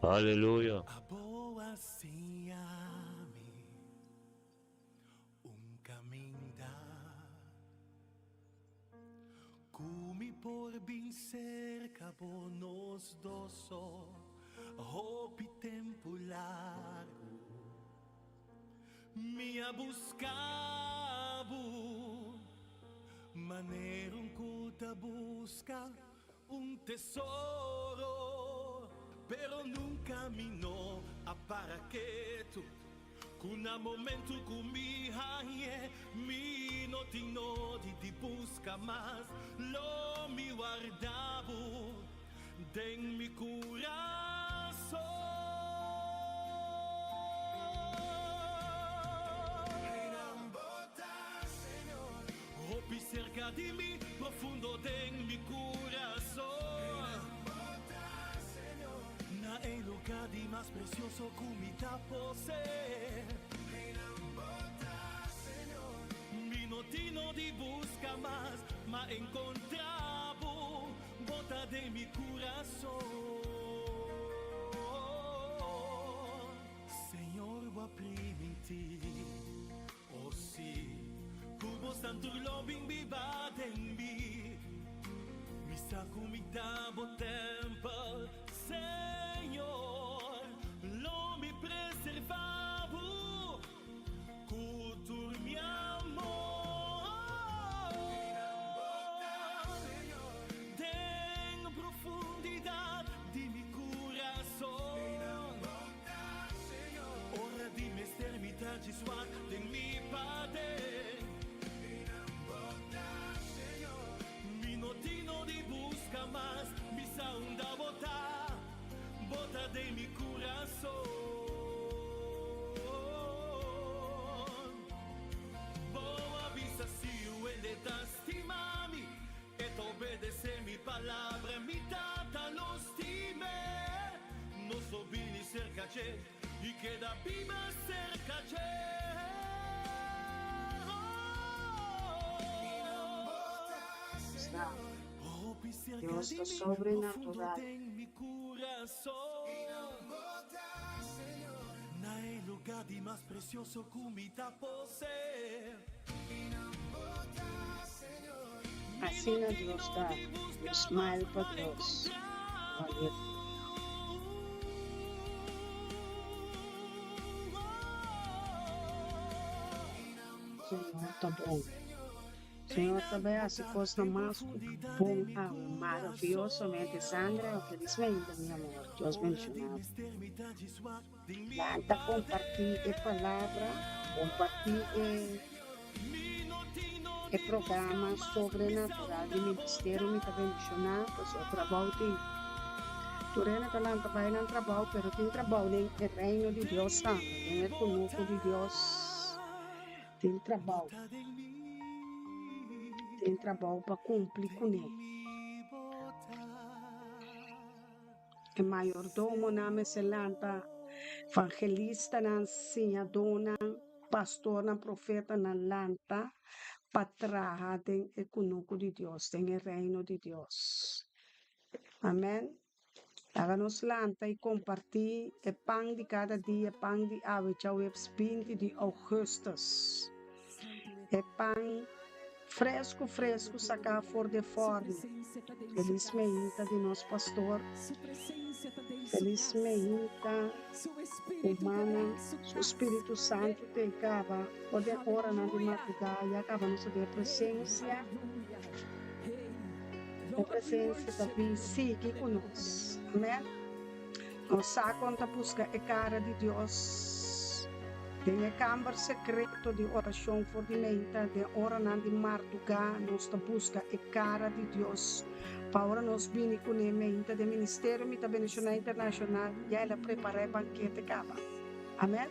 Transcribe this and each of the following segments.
Aleluya. Un tesoro, pero nunka mi no a para ketu. Ku na momentu ku mi hañ'e, mi no tin nodi di buska mas. Lo mi warda bo den mi kurason. Hopi serka di mi, profundo den mi kurason. Na e luga di mas presioso ku mi ta posee. Mi no tin no di buska mas, ma enkontra bo, bo ta den mi kurason. Señor, bo a primintí. Oh sí, ku bo santu lo bin biba den mi. Mi sa ku mi ta bo tèmpel, Señor, lo mi preservá bo ku tur mi amor. Den profundidat di mi kurason. Ora di mester mi ta djis wak den mi paden. Mi no tin no di buska mas, mi sa unda bo ta, bo ta den mi kurason. Bo a bisa si hende ta stima mi, E ta obedecé mi palabra, mi Tata lo stim'é. Nos lo bini cerca dje i keda biba cerca dje. Sa, Dios ta sobrenatural. Asina Dios ta, un smile pa Dios. Aleluya. Señor ta bon. Señor ta bay haci cosnan mas cu bon awe, maravillosamente. Sandra, feliz mainta mi amor. Dios bendiciona bo. Lanta comparti e palabra, comparti e. E programa sobrenatural di ministerio mi ta bendishoná pasobra trabou tin. Tur hende ta lanta bai nan trabou pero tin trabou den e reino di Dios tambe, den e kunuku di Dios tin trabou. Tin trabou pa kumpli kuné. E mayordomonan mester lanta, evangelistanan, siñadónan. Pastornan, profetanan lanta pa traha den e kunuku di Dios, den e reino di Dios. Amen. Laga nos lanta i kompartí e pan di kada dia, pan di awe djaweps 20 di ougùstùs. E pan fresku fresku saká for di e fòrnu. Felis meinta di nos pastor. Felis meinta humana. Su Spiritu Santu ta e kaba for di e oranan di mardugá ya kaba nos ta den e presensia. E presensia ta bin sigui ku nos. Amen. Nos sa kon ta buska e kara di Dios den e kamber sekreto di orashon for di meinta den oranan di mardugá nos ta buska e kara di Dios pa ora nos bini kuné meinta den ministerio mi ta bendishoná internashonal ya el a prepará e bankete kaba amen.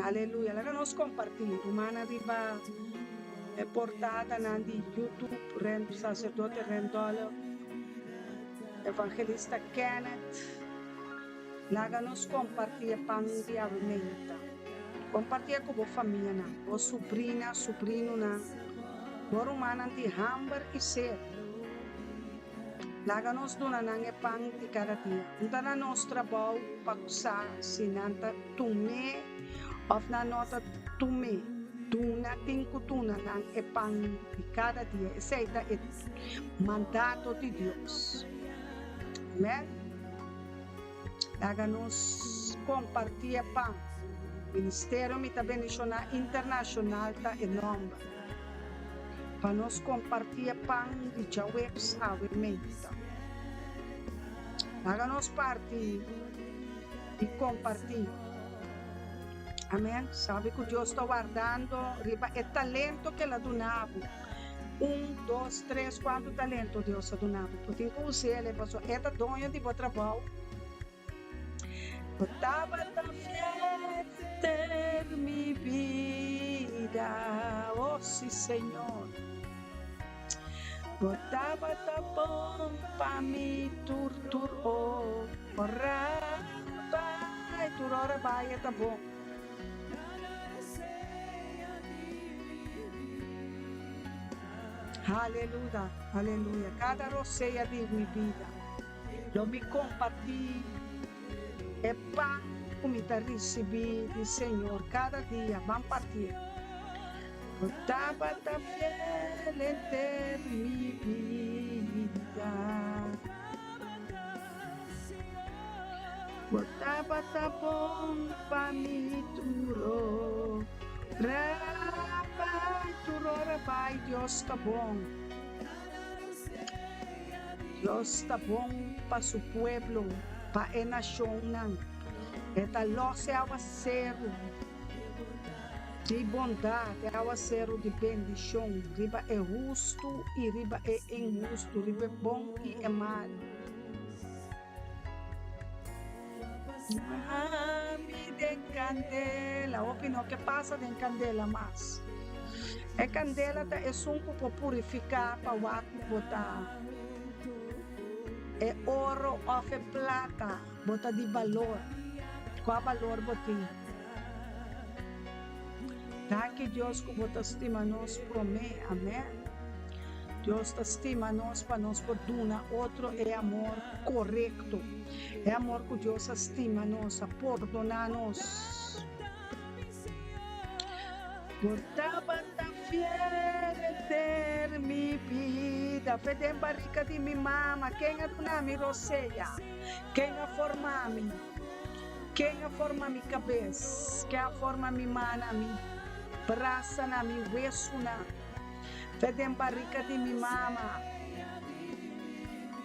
Aleluya laga nos kompartí rumannan riba e portadanan di YouTube Ren Sacerdote Rendolo Evangelista Kenneth laga nos kompartí e pan di awe meinta kompartié ku bo famianan bo subrina subrinonan bo rumannan tin hamber i sed. Laga nos duna nan e pan di kada dia. No ta na nos trabou pa sa si nan ta tum'é òf nan no ta tum'é. Duna tin ku duna nan e pan di kada dia. Esei ta e mandato di Dios. Amèn. Laga nos kompartí e pan. Ministerio Mi Ta Bendishoná Internashonal ta e nòmber. Pa nos kompartí e pan di djaweps awe meinta. Laga nos parti i kompartí. Amèn. Sabi ku Dios ta wardando riba e talento ku el a duna bo. Un, dos, tres, kuantu talento Dios a duna bo? Bo tin ku us'el, pasobra e ta doño di bo trabou. Bo tabata fiel ter mi bida, oh si Señor. Bo tabata bon pa mi tur tur ora bai, tur ora bai e ta bon. Aleluya, aleluya. Kada rosea di mi bida lo mi kompartí e pan ku mi ta risibí di Señor kada dia. Ban partié. Bo tabata fiel henter mi bida. Bo tabata bon pa mi tur ora bai, tur ora bai, Dios ta bon. Dios ta bon pa su pueblo, pa e nashonnan. E ta los e awaseru di bondat, e awaseru di bendishon riba e hustu i riba e inhustu, riba e bon i e malu. Mami den kandela. Hopi no ke pasa den kandela mas. E kandela ta esun ku por purifiká pa wak ku bo ta e oro òf e plata bo ta di balor. Kua balor bo tin? Danki Dios ku bo ta stima nos promé. Amèn. Dios ta stima nos pa nos por duna otro e amor korekto. E amor ku Dios a stima nos, a pordoná nos. Bo tabata fiel henter mi bida, fe den barika di mi mama. Ken a duna mi rosea? Ken a forma mi? Ken a forma mi kabes? Ken a forma mi mannan, mi brasanan, mi wesunan? Fe den barika di mi mama,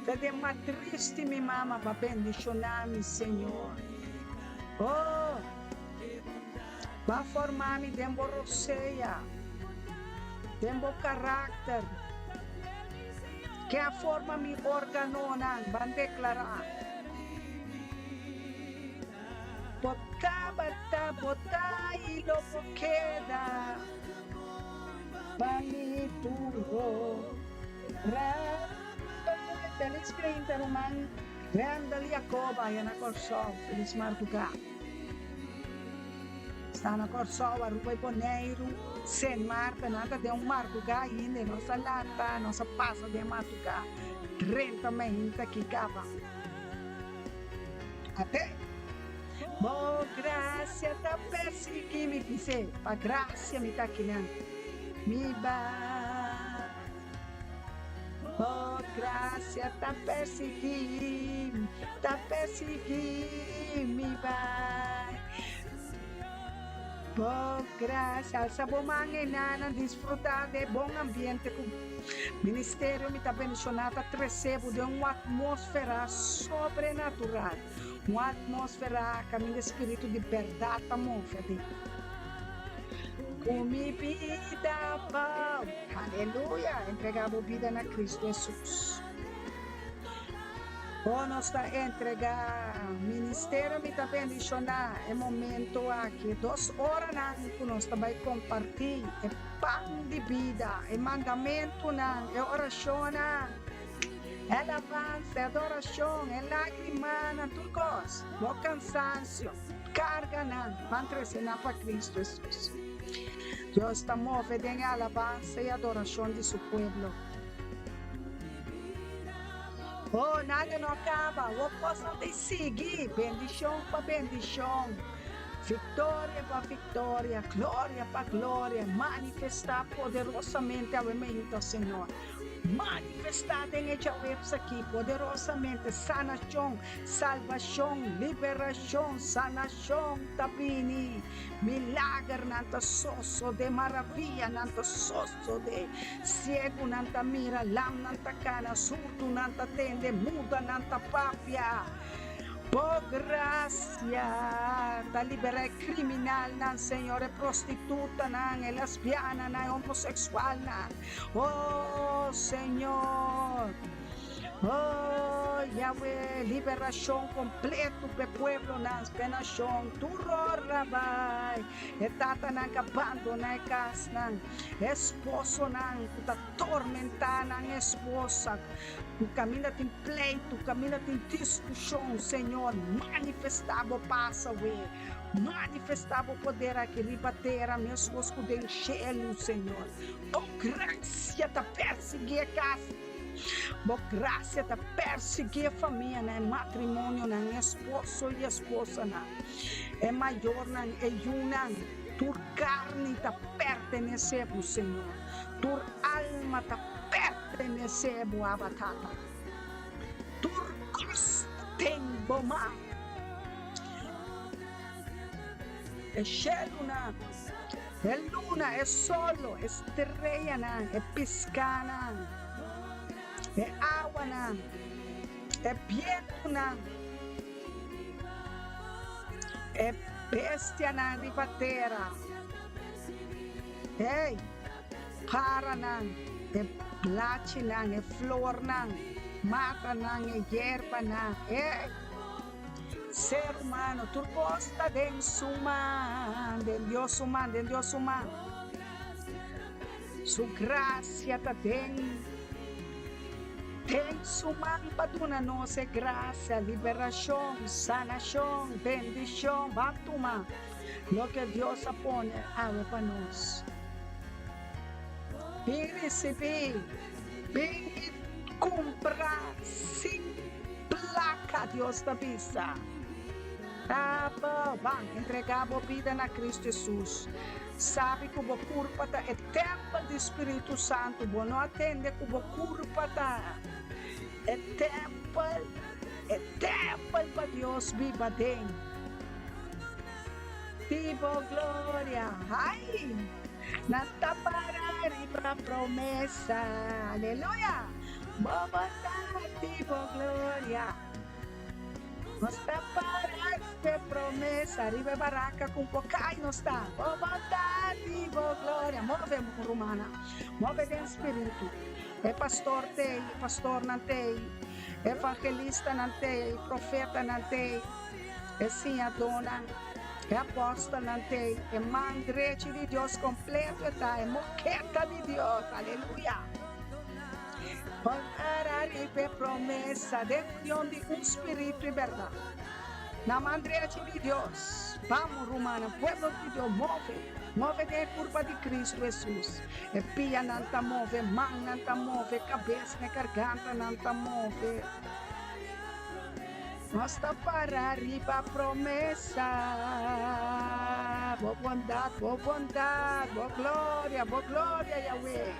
fe den matris di mi mama bo a bendishoná mi, Señor. Oh, bo a forma mi den bo rosea, den bo karakter. Ken a forma mi organonan? Ban deklará. Bo tabata, bo ta i lo bo keda pa mi tur ora. Felis 30 ruman Randall Jacoba aya na Kòrsou. Felis mardugá. Sta na Kòrsou, Aruba i Boneiru, Sint Maarten. Nan ta den un mardugá ainda i nos a lanta, nos a pasa den mardugá. Drenta meinta ki kaba. Ate. Bo gracia ta persigui mi, bis'é, pa gracia mi ta akinan. Mi bai. Bo gracia ta persigui mi, ta persigui mi bai. Bo gracia, alsa bo man enanan, disfruta de bon ambiente cu Ministerio Mi Ta Bendiciona ta trece bo den un atmosfera sobrenatural, un atmosfera caminda e spiritu di berdad ta move aden. Cu mi bida bou. Aleluya! Entrega bo bida na Cristo Jesus. Oh, nos ta entrega ministerio mi ta bendiciona e momento aki, dos oranan cu nos ta bay comparti e pan di bida, e mandamentunan, e oracionnan, e alabansa, e adoracion, e lagrimanan, tur cos, bo cansancio, carganan, ban trece nan pa Cristo Jesus. Dios ta move den e alabansa y adoracion di su pueblo. Oh, nada no a kaba. Awor kosnan ta sigui. Bendishon pa bendishon. Viktoria pa viktoria. Gloria pa gloria. Manifestá poderosamente awe meinta, Señor. Manifestá den e djaweps aki poderosamente sanashon, salbashon, liberashon, sanashon ta bini. Milagernan ta sosodé, maravianan ta sosodé. Siegunan ta mira, lamnan ta kana, surdunan ta tende, mudanan ta papia. Bo grasia ta liberá e kriminalnan, Señor, e prostitutanan, e lesbiananan, e homoseksualnan. Oh, Señor! Oh, Yahweh, liberashon kompleto p'e pueblonan, p'e nashon. Tur ora bai e tatanan ku a bandoná e kasnan, e esposonan ku ta tormentá nan esposa, ku kaminda tin pleitu, kaminda tin diskushon. Señor, manifestá bo pas awe. Manifestá bo poder aki riba tera meskos ku den shelu, Señor. Bo grasia ta persiguí e kas. Bo grasia ta persiguí e famianan, e matrimonionan, e esposo i esposanan, e mayornan, e yunan. Tur karni ta pertenesé bo, Señor. Tur alma ta pertenesé bo, Abba Tata. Tur kos ta den bo man. E shelunan, e luna, e solo, e streanan, e piskanan, e awanan, e bientunan, e bestianan riba tera, hey, paranan, e blachinan, e flornan, matanan, e yerbanan, hey. Ser humano, tur kos ta den su man, den Dios su man, den Dios su man. Su gracia ta den, den su man pa duna nos e gracia, liberacion, sanacion, bendicion. Ban tuma loke Dios a pone awe pa nos. Bin ricibi, bin i cumpra sin Plaka, Dios ta bisa. Ta bo ban entregá bo bida na Kristu Hesus. Sabi ku bo kurpa ta e tèmpel di Spiritu Santu. Bo no a tende ku bo kurpa ta e tèmpel, e tèmpel pa Dios biba den. Di bo gloria, ai! Nan ta para riba promesa. Aleluya! Bo bondad di bo gloria. Nos ta para riba e promesa, riba e baraka ku un por kai nos ta. Bo bondad di bo gloria. Move, rumannan, move den spiritu. E pastor t'ei, e pastornan t'ei, e evangelistanan t'ei, e profetanan t'ei, e siñadónan, e apòstelnan t'ei, e man drechi di Dios kompleto e ta, e moketa di Dios. Aleluya! Para riba e promesa den union di un spiritu i bèrdat. Na man drechi di Dios, bamo rumannan, pueblo di Dios, move, move den e kurpa di Kristu Hesus. E pianan ta move, mannan ta move, kabes na e gargantanan ta move. Nos ta para riba promesa, Bo bondat, Bo bondat, Bo gloria, Bo gloria, Yahweh.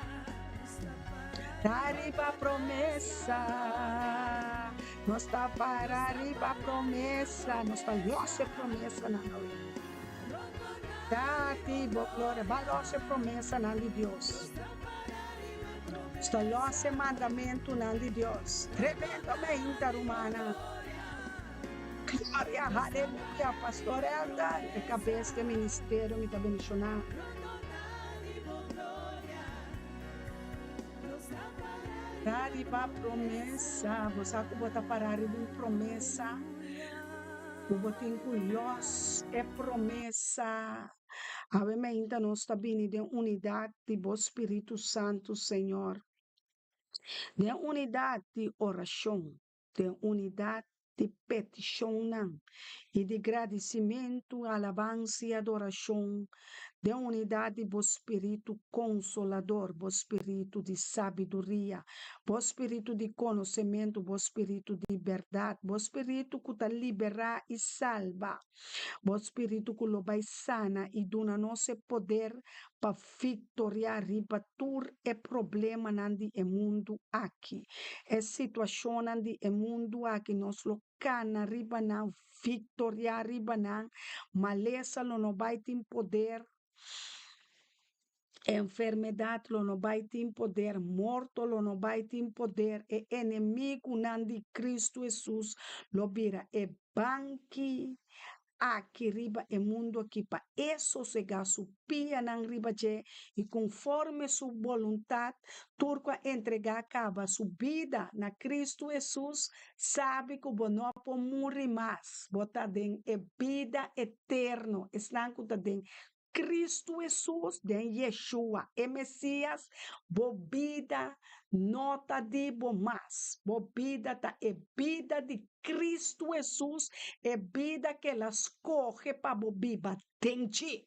Ta riba promesa, nos ta para riba promesa, nos ta los e promesanan awe. Ta ti bo gloria, ba los e promesanan di Dios. Nos ta los e mandamentunan di Dios. Tremendo meinta, rumannan. Gloria, haleluya, Pastor Elder, e kabes di e ministerio mi ta bendishoná. Ta riba promesa. Bo sa ku bo ta pará riba un promesa, ku bo tin ku lòs e promesa. Awe mainta nos ta bini den unidat di bo Spiritu Santu, Señor. Den unidat di orashon, den unidat di petishonnan i di gradisimentu, alabansa i adorashon. Den unidat di bo spiritu konsolador, bo spiritu di sabiduria, bo spiritu di konosementu, bo spiritu di bèrdat, bo spiritu ku ta liberá i salba, bo spiritu ku lo bai sana i duna nos e poder pa viktoriá riba tur e problemanan di e mundu aki. E situashonnan di e mundu aki nos lo kana riba nan, viktoriá riba nan, malesa lo no bai tin poder, enfermedat lo no bai tin poder, morto lo no bai tin poder, e enemigunan di Kristu Hesus lo bira e banki aki riba e mundu aki pa e sosegá su pianan riba dje i konforme su boluntat, tur ku a entregá kaba su bida na Kristu Hesus sabi ku bo no por muri mas, bo ta den e bida eterno, esnan ku ta den Kristu Hesus, den Yeshua, e Mesias, bo bida no ta di bo mas, bo bida ta e bida di Kristu Hesus, e bida ku el a skohe pa bo biba den dje.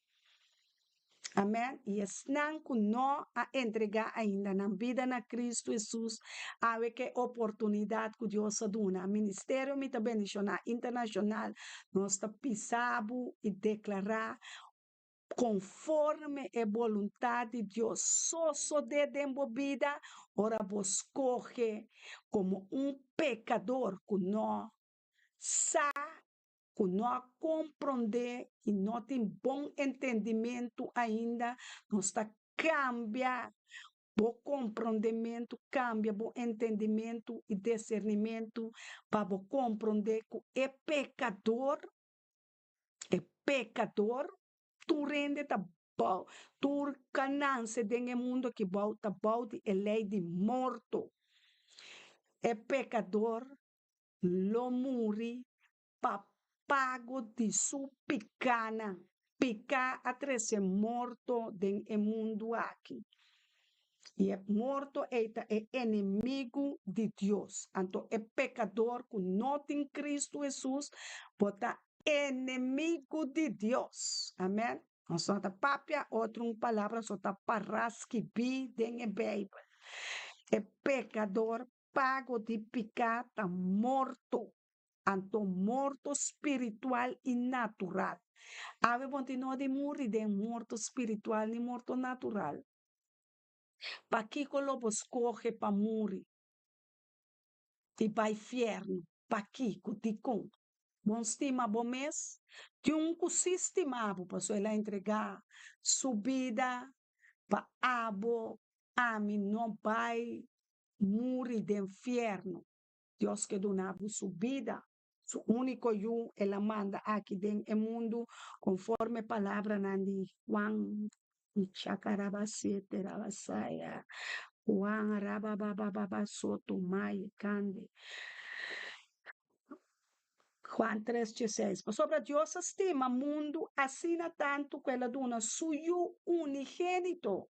Amèn. I esnan ku no a entregá ainda nan bida na Kristu Hesus, awe ku e oportunidat ku Dios a duna. Ministerio Mi Ta Bendishoná Internashonal, nos ta pisa bo i deklará konforme e boluntat di Dios sosodé den bo bida ora bo skohe komo un pekador ku no sa ku no a komprondé i no tin bon entendimentu ainda, nos ta kambia bo komprondementu, kambia bo entendimentu i disernimentu pa bo komprondé ku e pekador, e pekador, tur hende ta bou, tur ka nanse den e mundu aki bou ta bou di e lei di morto. E pekador lo muri pa pago di su pikánan. Piká a trese morto den e mundu aki, i e morto ei ta e enemigu di Dios. Anto e pekador ku no tin Kristu Hesus bo ta enemigu di Dios. Amèn. Nos no ta papia otro un palabra, so ta pará skibí den e Beibel. E pekador Pago di piká ta morto, anto morto spiritual i natural. Awe bo tin no di muri den morto spiritual ni morto natural. Pakiko lo bo skohe pa muri i bai fièrnu? Pakiko? Dikon? Bo no stima bo mes? Tin un ku sí stima bo pasobra el a entregá su bida pa abo, ami no bai muri den fierno. Dios ke duna bo su bida, su úniko Yu el a manda aki den e mundu konforme palabranan di Juan Chakarabasieterabasaya Juan Rababababasoto-mai kande Juan tres dieseis Pasobra Dios a stima mundu asina tantu ku el a duna su Yu unigénito,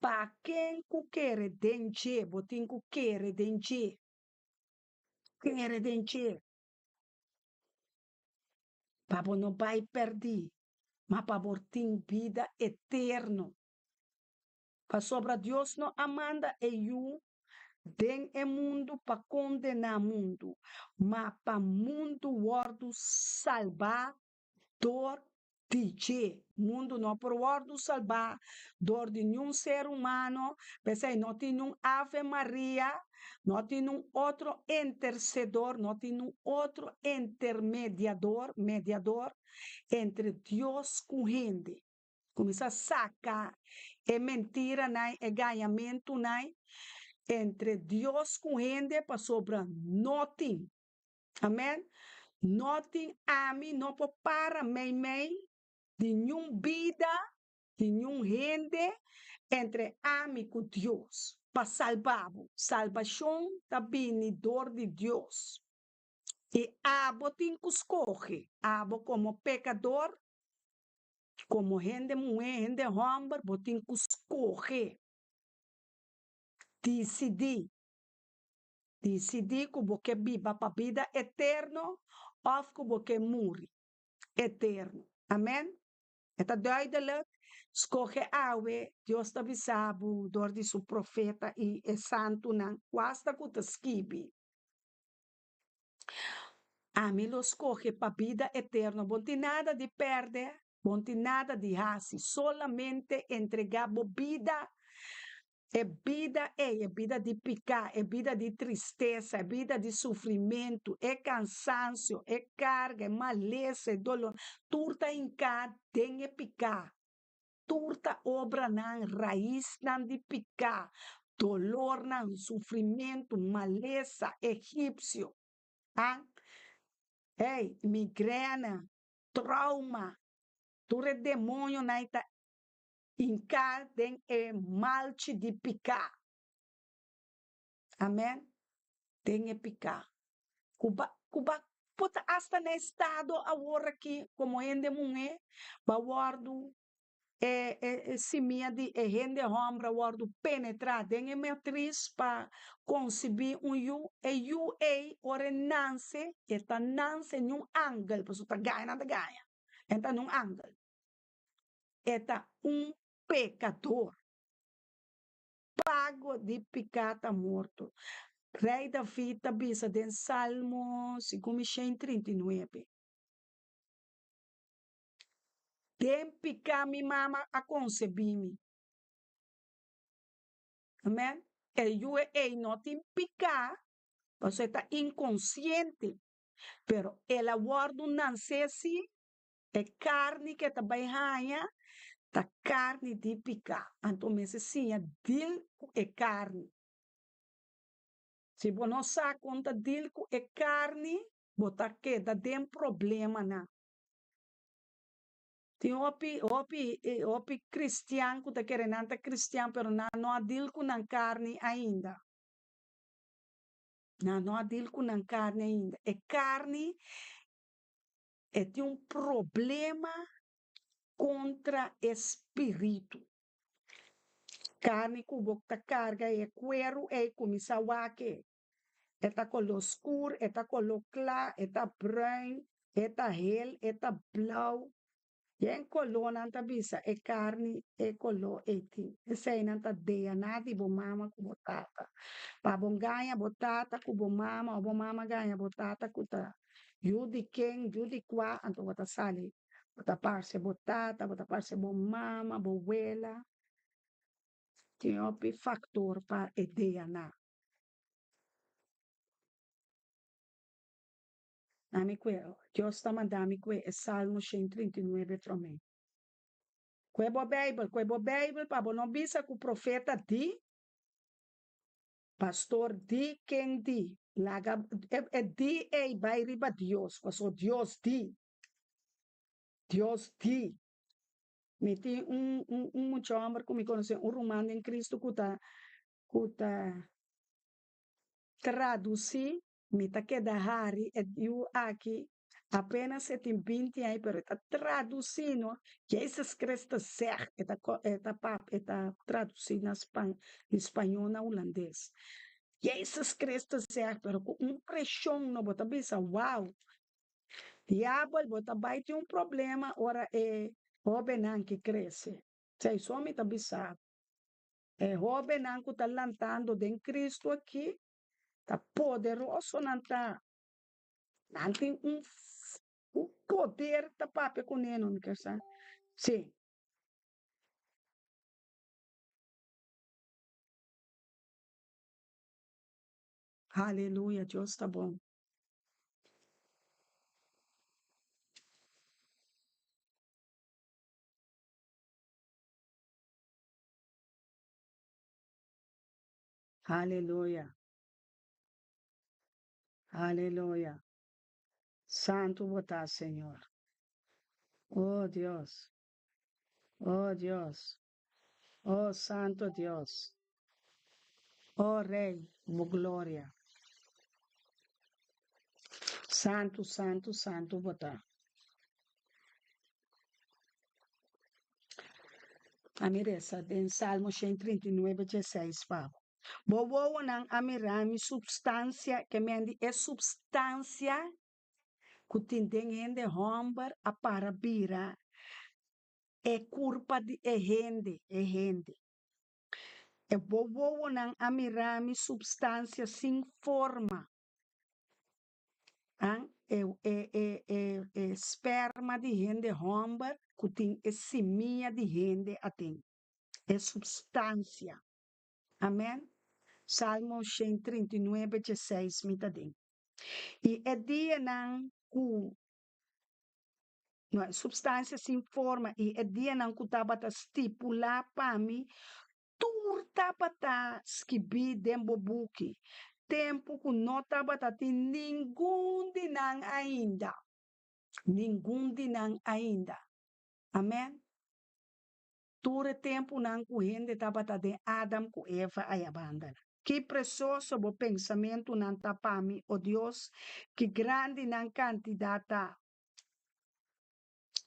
Pa ken ku kere den dje, bo tin ku kere den dje, kere den dje, pa bo no bai pèrdí, ma pa bo tin bida eterno. Pasobra Dios no a manda e Yu den e mundu pa kondená mundu, ma pa mundu wòrdu salbá dor di dje. Mundu no por wòrdu salbá dor di niun ser humano, p'esei no tin niun Ave Maria, no tin niun otro intersedor, no tin niun otro intermediador, mediador, entre Dios ku hende. Kuminsá saka e mentiranan, e gañamentunan entre Dios ku hende pasobra no tin. Amen. No tin ami no por para meimei di niun bida, di niun hende entre ami ku Dios pa salba bo. Salbashon ta bini dor di Dios. I abo tin ku skohe, abo komo pekador, komo hende muhé, hende hòmber, bo tin ku skohe, disidí. Disidí ku bo ke biba pa bida eterno òf ku bo ke muri eterno. Amèn. E ta duidelijk, skohe awe, Dios ta bisa bo dor di su profeta i e santunan ku asta ku ta skibi. Ami lo skohe pa bida eterno. Bo no tin nada di pèrdè, bo no tin nada di hasi, solamente entregá bo bida E bida ei, e bida di piká, e bida di tristesa, e bida di sufrimentu, e kansansio, e karga, e malesa, e dolor, tur ta hinká den e piká. Tur ta obranan, raisnan di piká, dolornan, sufrimentu, malesa, egipsio, a, ei, migrena, trauma, tur e demoñonan ei ta Hinká den e malchi di piká. Amen. Den e piká. Ku ba, ku ba por ta asta na estado awor aki komo hende muhé, ba wòrdu e, e, e simia di e hende hòmber a wòrdu penetrá den e matris pa konsibí un yu. E yu ei, ora e nanse, e ta nanse niun angel, pasobra ta gaña nan ta gaña. E ta niun angel. E ta un pekador. Pago di piká ta morto. Rei David ta bisa den Salmo segun mi 139, Den piká mi mama a konsebí mi. Amen. E yu ei no tin piká, pasobra e ta inkonsiente, pero el a wòrdu nansé sí E karni ke ta bai haña ta karni di piká. Anto mester siña dil ku e karni. Si bo no sa kon ta dil ku e karni, bo ta keda den problemanan. Tin hopi, hopi, hopi kristian ku ta kere nan ta kristian, pero nan no a dil ku nan karni ainda. Nan no a dil ku nan karni ainda. E karni E tin un problema kontra e spiritu. Karni ku bo ta karga e kueru ei kuminsá wak e. E ta koló skur, e ta koló kla, e ta bruin, e ta hel, e ta blou. Yen koló nan ta bisa e karni e koló ei tin. Eseinan ta DNA di bo mama ku bo tata. Pa bo gaña bo tata ku bo mama o bo mama gaña bo tata ku ta Yu di ken, yu di kua, anto bo ta sali. Bo ta parse bo tata, bo ta parse bo mama, bo wela. Tin hopi faktor pa e DNA. Na mi kue, Dios ta manda mi kue e Salmo 139 promé. Kue bo Beibel, kue bo Beibel pa bo no bisa ku profeta di. Pastor di ken di? Laga e di ei bai riba Dios, paso Dios di. Dios di. Mi tin un un un mucha homber ku mi konosé, un ruman den Cristo ku ta ku ta tradusí, mi ta keda hari e yu aki Apenas e tin binti aña pero e ta traduci no Jezus Christus zegt e ta e ta pap e ta traduci na span di spañol na hulandes Jezus Christus zegt pero cu un presion no bo ta bisa wow diabel bo ta bay tin un problema ora e hobennan ki crece esey so mi ta bisa bo e hobennan cu ta lantando den Cristo aki ta poderoso nan ta. Nan tin un un poder ta papia kuné no mi ker sa. Sí. Haleluya, Dios ta bon. Haleluya. Aleluya. Santu bo ta, Señor. Oh Dios. Oh Dios. Oh Santo Dios. Oh Rey, bo gloria. Santu, santu, santu bo ta. A mi resa den Salmo 139, 16 pa bo. Bo wowonan a mira mi supstansia, ke men di e supstansia ku tin den hende hòmber a para bira. E kurpa di e hende, e hende. E bo wowonan a mira mi supstansia sin forma. An, e, e, e, e, e sperma di hende hòmber ku tin e simia di hende aden. E supstansia. Amen. Salmo 139, 16 mi ta den. I e dianan ku No, e supstansia sin forma i e dianan ku tabata stipulá pa mi, tur tabata skibí den bo buki, tempu ku no tabata tin ningun di nan ainda. Ningun di nan ainda. Amèn. Tur e tempunan ku hende tabata den Adam ku Eva aya banda. Ki presioso bo pensamentunan ta pa mi, o Dios, ki grandi nan kantidat ta!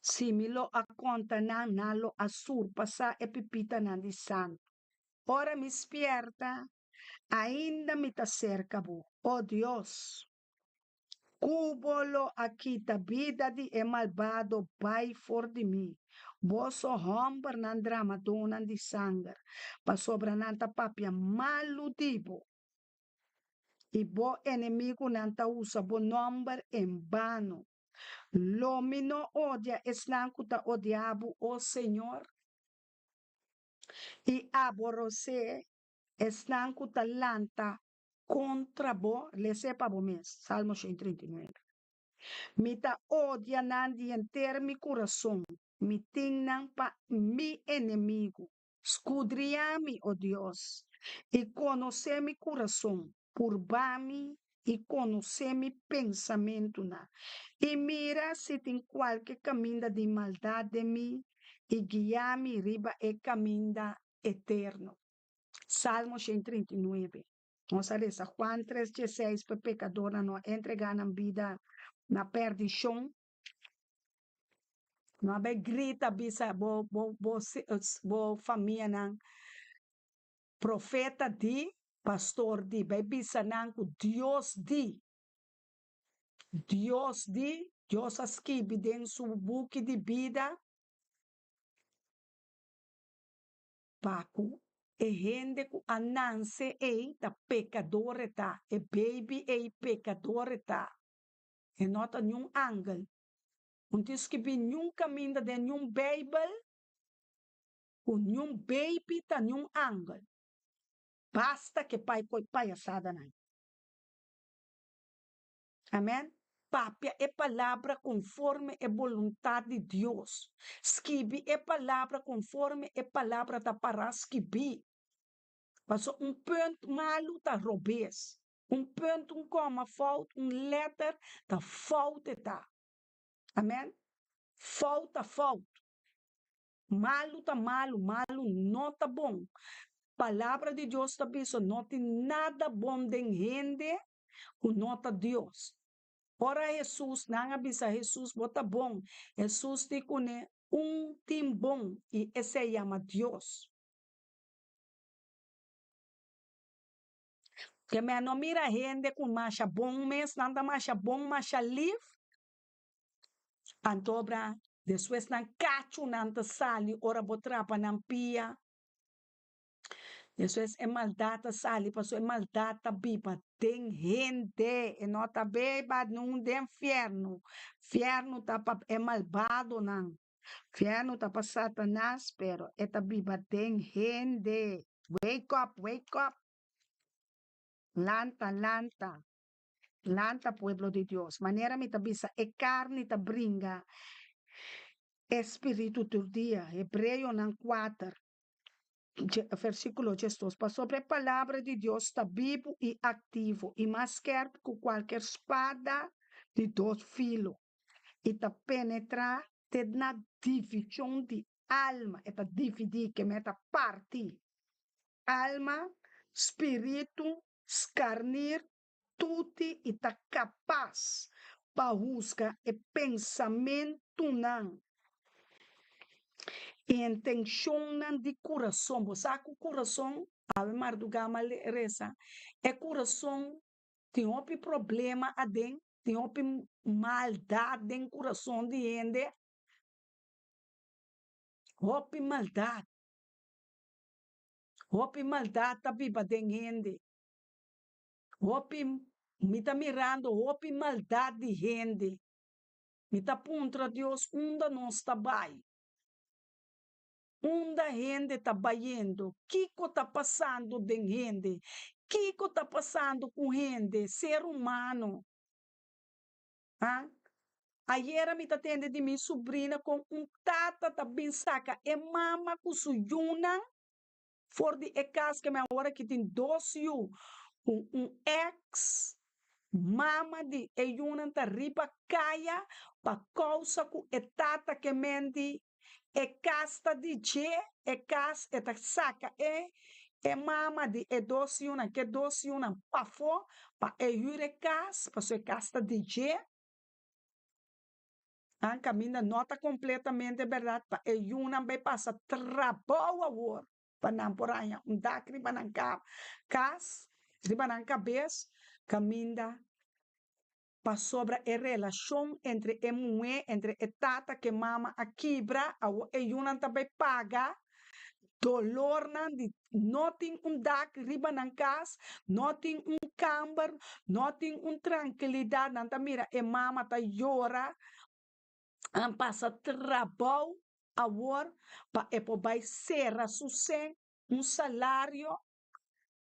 Si mi lo a konta nan, nan lo a surpasá e pipitanan di santu. Ora mi spierta, ainda mi ta serka bo, o Dios. Ku bo lo a kita bida di e malbado bai for di mi, boso hòmbernan dramadónan di sanger, pasobra nan ta papia malu di bo, i bo enemigunan ta usa bo nòmber en bano. Lo mi no odia esnan ku ta odia bo, o señor? I aborosé esnan ku ta lanta kontra bo, les'é pa bo mes, Salmo 139. Mi ta odia nan di henter mi kurason, mi tin nan pa mi enemigu. Skudriá mi, o Dios, i konosé mi kurason, purba mi i konosé mi pensamentunan, i mira si tin kualke kaminda di maldat den mi, i guia mi riba e kaminda eterno. Salmo 139. Nos a resa Juan tres dieseis pa e pekadornan no a entregá nan bida na pèrdishon. No a bai grita bisa bo bo bo bo famianan profeta di, pastor di, bai bisa nan ku Dios di. Dios di, Dios a skibi den su buki di bida Pa ku e hende ku a nanse ei ta pekador e ta, e baby ei pekador e ta. E no ta niun angel. Un tin skibí niun kaminda den niun Beibel ku niun baby ta niun angel. Basta ke pai ku e payasadanan. Amen. Papia e palabra konforme e boluntat di Dios. Skibi e palabra konforme e palabra ta pará skibí. Pasobra un punt malu ta robes. Un punt, un kòma fout, un lèter ta fout e ta. Amen. Fout ta fout. Malu ta malu, malu no ta bon. Palabra di Dios ta bisa no tin nada bon den hende ku no ta Dios. Ora Hesus, nan a bisa Hesus, bo ta bon. Hesus di kuné, Un tin bon, i esei yama Dios. Ke mi a no mira hende ku masha bon mes, nan ta masha bon, masha lif. Antobra, despues nan kachunan ta sali ora bo trapa nan pia. Despues e maldat ta sali pasobra e maldat ta biba den hende, e no ta biba nun den fièrnu. Fièrnu ta pa e malbadonan, fièrnu ta pa Satanas, pero e ta biba den hende. Wake up, wake up! Lanta, lanta, lanta pueblo di Dios. Manera mi ta bisa e karni ta bringa e spiritu tur dia. Hebreonan kuater. Versíkulo diesdos, Pasobra e palabra di Dios ta bibu i aktivo, i mas skèrp ku kualker spada di dos filo, i ta penetrá te na divishon di alma, e ta dividí, ke meta parti, alma, spiritu, skarnir, tuti i ta kapas pa husga e pensamentunan i intenshonnan di kurason. Bo sa ku kurason, awe mardugá mi a resa, e kurason tin hopi problema aden, tin hopi maldat den kurason di hende. Hopi maldat. Hopi maldat ta biba den hende. Hopi, mi ta mirando hopi maldat di hende. Mi ta puntra Dios unda nos ta bai. Unda hende ta bayendo? Kiko ta pasando den hende? Kiko ta pasando ku hende, ser humano? Ha? Ayera mi ta tende di mi subrina kon un tata ta bin saka e mama ku su yunan for di e kas ke mi awor aki tin dos yu ku un eks mama di e yunan ta riba kaya pa kousa ku e tata ke men di E kas ta di dje, e kas e ta saka e e mama di e dos yunan, ke dos yunan pafó pa e hür e kas, pasobra e kas ta di dje. Nan kaminda no ta kompletamente bèrdat pa e yunan bai pasa trabou awor pa nan por haña un dak riba nan kas, riba nan kabes, kaminda Pasobra e relashon entre e muhé, entre e tata ku e mama a kibra, awor e yunan ta bai paga dolornan di no tin un dak riba nan kas, no tin un kamber, no tin un trankilidat, nan ta mira e mama ta yora, a pasa trabou awor pa e por bai sera su sen, un salario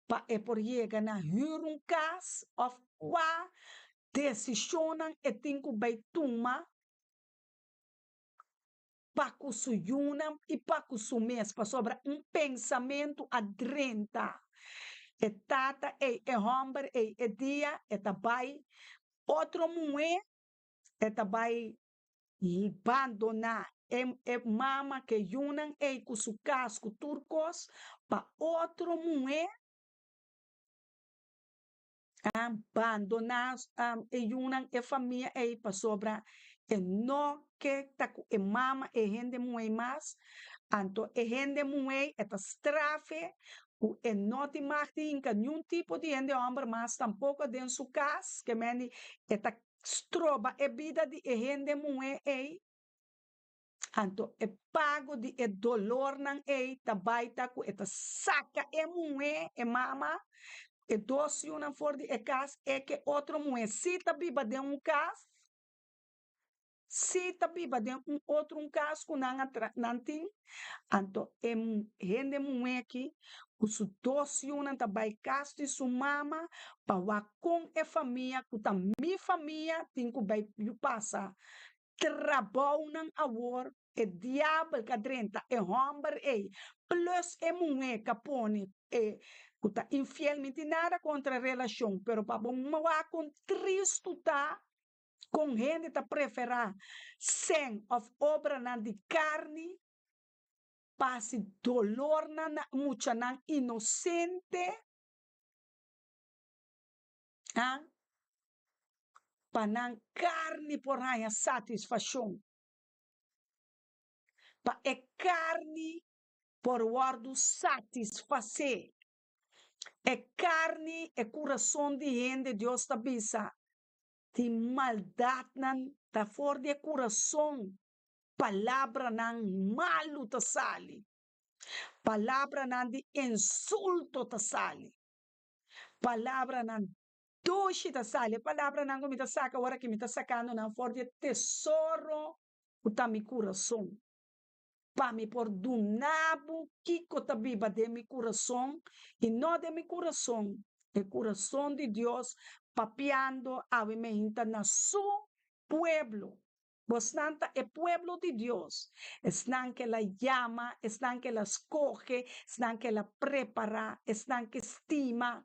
pa e por yega na hür un kas òf kua desishonnan e tin ku bai tuma pa ku su yunan i pa ku su mes, pasobra un pensamentu a drenta e tata ei, e hòmber ei, e dia e ta bai otro muhé, e ta bai bandoná e e mama ku e yunan ei ku su kas ku tur kos pa otro muhé a bandoná e yunan e famia ei pasobra e no ke ta ku e mama e hende muhé mas anto e hende muhé e ta straf'e ku e no tin mag di hinka niun tipo di hende hòmber mas tampoko den su kas ke mende e ta stroba e bida di e hende muhé ei, anto e pago di e dolornan ei ta bai ta ku e ta saka e muhé, e mama, e dos yunan for di e kas, e ke otro muhé si ta biba den un kas, si ta biba den un otro un kas ku nan a tra nan tin, anto e hende muhé aki ku su dos yunan ta bai kas di su mama pa wak kon e famia ku ta mi famia tin ku bai yu pasa trabounan awor e diabel ka drenta e hòmber ei plus e muhé ka pone e ku ta infiel mi tin nada kontra relashon pero pa bo wak kon tristu ta kon hende ta preferá sèn òf obranan di karni pa hasi dolornan na muchanan inosente, a pa nan karni por haña satisfashon, pa e karni por wòrdu satisfasé. E karni, e kurason di hende, Dios ta bisa, tin maldatnan ta for di e kurason, palabranan malu ta sali, palabranan di insulto ta sali, palabranan dushi ta sali, e palabranan ku mi ta saka ora ki mi ta sakando nan for di e tesoro ku ta mi kurason, pa mi por duna bo kiko ta biba den mi kurason i no den mi kurason, e kurason di Dios papiando awe meinta na su pueblo. Bosnan ta e pueblo di Dios, esnan ku el a yama, esnan ku el a skohe, esnan ku el a prepará, esnan ku stima.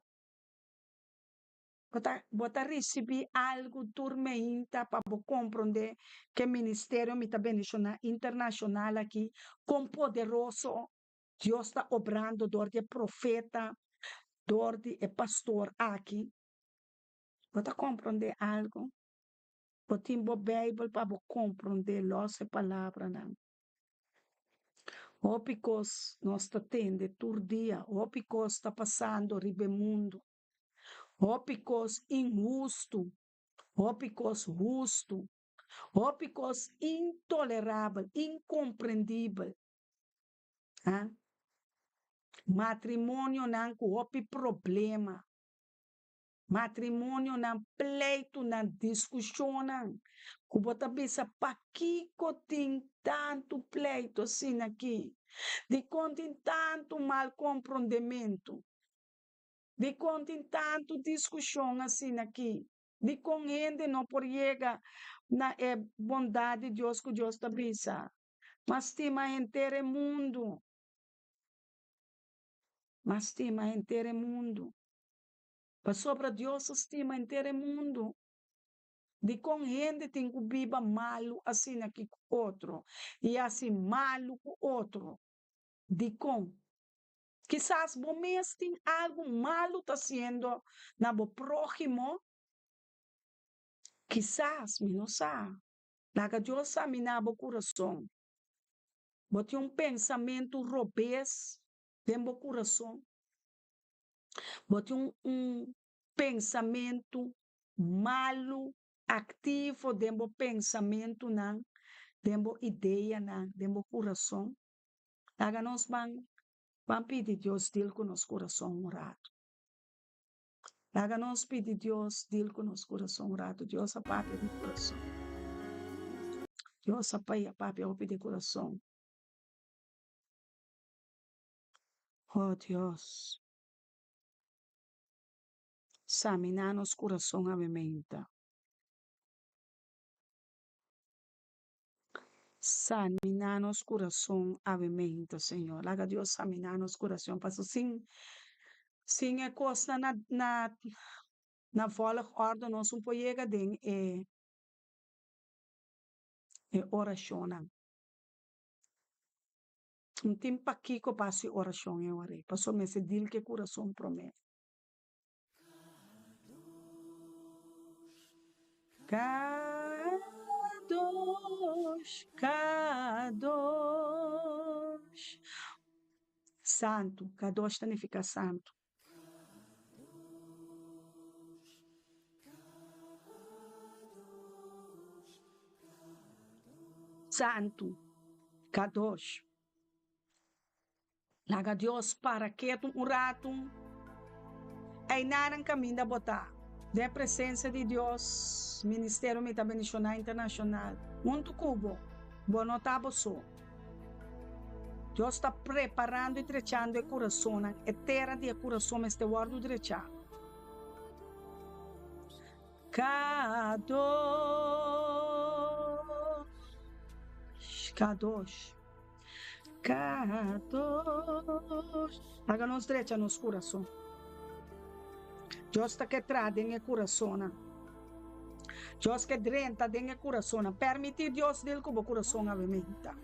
Bo ta bo ta risibí algu tur meinta pa bo komprondé ku e ministerio mi ta bendishoná internashonal aki, kon poderoso Dios ta obrando dor di e profeta, dor di e pastor aki. Bo ta komprondé algu? Bo tin bo Bijbel pa bo komprondé lòs e palabranan. Hopi kos nos ta tende tur dia, hopi kos ta pasando riba e mundu. Hopi kos inhustu, hopi kos hustu, hopi kos intolerabel, inkomprendibel. Ha? Matrimonionan ku hopi problema. Matrimonionan, pleitunan, diskushonnan ku bo ta bisa pakiko tin tantu pleitu asina aki? Dikon tin tantu mal komprondementu? Dikon tin tantu diskushon asina aki? Dikon hende no por yega na e bondat di Dios ku Dios ta bisa? M'a stima henter e mundu. M'a stima henter e mundu. Pasobra Dios a stima henter e mundu. Dikon hende tin ku biba malu asina aki ku otro i hasi malu ku otro? Dikon? Kisas bo mes tin algu malu ta hasiendo na bo próhimo? Kisas, mi no sa. Laga Dios saminá bo kurason. Bo tin un pensamentu robes den bo kurason? Bo tin un pensamentu malu aktivo den bo pensamentunan, den bo ideanan, den bo kurason? Laga nos ban ban pidi Dios dil ku nos kurason un ratu. Laga nos pidi Dios dil ku nos kurason un ratu. Dios a papia di kurason. Dios a papia hopi di kurason. Oh Dios, saminá nos kurason awe meinta. Saminá nos kurason awe meinta, Señor. Laga Dios saminá nos kurason, pasobra sin sin e kosnan na na na volgorde nos no por yega den e e orashonnan. No tin pakiko pa hasi orashon e ora ei, pasobra mester dil ku e kurason promé. Kadosh, kadosh. Santu, kadosh ta nifiká santu. Santu, kadosh. Laga Dios para ketu un ratu. Einanan kaminda bo ta. Den presensia di Dios, Ministerio Mi Ta Bendishoná Internashonal huntu ku bo. Bo no ta bo so. Dios ta preparando i drechando e kurasonnan. E tera di e kurason mester wòrdu drechá. Kadosh, kadosh. Kadosh. Laga nos drecha nos kurason. Dios ta ke traha den e kurasonnan. Dios ke drenta den e kurasonnan. Permití Dios dil ku bo kurason awe menta.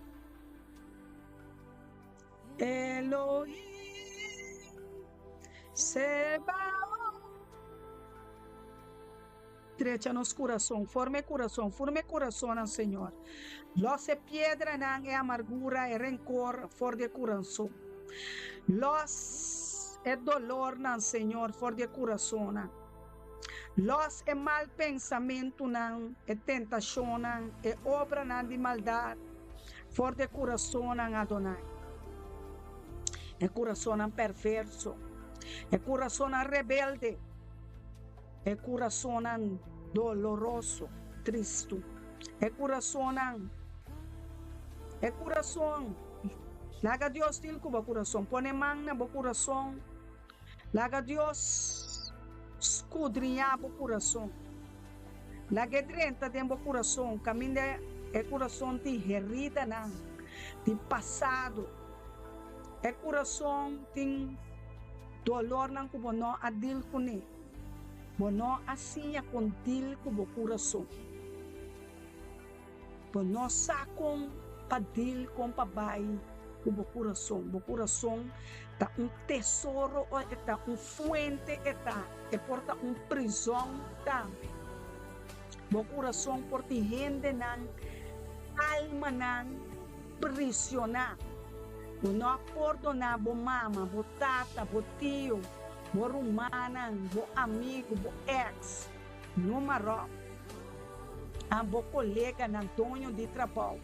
Elohim Sebaot. Drecha nos kurason, forma e kurason, forma e kurasonnan, Señor. Los e piedranan, e amargura, e renkor for di e kuranson. Los e dolornan, Señor, for di e kurasonnan. Los e mal pensamentunan, e tentashonnan, e obranan di maldat for di e kurasonnan, Adonai. E kurasonnan perverso, e kurasonnan rebelde. E kurasonnan doloroso, tristu. E kurasonnan, e kurason. Laga Dios dil ku bo kurason. Pone man na bo kurason. Laga Dios skudriñá bo kurason. Laga e drenta den bo kurason kaminda e kurason tin heridanan di pasado. E kurason tin dolornan ku bo no a dil kuné. Bo no a siña kon dil ku bo kurason. Bo no sa kon pa dil, kon pa bai ku bo kurason. Bo kurason ta un tesoro o e ta un fuente, e ta, e por ta un prizòn tambe. Bo kurason por tin hendenan, almanan prisioná. Bo no a pordoná bo mama, bo tata, bo tio, bo rumannan, bo amigu, bo ex, numa ròp, an bo koleganan, doño di trabou.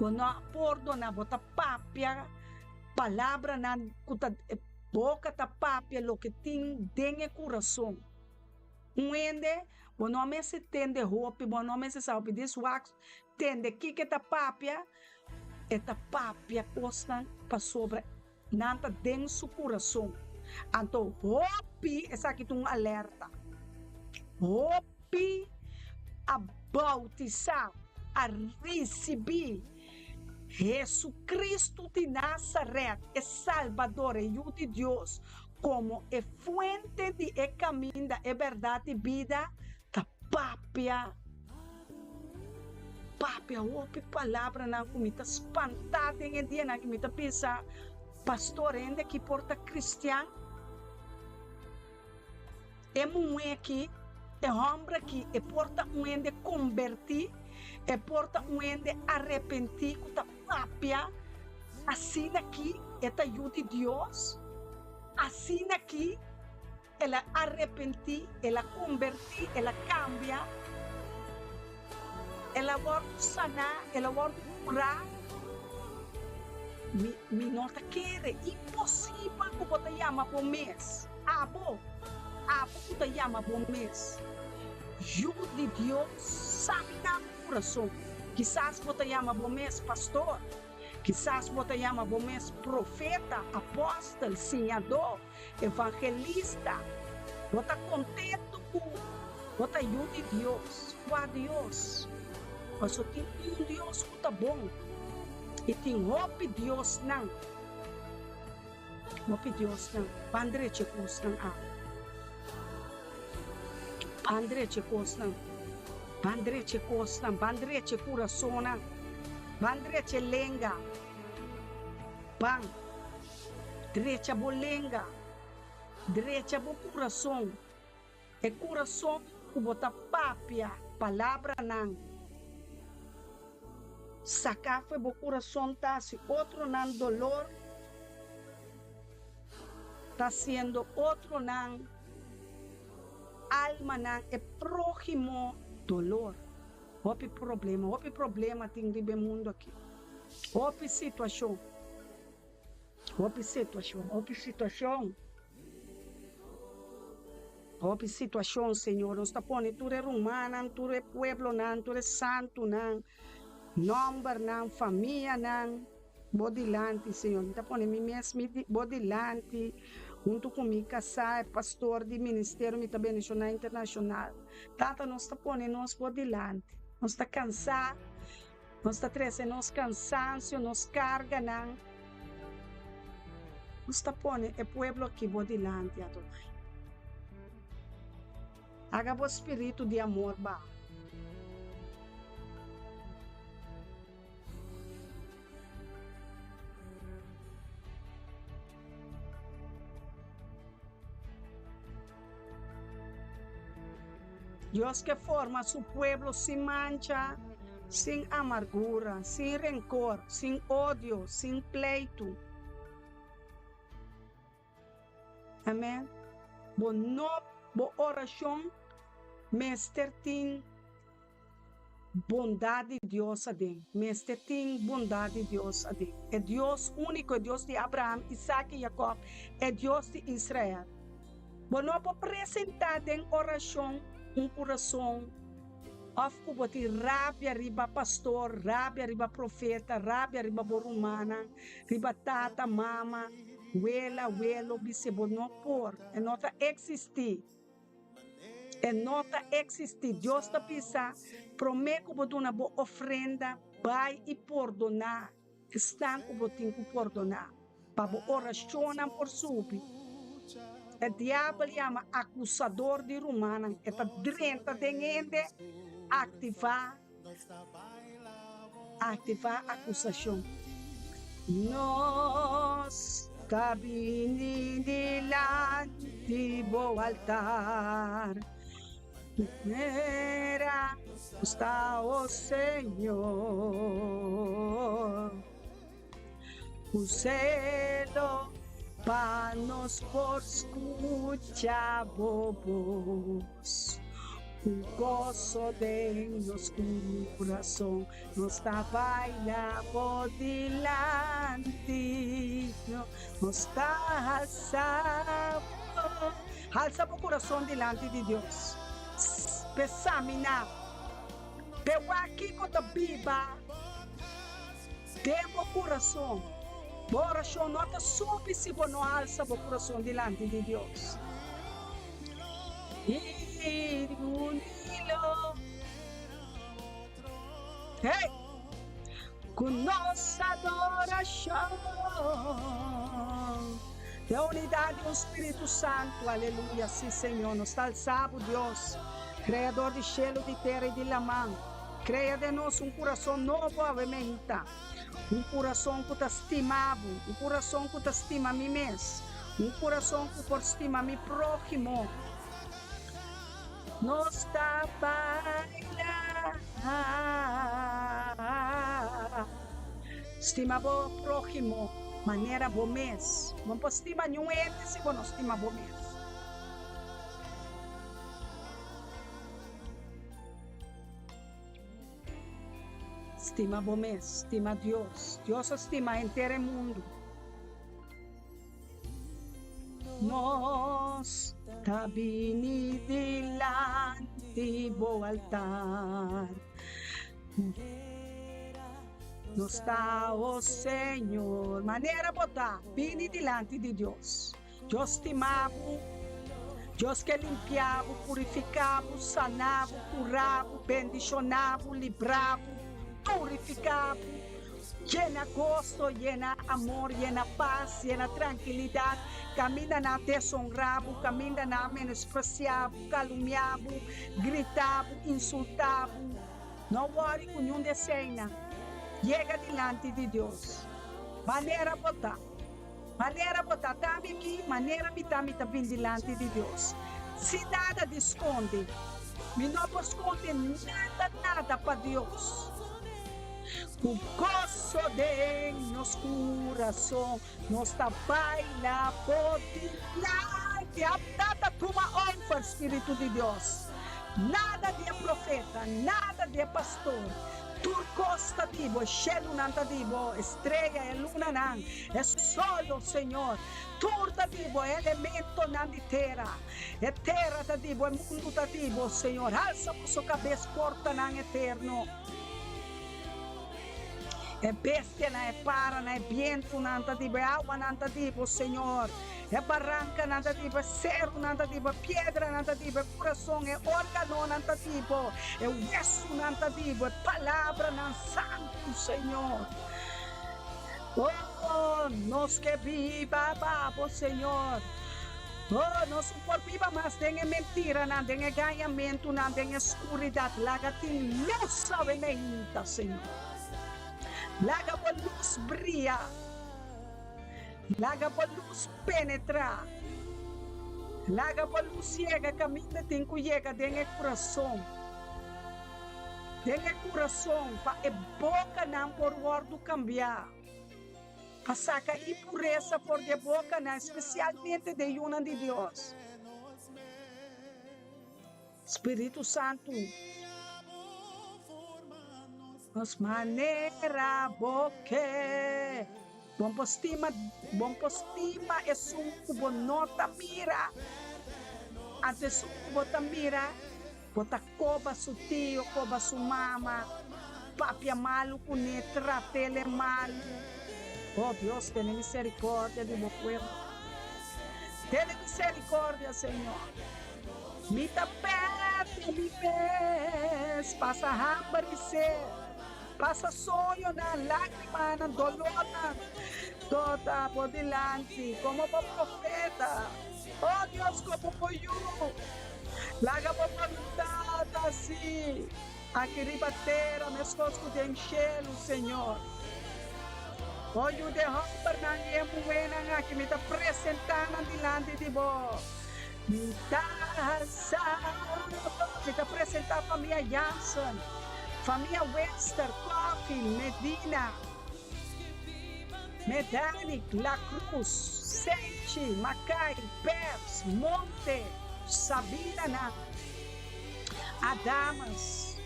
Bo no a pordoná, bo ta papia palabranan ku ta boka ta papia loke tin den e kurason. Un hende, bo no mester tende hopi, bo no mester sa hopi dis wak, tende kiko e ta papia, e ta papia kosnan pasobra nan ta den su kurason. Anto hopi, esaki ta un alerta, hopi a bautisá, a risibí Jesucristo di Nazaret, e Salbador, e Yu di Dios, komo e fuente di e kaminda, e bèrdat i bida, ta papia, papia hopi palabranan ku mi ta spantá den e dianan ku mi ta bisa, Pastor, hende aki por ta kristian? E muhé aki, e hòmber aki, e por ta un hende kombertí? E por ta un hende arepentí ku ta papia asina aki e ta yu di Dios? Asina aki el a arepentí, el a kombertí, el a kambia, el a wòrdu saná, el a wòrdu kurá? Mi, mi no ta kere. Imposibel ku bo ta yama bo mes. Abo, abo ku ta yama bo mes yu di Dios, samina bo kurason. Kisas bo ta yama bo mes pastor. Kisas bo ta yama bo mes profeta, apòstel, siñadó, evangelista. Bo ta kontentu ku bo ta yu di Dios? Kua Dios? Pasobra tin un Dios ku ta bon i tin hopi diosnan. Hopi diosnan, ban drecha e kosnan awe. Ban drecha e kosnan. Ban drecha e kosnan, ban drecha e kurasonnan, ban drecha e lenga. Ban drecha bo lenga, drecha bo kurason, e kurason ku bo ta papia palabranan. Saka fo'i bo kurason ta hasi otronan dolor, ta hasiendo otronan almanan e próhimo dolor. Hopi problema, hopi problema tin riba e mundu aki. Hopi situashon, hopi situashon, hopi situashon. Hopi situashon, Señor. Nos ta pone tur e rumannan, tur e pueblonan, tur e santunan, nòmbernan, famianan Bo dilanti, Señor. Mi ta pone mi mes mi Bo dilanti, huntu ku mi kasá, e pastor di ministerio Mi Ta Bendishoná Internashonal. Tata, nos ta pone nos Bo dilanti. Nos ta kansá, nos ta trese nos kansansio, nos karganan. Nos ta pone e pueblo aki Bo dilanti, Adonai. Haga Bo spiritu di amor baha. Dios ke forma su pueblo sin mancha, sin amargura, sin rencor, sin odio, sin pleitu. Amen. Bo no, bo oracion mester tin Bondad di Dios aden. Mester tin bondad di Dios aden. E Dios único, e Dios di Abraham, Isaac i Jacob, e Dios di Israel. Bo no por presentá den oracion un curason of cu bo tin rabia riba pastor, rabia riba profeta, rabia riba bo rumannan, riba tata, mama, wela, welo, bis'e bo no por. E no ta existí. E no ta eksistí. Dios ta bisa, Promé ku bo duna bo ofrenda, bai i pordoná esnan ku bo tin ku pordoná, pa bo orashonnan por subi. E diabel yama akusador di rumannan. E ta drenta den hende, aktivá Aktivá akusashon. Nos ta bini dilanti bo altar. Mira nos ta, o Señor. Ku selo pa nos por skucha bo bos. Ku goso den nos kurason nos ta baila bo dilanti. Nos ta halsa bo. Halsa bo kurason dilanti di Dios. P'e saminá, p'e wak kiko ta biba den bo kurason. Bo orashon no ta subi si bo no halsa bo kurason dilanti di Dios. Hey! Ku nos adorashon den unidat di un Spiritu Santu, aleluya, si Señor, nos ta alsa bo Dios, Kreador di shelu, di tera i di laman, krea den nos un kurason nobo awe meinta. Un kurason ku ta stima bo, un kurason ku ta stima mi mes, un kurason ku por stima mi próhimo. Nos ta baila. Stima bo próhimo manera bo mes. Bo no por stima niun hende si bo no stima bo mes. Stima bo mes, stima Dios. Dios a stima henter e mundu. Nos ta bini dilanti bo altar. Nos ta, o Señor, manera bo ta, bini dilanti di Dios. Dios stima bo. Dios ke limpia bo, purifiká bo, saná bo, kurá bo, bendishoná bo, librá bo, purifiká bo, yena goso, yena amor, yena pas, yena trankilidat. Kaminda nan desonrá bo, kaminda nan menospresiá bo, kalumiá bo, gritá bo, insultá bo, no wòri ku niun di eseinan. Yega dilanti di Dios manera bo ta. Manera bo ta tambe mi, manera mi ta, mi ta bin dilanti di Dios, sin nada di skonde. Mi no por skonde nada, nada pa Dios. Ku goso den nos kurason, nos ta baila bo dilanti. Ata ta tuma over, Spiritu di Dios. Nada di e profeta, nada di e pastor. Tur kos ta di bo, e shelunan ta di bo, e strea, e lunanan, e sol, o Señor. Tur ta di bo, e elementonan di tera. E tera ta di bo, e mundu ta di bo, Señor. Halsa boso kabes, portanan eterno. E bestianan, e paranan, e bientunan ta di bo, e awanan ta di bo, Señor. E barankanan ta di bo, e serunan ta di bo, e piedranan ta di bo, e kurason, e órganonan ta di bo, e wesunan ta di bo, e palabranan santu, Señor. Oh, nos ke biba pa bo, Señor. Oh, nos no por biba mas den e mentiranan, den e gañamentunan, den e skuridat. Laga tin lus awe meinta, Señor. Laga bo lus bria. Laga bo lus penetrá. Laga bo lus yega kaminda tin ku yega den e kurason. Den e kurason pa e bokanan por wòrdu kambiá. Pa saka impuresa for di e bokanan, spesialmente den yunan di Dios. Spiritu Santu, nos manera bo ke. Bon por stima, bon por stima esun ku bo no ta mira. Anto esun ku bo ta mira, bo ta koba su tio, koba su mama, papia malu kuné, trat'el malu. Oh Dios, tene misericordia di bo pueblo. Tene misericordia, Señor. Mi ta pèrdè mi mes, pasa hamber i sed, pasa soñonan, lágrimanan, dolornan, Tota bo dilanti komo bo profeta, oh Dios, komo bo yu. Laga bo boluntat hasi aki riba tera meskos ku den shelu, Señor. Oh yu de hòmbernan i e muhénan aki, mi ta presentá nan dilanti di bo. Mi ta alsa Mi ta presentá famia Jansen, famia Webster, Coffin, Medina, Medanik, La Cruz, Senchi, Macay, Pers, Monte, Sabina nan. Adamas,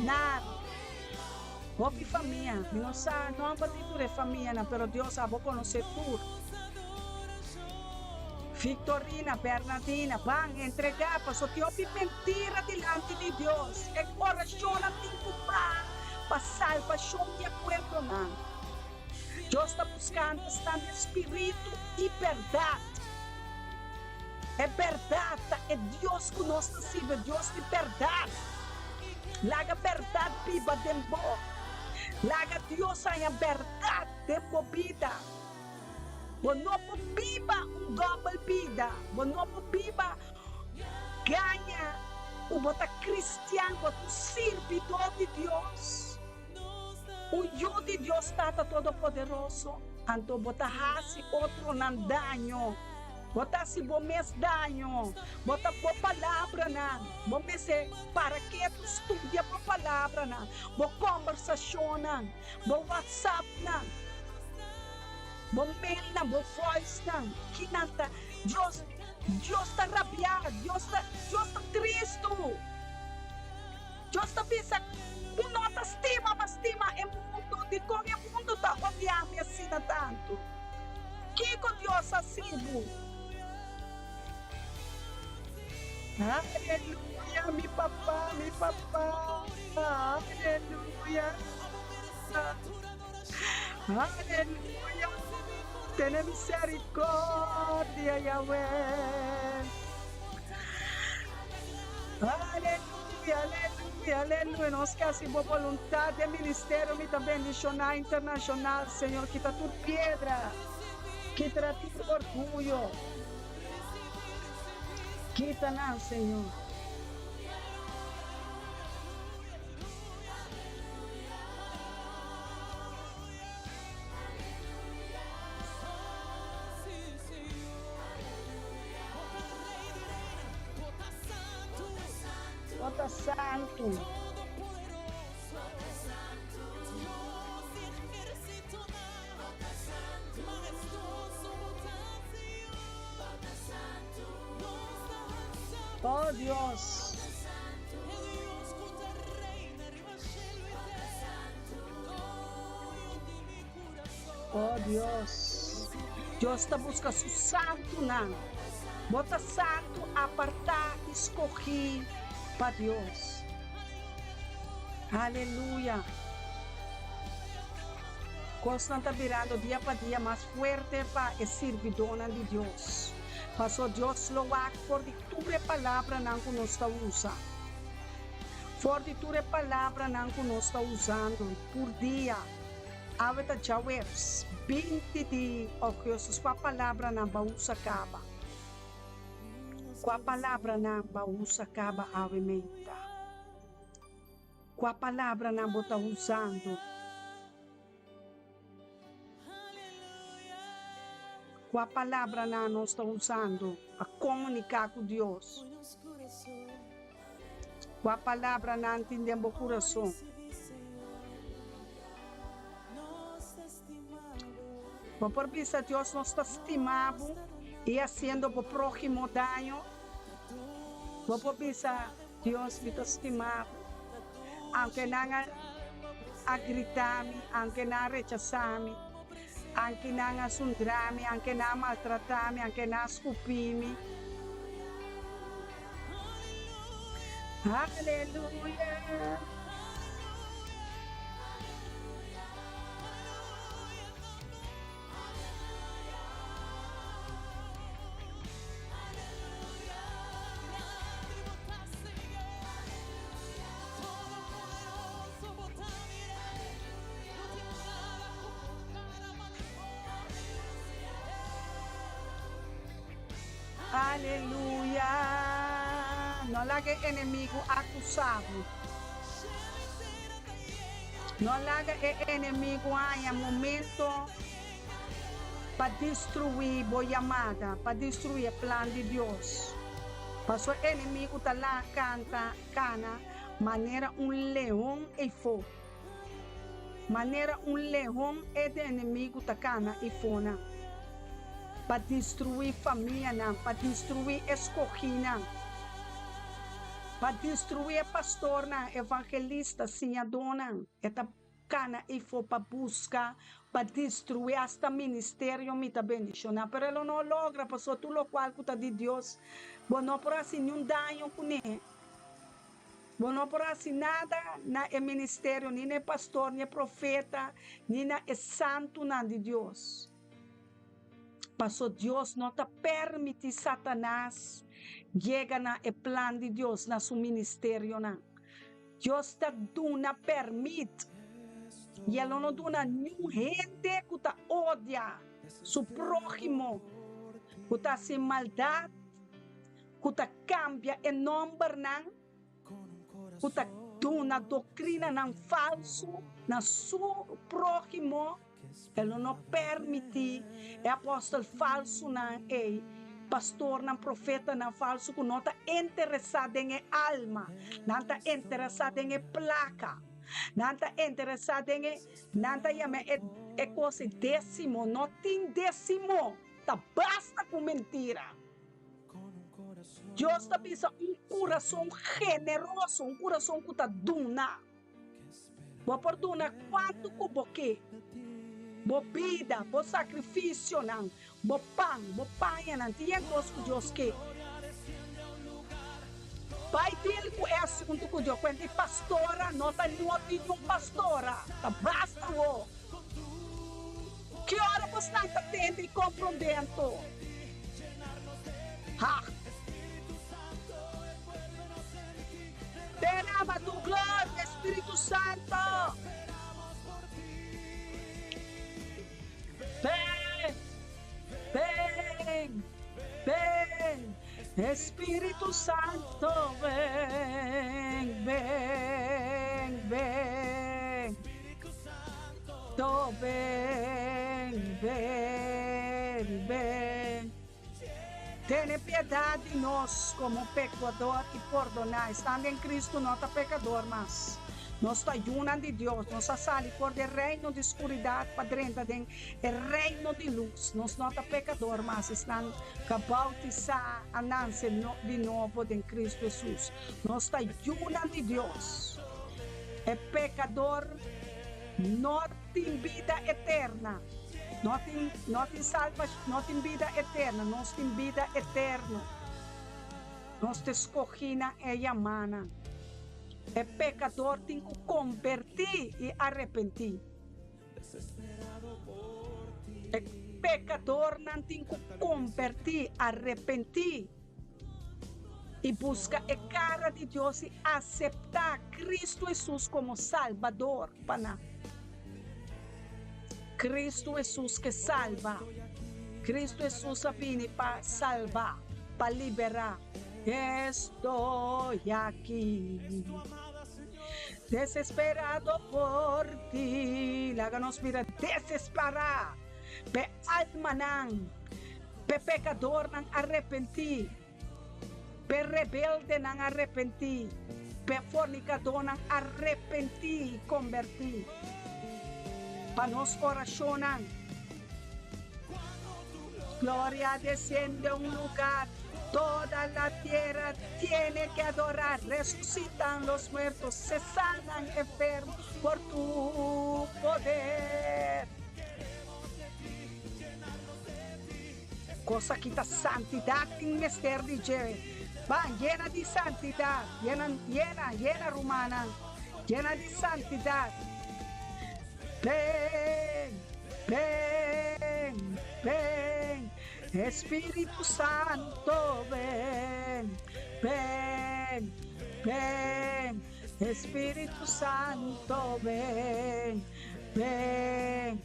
Nar, hopi famia. Mi no sa nomber di tur e famianan, pero Dios abo conoce tur. Victorina, Bernadina, ban entrega paso tin hopi mentira dilanti di Dios. E oracionnan tin cu baha pa salbacion di e pueblonan. Dios ta buscando esnan den spiritu y berdad. E berdad ta e Dios cu nos ta sirbi, e Dios di berdad. Laga berdad biba den bo. Laga Dios haña berdad den bo bida. Bo no por biba un dobbel bida. Bo no por biba gaña cu bo ta cristian, bo ta un sirbidor di Dios, un yu di Dios Tata Todopoderoso, anto bo ta haci otronan daño. Bo ta haci bo mes daño. Bo ta bo palabranan. Bo mester para ketu studia bo palabranan, bo combersacionnan, bo whatsappnan. Bo mailnan, bo voicenan, kinan ta Dios, Dios ta rabiá, Dios ta, Dios ta tristu. Dios ta bisa ku no ta stima ma stima e mundu, dikon e mundu ta odiá mi asina tantu? Kiko Dios a hasi bo? Aleluya, mi papá, mi papá, aleluya. Aleluya! Tene misericordia, Yahweh. Aleluya, aleluya, aleluya. Nos ke hasi bo boluntad den ministerio. Mi ta bendiciona internacional, Señor. Kita tur piedra, kita tur orguyo. Kita nan, Señor. Bo ta santu. Oh Dios. Oh Dios, Dios ta buska su santunan. Bo ta santu, apartá i skogí pa Dios. Aleluya! Kosnan ta birando dia pa dia mas fuerte pa e sirbidónan di Dios. Paso Dios lo wak for di tur e palabranan ku nos ta usa. For di tur e palabranan ku nos ta usando tur dia, awe ta djaweps, 20 di ougùstus, kua palabranan bo a usa kaba? Kua palabranan bo a usa kaba awe meinta? Kua palabranan bo ta usando? Kua palabranan nos ta usando pa komuniká ku Dios? Kua palabranan tin den bo kurason? Bo por bisa Dios nos ta stima bo i hasiendo bo próhimo daño? Bo por bisa Dios mi ta stima bo aunke nan a a grita mi, aunke nan a rechasa mi, aunke nan a zundra mi, aunke nan a maltrata mi, aunke nan a scupi mi. Aleluya! Aleluya! No laga e enemigu akusá bo. No laga e enemigu haña momento pa destruí bo yamada, pa destruí e plan di Dios. Pasobra e enemigu ta la kanta kana manera un leon eifó. Manera un leon e enemigu ta kana eifonan pa destruí famianan, pa destruí e skogínan. Pa destruí e pastornan, evangelista, siñadónan. E ta kana eifó pa buska, pa destruí asta ministerio mi ta bendishoná. Pero e lo no logra, pasobra tur lokual ku ta di Dios, bo no por hasi niun daño kuné. Bo no por hasi nada na e ministerio, ni na e pastor, ni e profeta, ni na e santunan di Dios. Paso Dios no ta permití Satanas yega na e plan di Dios, na su ministerionan. Dios ta duna permit, i e lo no duna niun hende ku ta odia su próhimo, ku ta hasi maldat, ku ta kambia e nòmbernan, ku ta duna doktrinanan falsu na su próhimo, e lo no permití e apòstel falsunan ei, pastornan, profetanan falsu ku no ta interesá den e alma, nan ta interesá den e plaka, nan ta interesá den e, nan ta yama e e kos ei désimo, no tin désimo, ta basta ku mentira. Dios ta bisa un kurason generoso, un kurason ku ta duna. Bo por duna kuantu ku bo ke, bo bida, bo sakrifisionan, bo pan, bo pañanan, tin e kos ku Dios ke. Bai dil ku e asuntu ku Dios kuenta i pastora no ta noti niun pastora, ta basta wo. Ki ora bosnan ta tende i komprondé anto? Ha! Derama tu gloria, Spiritu Santo! Ven, ven, ven, Espiritu Santo, ven, ven, ven. To ven, ven, ven. Tene piedad di nos como pecador y pordona. Esnan den Cristo no ta pecador mas. Nos ta yunan di Dios. Nos a sali for di e reino di scuridad pa drenta den e reino di luz. Nos no ta pecador mas. Esnan cu a bautisa a nance di nobo den Cristo Jesus. Nos ta yunan di Dios. E pecador no tin bida eterna. No tin, no tin salvash, no tin bida eterna. Nos tin bida eterno. Nos ta escogí na e yamanan. E pecador tin cu convertí i arepentí. E pecadornan tin cu convertí, arepentí. I buska e kara di Dios i aseptá Kristu Hesus komo Salbador pa nan. Kristu Hesus ke salba. Kristu Hesus a bini pa salba, pa liberá. Estoy aki, desesperado por ti. Laga nos bira desesperá p'e almanan. P'e pekadornan arepentí, p'e rebeldenan arepentí, p'e fornikadónan arepentí i kombertí. Pa nos orashonnan. Gloria desciende un lugar, toda la tierra tiene que adorar, resucitan los muertos, se sanan enfermos por tu poder. Kos aki ta santidat tin mester di dje. Ban, yena di santidat, yena, yena, yena, rumannan, yena di santidat. Ben, ben, ben, Espíritu Santo, ben, ben, ben, Espíritu Santo, ben, ben.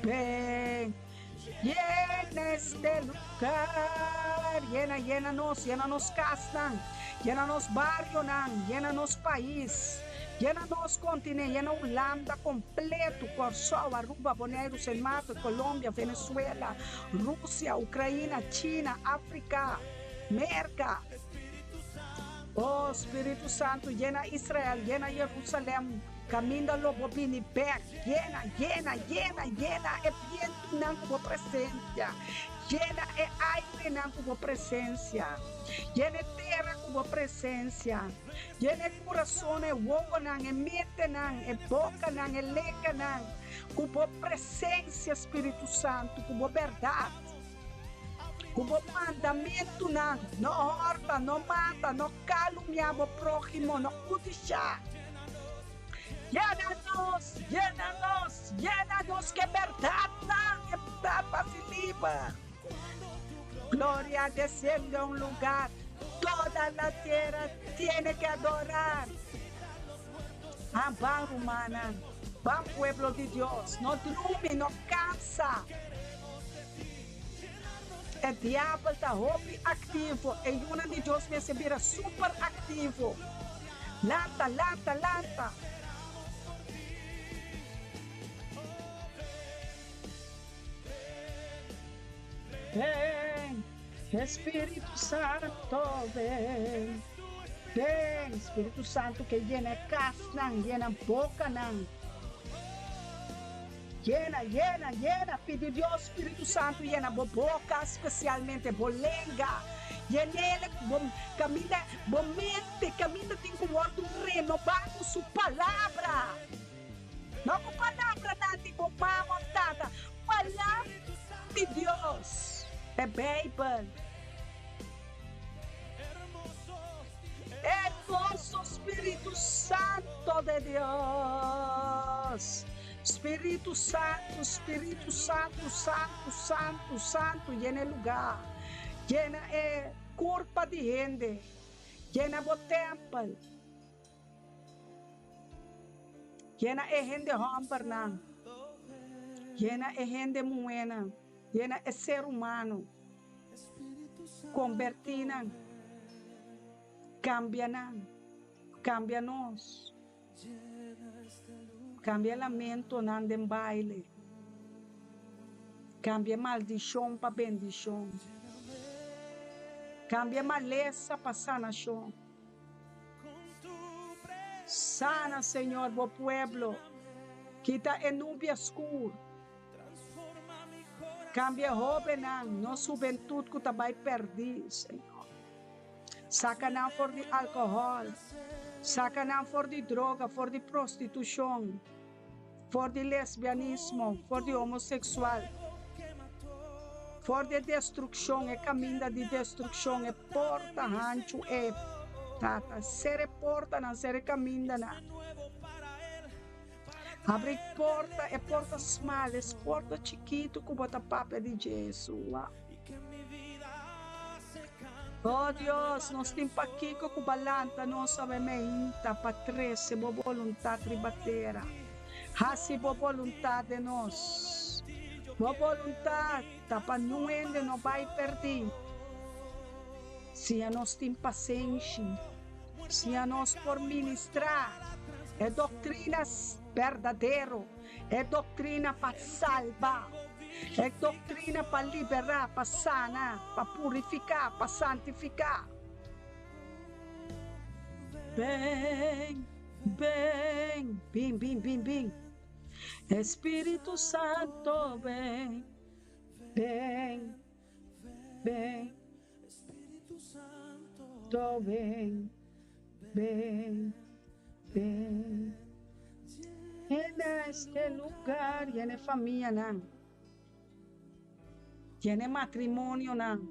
Ben, yena este lugar, yena, yena nos, yena nos casnan, yena nos barionan, yena nos pais, yena nos continente, yena Hulanda completo, Corsou, Aruba, Boneiru, Sint Maarten, Colombia, Venezuela, Rusia, Ucraina, China, Africa, Merca. Oh, Spiritu Santo, yena Israel, yena Jerusalem. Kaminda lo bo bini bek. Yena, yena, yena, yena e bientunan ku bo presensia. Yena e airenan ku bo presensia. Yena e tera ku bo presensia. Yena e kurasonnan, e wowonan, e mentenan, e bokanan, e lenganan ku bo presensia, Spiritu Santu, ku bo bèrdat, ku bo mandamentunan. No hòrta, no mata, no kalumniá bo próhimo, no kudishá. Yena nos, yena nos, yena nos ku e bèrdatnan, e bèrdat pa hasi liber. Gloria desciende a un lugar, toda la tierra tiene que adorar. Ah, ban rumannan, ban pueblo di Dios, no drumi, no cansa. E diabel ta hopi activo, e yunan di Dios mester bira super activo. Lanta, lanta, lanta. Ven, Espíritu Santo, ven. Ven, Spiritu Santo ke yena e kasnan, yena bokanan. Yena, yena, yena. Pidi Dios Spiritu Santo yena bo boka, spesialmente bo lenga. Yen'el bo kaminda, bo mente kaminda tin ku wòrdu renobá ku su palabra. No ku palabranan di bo mama òf tata, palabra di Dios, e Beibel. Hermoso Spiritu Santo de Dios. Spiritu Santo, Spiritu Santo, Santo, Santo, Santo, yena e lugá. Yena e kurpa di hende. Yena bo tèmpel. Yena e hende hòmbernan, yena e hende muhénan, yena e ser humano. Kombertí nan, kambia nan, kambia nos, kambia lamentonan den baile, kambia maldishon pa bendishon, kambia malesa pa sanashon. Sana, Señor, bo pueblo. Kita e nubia skur. Cambia hobennan, nos hubentud cu ta bay perdi, Señor. Saca nan for di alcohol. Saca nan for di droga, for di prostitucion, for di lesbianismo, for di homosexual, for di e destruccion, e caminda di destruccion, e porta hanchu e, Tata. Cera e portanan, cera e camindanan. Habri porta, e porta smal, es porta chikitu ku bo ta papia di Jesua. Oh Dios, nos tin pakiko ku bo a lanta nos awe meinta pa trese bo boluntat riba tera. Hasi bo boluntat den nos. Bo boluntat ta pa niun hende no bai perdí. Siña nos tin pasenshi. Siña nos por ministrá e doktrina berdadero, e doktrina pa salba, e doktrina pa liberá, pa sana, pa purifiká, pa santifiká. Ben, ben, bin, bin, bin, bin. Espíritu Santo, ben, ben, ben. To ben, ben, ben. Yena este lugar, yena e famianan, yena e matrimonionan,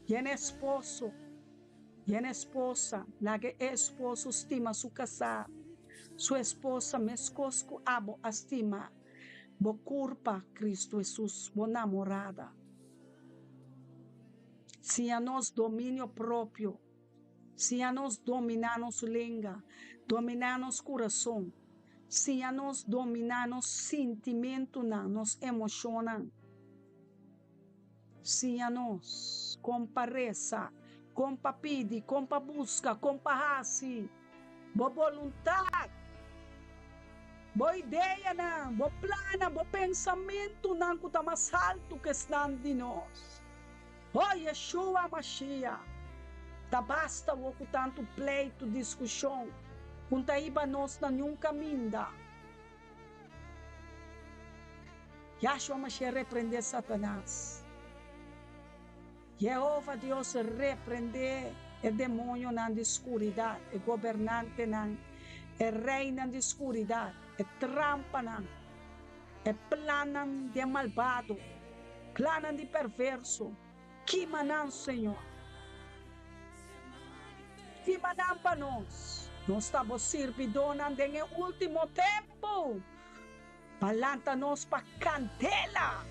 yena e esposo, yena esposa. Laga e esposo stima su kasá, su esposa meskos ku abo a stima bo kurpa, Kristu Hesus, bo namorada. Siña nos dominio propio. Siña nos dominá nos lenga, dominá nos kurason. Siña nos dominá nos sintimentunan, nos emoshonnan. Siña nos kon pa resa, kon pa pidi, kon pa buska, kon pa hasi bo boluntat, bo ideanan, bo plannan, bo pensamentunan ku ta mas haltu ku esnan di nos. Oh Yeshua Mashiach, ta basta wo ku tantu pleitu, diskushon, Ku n'ta hiba nos na niun kaminda. Yahshua Mashiach reprendé Satanas. Yehova Dios reprendé e demoñonan di skuridat, e gobernantenan, e reinan di skuridat, e trampanan, e plannan di e malbado, plannan di perverso. Kima nan, Señor. Kima nan pa nos. Nos ta bo sirbidónan den e último tempu. Pa lanta nos pa kandela.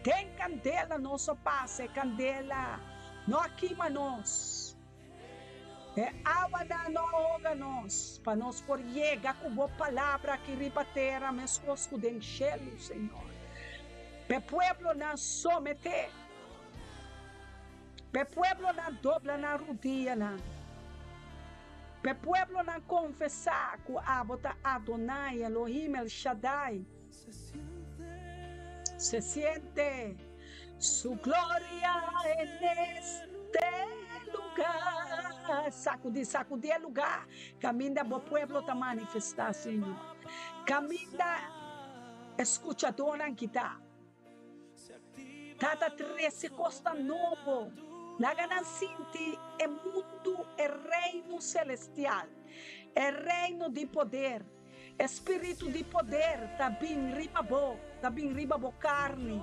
Den kandela nos a pasa, e kandela no a kima nos. E awanan no a hoga nos, pa nos por yega ku bo palabra aki riba tera meskos ku den shelu, Señor. P'e pueblonan someté, p'e pueblonan dobla nan rudianan, p'e pueblonan konfesá ku abo ta Adonai Elohim El Shaddai. Se siente su gloria en este lugar. Sacudí, sacudí e lugar. Caminda bo pueblo ta manifestá, Señor. Caminda e scuchadónan kita. Tata trece cosnan nobo. Laga nan sinti e mundu, e reino celestial, e reino di poder. E spiritu di poder ta bin riba bo, ta bin riba bo karni.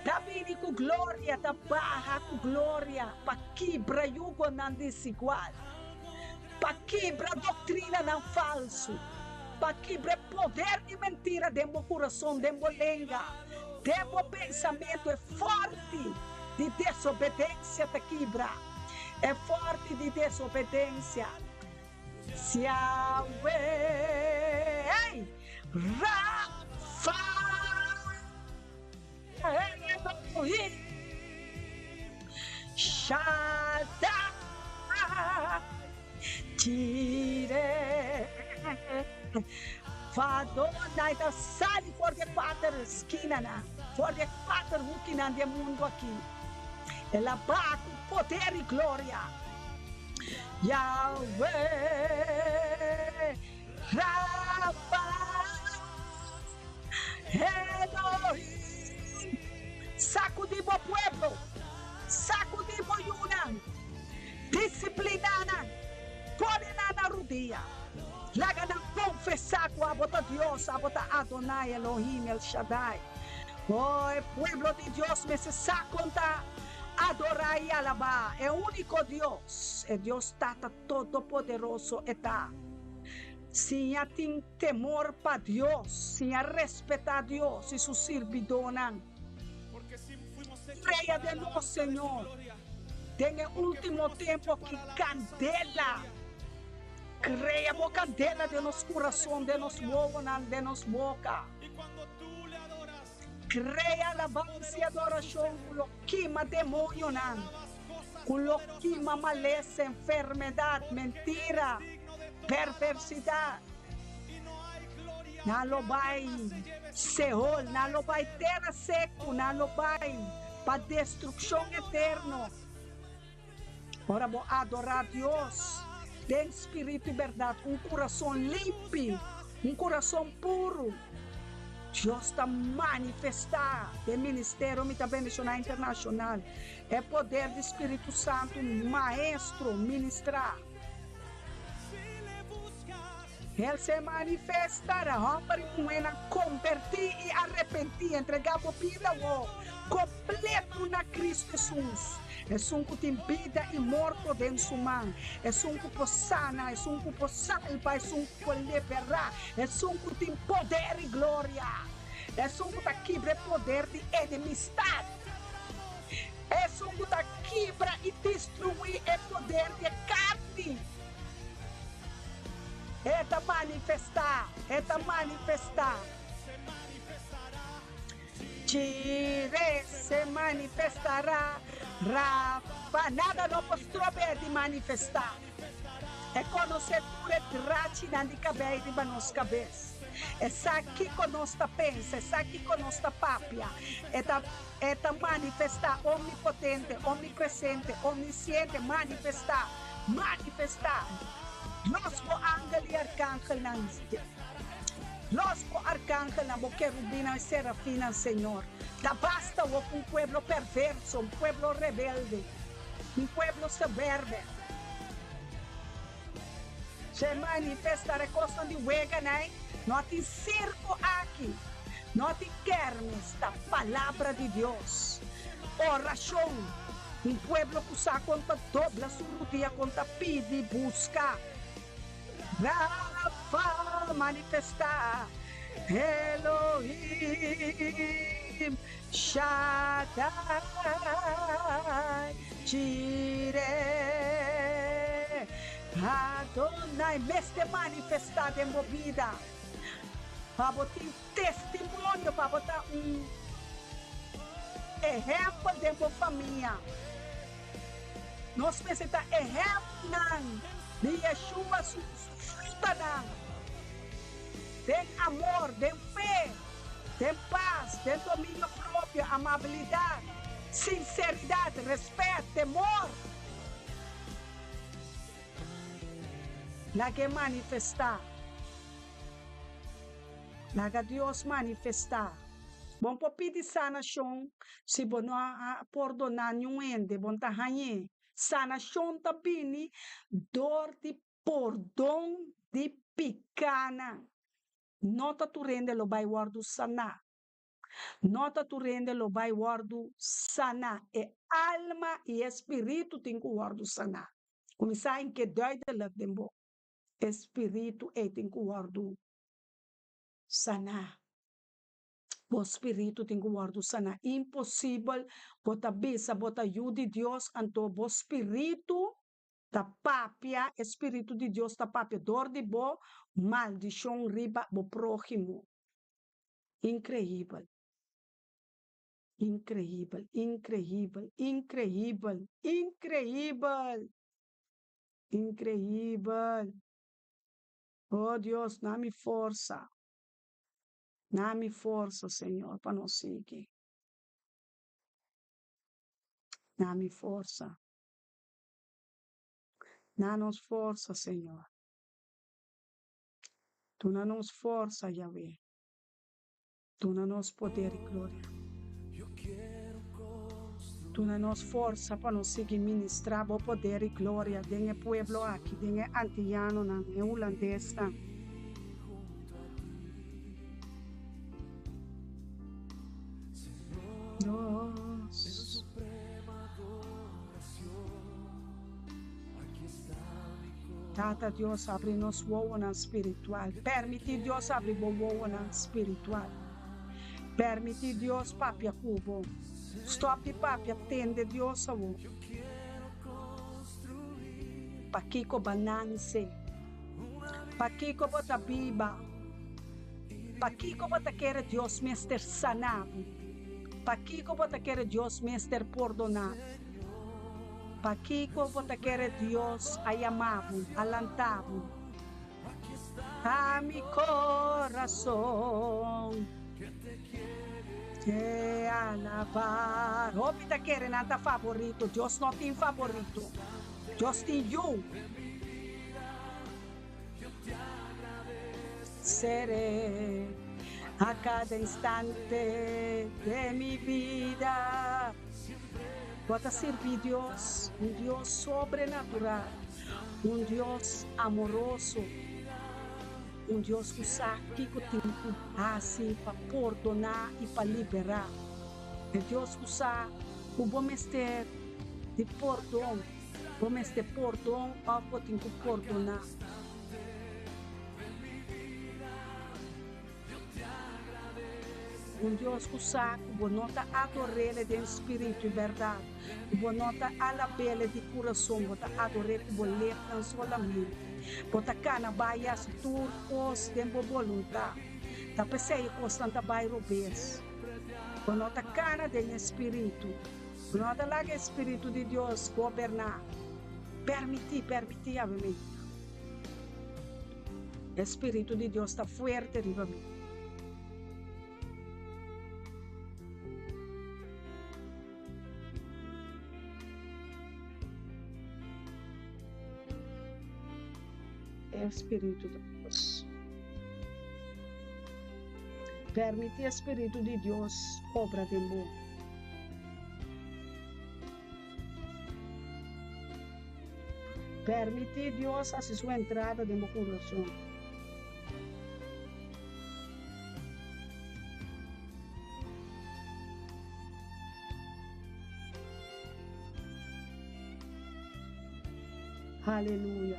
Ta bini ku gloria, ta baha ku gloria pa kibra yugonan desigual, pa kibra doktrinanan falsu, pa kibra e poder di mentira den bo kurason, den bo lenga, den bo pensamentu. E fòrti di desobedensia ta kibra, e fòrti di desobedensia. Yahweh Rafa Elohim Shaddai Jireh Adonai ta sali for di e kuater skinanan, for di e kuater hukinan di e mundu aki. El a baha ku poder i gloria. Yahweh Rafa Elohim, sakudí bo pueblo, sakudí bo yunan, disipliná nan, pone nan na rudia, laga nan konfesá ku abo ta Dios, abo ta Adonai Elohim El Shaddai. Oh, e pueblo di Dios mester sa kon ta Adorá i alabá e úniko Dios, e Dios Tata Todopoderoso e ta. Siña tin temor pa Dios, siña respetá Dios i su sirbidónan. Crea den nos, Señor, den e último tempu aki candela. Crea bo candela den nos curason, den nos wowonan, den nos boca. Crea alabansa i adoracion cu lo kima demonionan, cu lo kima malesa, enfermedad, mentira, perversidad. Nan lo bai Seol, nan lo bai tera secu, nan lo bai pa destruccion eterno. Ora bo adorá Dios den spiritu i bèrdat, ku un kurason limpi, un kurason puru, Dios ta manifestá den Ministerio Mi Ta Bendishoná Internashonal e poder di Spiritu Santu Maestro ministrá. El se manifestará. Hòmber i muhénan kombertí i arepentí, entregá bo bida awor kompleto na Kristu Hesus, esun ku tin bida i morto den su man, esun ku por sana, esun ku por salba, esun ku por liberá, esun ku tin poder i gloria, esun ku ta kibra e poder di enemistat, esun ku ta kibra i destruí e poder di e karni. E ta manifestá, e ta manifestá. Jireh se manifestará, Rafa, nada no por strob'é di manifestá. E konosé tur e drachinan di kabei riba nos kabes. E sa kiko nos ta pensa, e sa kiko nos ta papia. E ta, e ta manifestá, omnipotente, omnipresente, omnisiente, manifestá. Manifestá! Los bo angel i arkangelnan. Los bo arkangelnan, bo kerubinnan i serafinnan, Señor. Ta basta awor ku un pueblo perverso, un pueblo rebelde, un pueblo soberbe. Se manifestará e kosnan di weganan ei. No tin sirko aki, no tin kèrmis, ta Palabra di Dios. Orashon, un pueblo ku sa kon ta dobla su rudia, kon ta pidi, buska. Rafa manifestá, Elohim Shaddai Jireh Adonai mester manifestá den bo bida pa bo tin testimonio, pa bo ta un ehèmpel den bo famia. Nos mester ta ehèmpelnan di Yeshua su frutanan den amor, den fe, den pas, den dominio propio, amabilidat, sinseridat, rèspèt, temor. Lag'é manifestá. Laga Dios manifestá. Bo no por pidi sanashon si bo no a pordoná niun hende. Bo no ta hañ'é. Sanashon ta bini dor di pordon di pikánan. No ta tur hende lo bai wòrdu saná. No ta tur hende lo bai wòrdu saná. E alma i e spiritu tin ku wòrdu saná. Kuminsá en ke duidelijk den bo. E spiritu ei tin ku wòrdu saná. Bo spiritu tin ku wòrdu saná. Imposibel bo ta bisa bo ta yu di Dios, anto bo spiritu ta papia, e spiritu di Dios ta papia dor di bo maldishon riba bo próhimo. Inkreibel. Inkreibel, inkreibel, inkreibel, inkreibel! Inkreibel! Oh Dios, na mi forsa. Na mi forsa, Señor, pa nos sigui. Na mi forsa. Na nos forsa, Señor. Duna nos forsa, Yahweh. Duna nos poder i gloria. Duna nos forsa pa nos sigui ministrá Bo poder i gloria den e pueblo aki, den e antiyanonan, e hulandesnan. Dios. Tata Dios abri nos wowonan spiritual. Permiti Dios abri bo wowonan spiritual. Permiti Dios papia ku bo. Stop di papia, tende Dios awo. Pakiko ba nanse? Pakiko bo ta biba? Pakiko bo ta kere Dios mester sana bo? Pakiko bo ta kere Dios mester pordona bo? Pakiko bo ta kere Dios a yama bo, a lanta bo? A mi corazon te alabar. Hopi ta kere nan ta favorito. Dios no tin favorito. Dios tin yu. Seré a cada instante de mi vida. Bo ta sirbi Dios, un Dios sobrenatural, un Dios amoroso, un Dios ku sa kiko tin ku hasi pa pordoná i pa liberá. E Dios ku sa ku bo mester di pordon, bo mester pordon òf bo tin ku pordoná. Un Dios ku sa ku bo no ta ador'Ele den spiritu i bèrdat, ku bo no ta alab'Ele di kurason, bo ta ador'E ku bo lepnan solamente. Bo ta kana bai hasi tur kos den bo boluntat. Ta p'esei e kosnan ta bai robes. Bo no ta kana den e spiritu. Bo no ta laga e spiritu di Dios goberná. Permití, permití, awe. E Spiritu di Dios ta fuerte riba mi. e Spiritu di Dios. Permití e Spiritu di Dios obra den bo. Permití Dios hasi su entrada den bo kurason. Haleluya.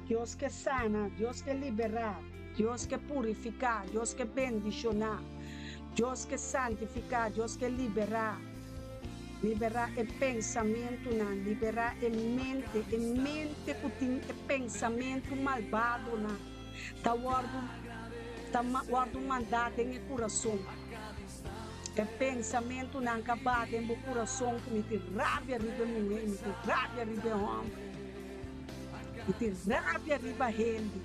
Dios ke sana, Dios ke liberá, Dios ke purifiká, Dios ke bendishoná, Dios ke santifiká, Dios ke liberá. Liberá e pensamentunan, liberá e mente, e mente ku tin e pensamentu malbadonan ta wòrdu ta wòrdu mandá den e kurason. E pensamentunan ka ba den bo kurason ku mi tin rabia riba e muhé, mi tin rabia riba e hòmber, mi tin rabia riba hende.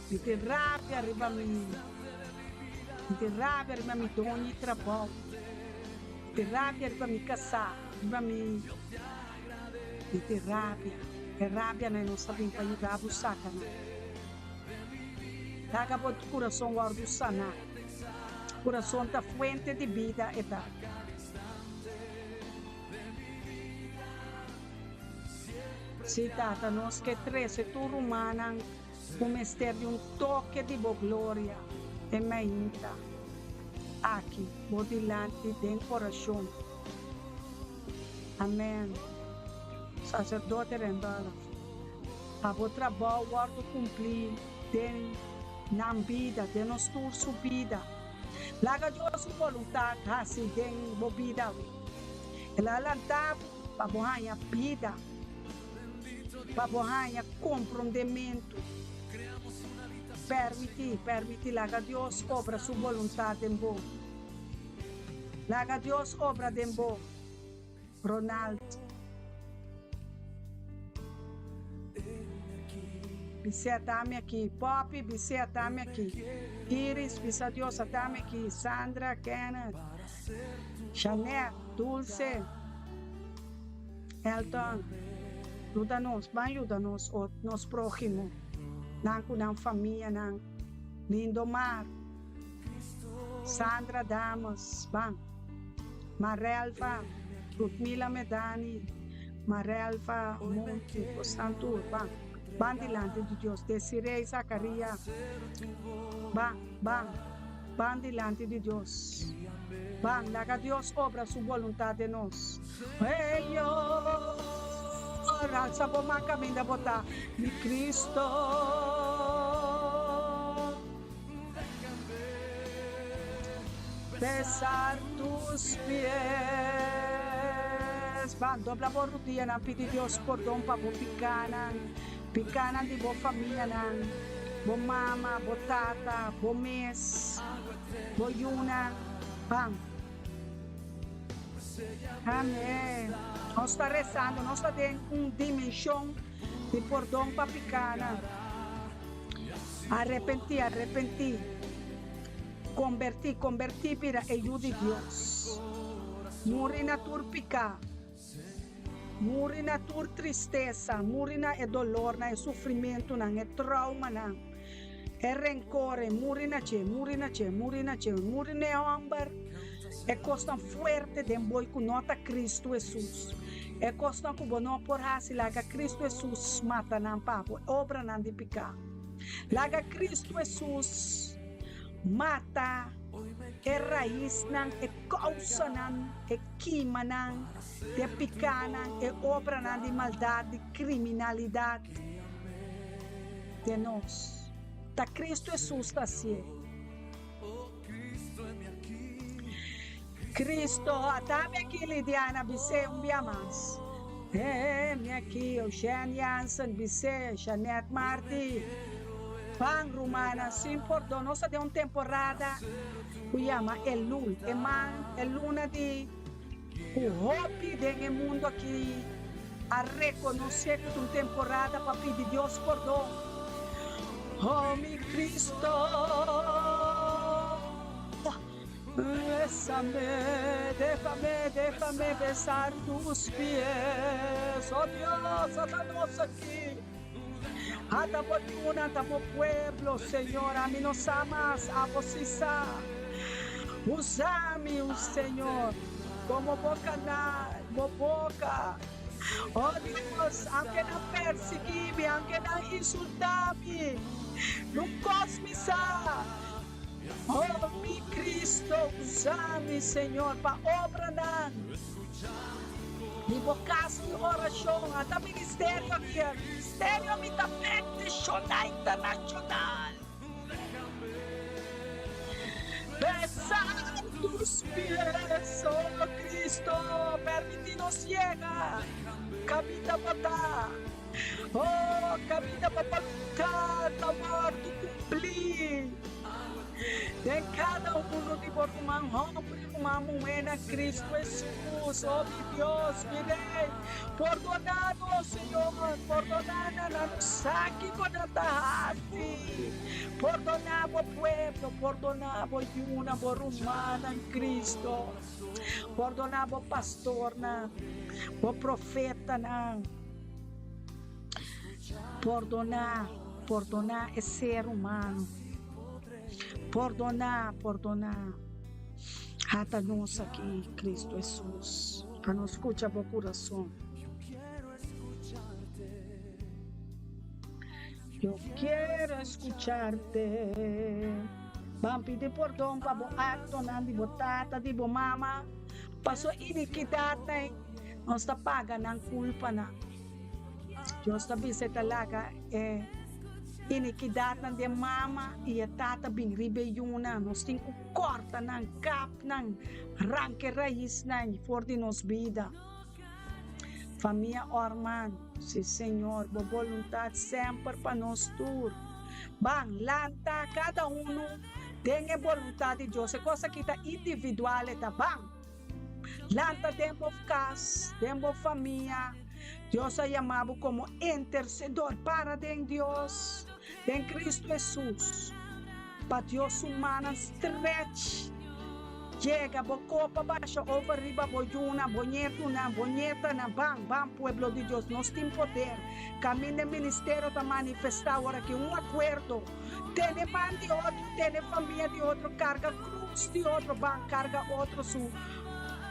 Mi tin rabia riba mi, mi tin rabia riba mi doño di trabou, mi tin rabia riba mi kasá, riba mi, mi tin rabia. E rabianan no sa bin pa yuda bo saka nan. Laga bo kurason wòrdu saná. Kurason ta fuente di bida e ta. Sí, Tata, nos ke trese tur rumannan ku mester di un toke di bo gloria e mainta aki bo dilanti den orashon. Amen. Saserdote Randolph, pa bo trabou wòrdu kumplí den nan bida, den nos tur su bida. Laga Dios su boluntat hasi den bo bida awe. El a lanta bo pa bo haña bida, pa bo haña komprondementu. Permití, permití, laga Dios obra su boluntat den bo. Laga Dios obra den bo, Ronald. Bis'é atami aki, Poppy, bis'é atami aki, Iris, bisa Dios atami aki, Sandra, Kenneth, Jeanette, Dulce, Elton, yuda nos, ban yuda nos ot, nos próhimo, nan ku nan famianan, Lindomar, Sandra Damas, ban, Marelva, Ludmila Medani, Marelva, Monty, bosnan tur, ban, ban dilanti di Dios, Desiree, Zacaria, ban, ban. Ban dilanti di Dios. Ban laga Dios obra su boluntad den nos. Señor, alsa bo man caminda bo ta, mi Cristo. Besar tus pies. Ban dobla bo rudianan, pidi Dios pordon pa bo picanan. Pikánan di bo famianan, bo mama, bo tata, bo mes, bo yunan, ban. Amén. Nos ta rezando, nos ta den un dimenshon di pordon pa pikánan. Arepentí, arepentí. Kombertí, kombertí bira e yu di Dios. Muri na tur piká. Muri na tur tristesa, muri na e dolornan, e sufrimentunan, e traumanan, e rencore, muri na dje, muri na dje, muri na dje, muri na e homber, e kosnan fuerte den bo i ku no ta Cristo Hesus, e kosnan ku bo no por hasi, laga Cristo Hesus mata nan pa bo, e obranan di piká. Laga Cristo Hesus mata e raisnan, e kousanan, e kimanan, e pikánan, e obranan di maldat, di kriminalidat den nos. Ta Kristu Hesus ta hasié. Kristu, atami aki, Lidiana, bis'é un bia mas. Hemi aki, Eugène Jansen, bis'é, Jeanette Marti. Ban, rumannan, sin pordon, nos ta den un temporada ku yama Elul, e man, e luna di ku hopi den e mundu aki a rekonosé ku ta un temporada pa pidi Dios pordon. Oh mi Cristo, bésame, déjame, déjame besar tus pies. Oh Dios, ata nos aki. Ata bo yuna, ata bo pueblo, Señor. Ami no sa mas, abo si sa. Usa mi, Señor, como bo canal, bo boca. Oh Dios, aunke nan persiguí mi, aunke nan insultá mi, no kos mi sa. Oh mi Cristo, usa mi, Señor, pa obranan di bo kas di orashon. Ata ministerio aki, ministerio mi ta bendishoná internashonal. Besar tus pies, oh Cristo, permití nos yega caminda bo ta. Oh, caminda bo voluntad ta wordo cumplí den cada uno di bo ruman homber y ruman muher na Cristo Jesús. Oh, mi Dios, mi Rey, pordona nos, Señor, pordona nan, nan no sa kico nan ta haci. Pordoná bo pueblo, pordoná bo yunan, bo rumannan, Cristo. Pordoná bo pastornan, bo profetanan. Pordoná, pordoná e ser humano. Pordoná, pordoná. Hata nos aki, Cristo Hesus, pa nos scucha bo curason. Yo quiero escucharte. Ban pidi pordon pa bo actonan di bo tata, di bo mama, paso iniquidadnan nos ta paga nan culpanan. Dios ta bisa e ta laga e iniquidadnan di e mama y e tata bin riba e yunan. Nos tin cu corta nan, kap nan, ranca e raisnan for di nos bida. Famia Orman, Si Señor, bo boluntad semper pa nos tur. Ban, lanta cada uno den e boluntad di Dios. E cos aki ta individual, e ta ban. Lanta den bo cas, den bo famia. Dios a yama bo como intercedor. Para den Dios, den Cristo Jesus. Pa Dios su mannan stretch yega bo kopa basha over riba bo yunan, bo ñetunan, bo ñetanan. Ban, ban pueblo di Dios, nos tin poder. Kaminda e ministerio ta manifestá ora ki un akuerdo. Tene man di otro, tene famia di otro, karga krus di otro, ban karga otro su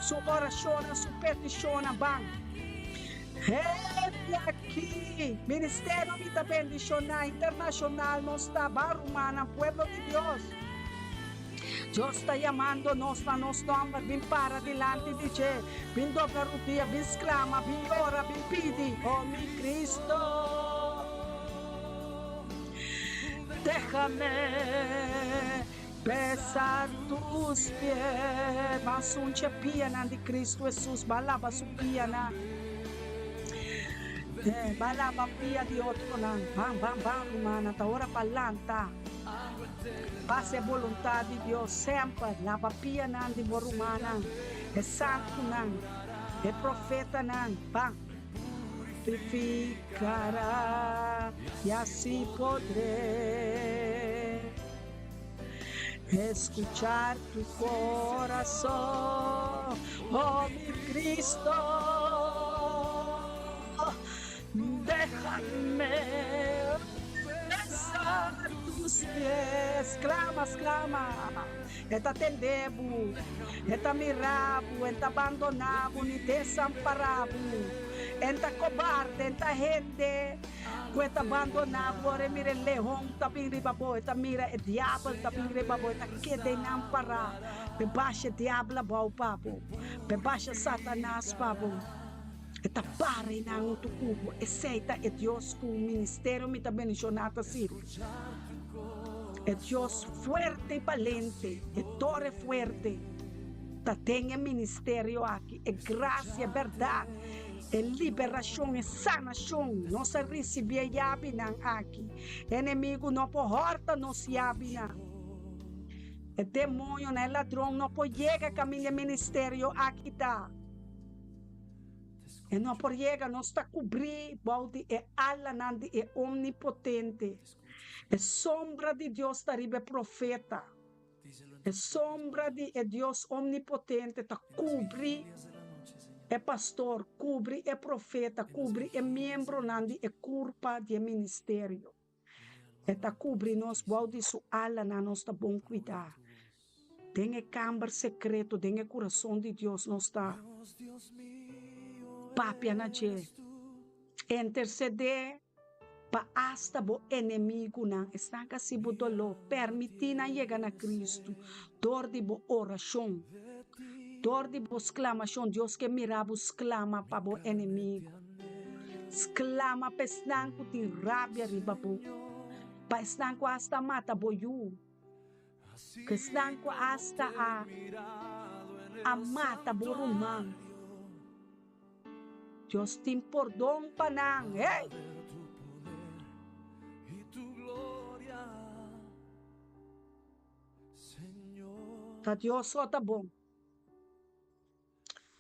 su orashonnan, su petishonnan, ban. Hende aki, ministerio mi ta bendiciona, internacional nos ta, ba rumannan, pueblo di Dios. Dios ta yamando nos na nos nomber, bin para dilanti di dje, bin dobla rudia, bin sclama, bin yora, bin pidi, Oh mi Cristo, déjame besar tus pies. Ban sunchi e pianan di Cristo Jesus, ban laba su pianan. Ban laba pia di otronan. Ban, ban, ban, rumannan, ta ora pa lanta. Pasa e boluntad di Dios semper. Laba pianan di bo rumannan, e santunan, e profetanan. Ban. Purificará y así podré escuchar tu corazón, oh mi Cristo, déjame besar tus pies. Clama, clama, e ta tende bo, e ta mira bo, e ta bandona bo ni desampara bo. E ta cobarde, e ta hende. Ku e ta bandoná bo ora e mira e leon ta bin riba bo, e ta mira e diabel ta bin riba bo, e ta keda einan pará p'e basha e diabel abou pa bo, p'e basha Satanas pa bo. E ta para einan huntu ku bo. Esei ta e Dios ku ministerio mi ta bendishoná ta sirbi. E Dios fuerte i balente, e tore fuerte ta den e ministerio aki. E grasia, e bèrdat. E liberashon, e sanashon, nos a risibí e yabinan aki. E enemigu no por hòrta nos yabinan. E demoñonan, e ladron no por yega kaminda e ministerio aki ta. E no por yega, nos ta kubrí bou di e alanan di e Omnipotente. E sombra di Dios ta riba e profeta. E sombra di e Dios omnipotente ta kubri e pastor, kubri e profeta, kubri e miembronan di e kurpa di e ministerio. E ta kubri nos bou di su alanan, nos ta bon kuidá. Den e kamber sekreto, den e kurason di Dios nos ta papia na dje, intersedé pa asta bo enemigunan, esnan ku hasi bo doló, permití nan yega na Kristu dor di bo orashon, dor di bo sklamashon. Dios ke mira bo sklama pa bo enemigu, sklama pa esnan ku tin rabia riba bo, pa esnan ku asta mata bo yu. Esnan ku asta a a mata bo ruman, Dios tin pordon pa nan. Hey! Ta Dios so ta bon.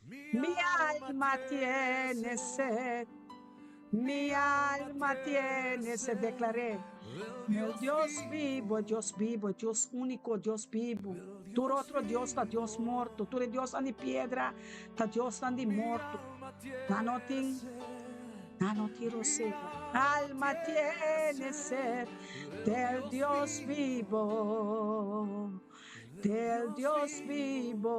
Mi alma tiene sed, mi alma tiene sed, declaré. El Dios vivo, Dios vivo, Dios único, Dios vivo. Tur otro Dios ta Dios morto, tur e Diosnan di piedra ta Diosnan di morto. Nan no tin, nan no tin rosego. Alma tiene sed del Dios vivo. Del Dios vivo.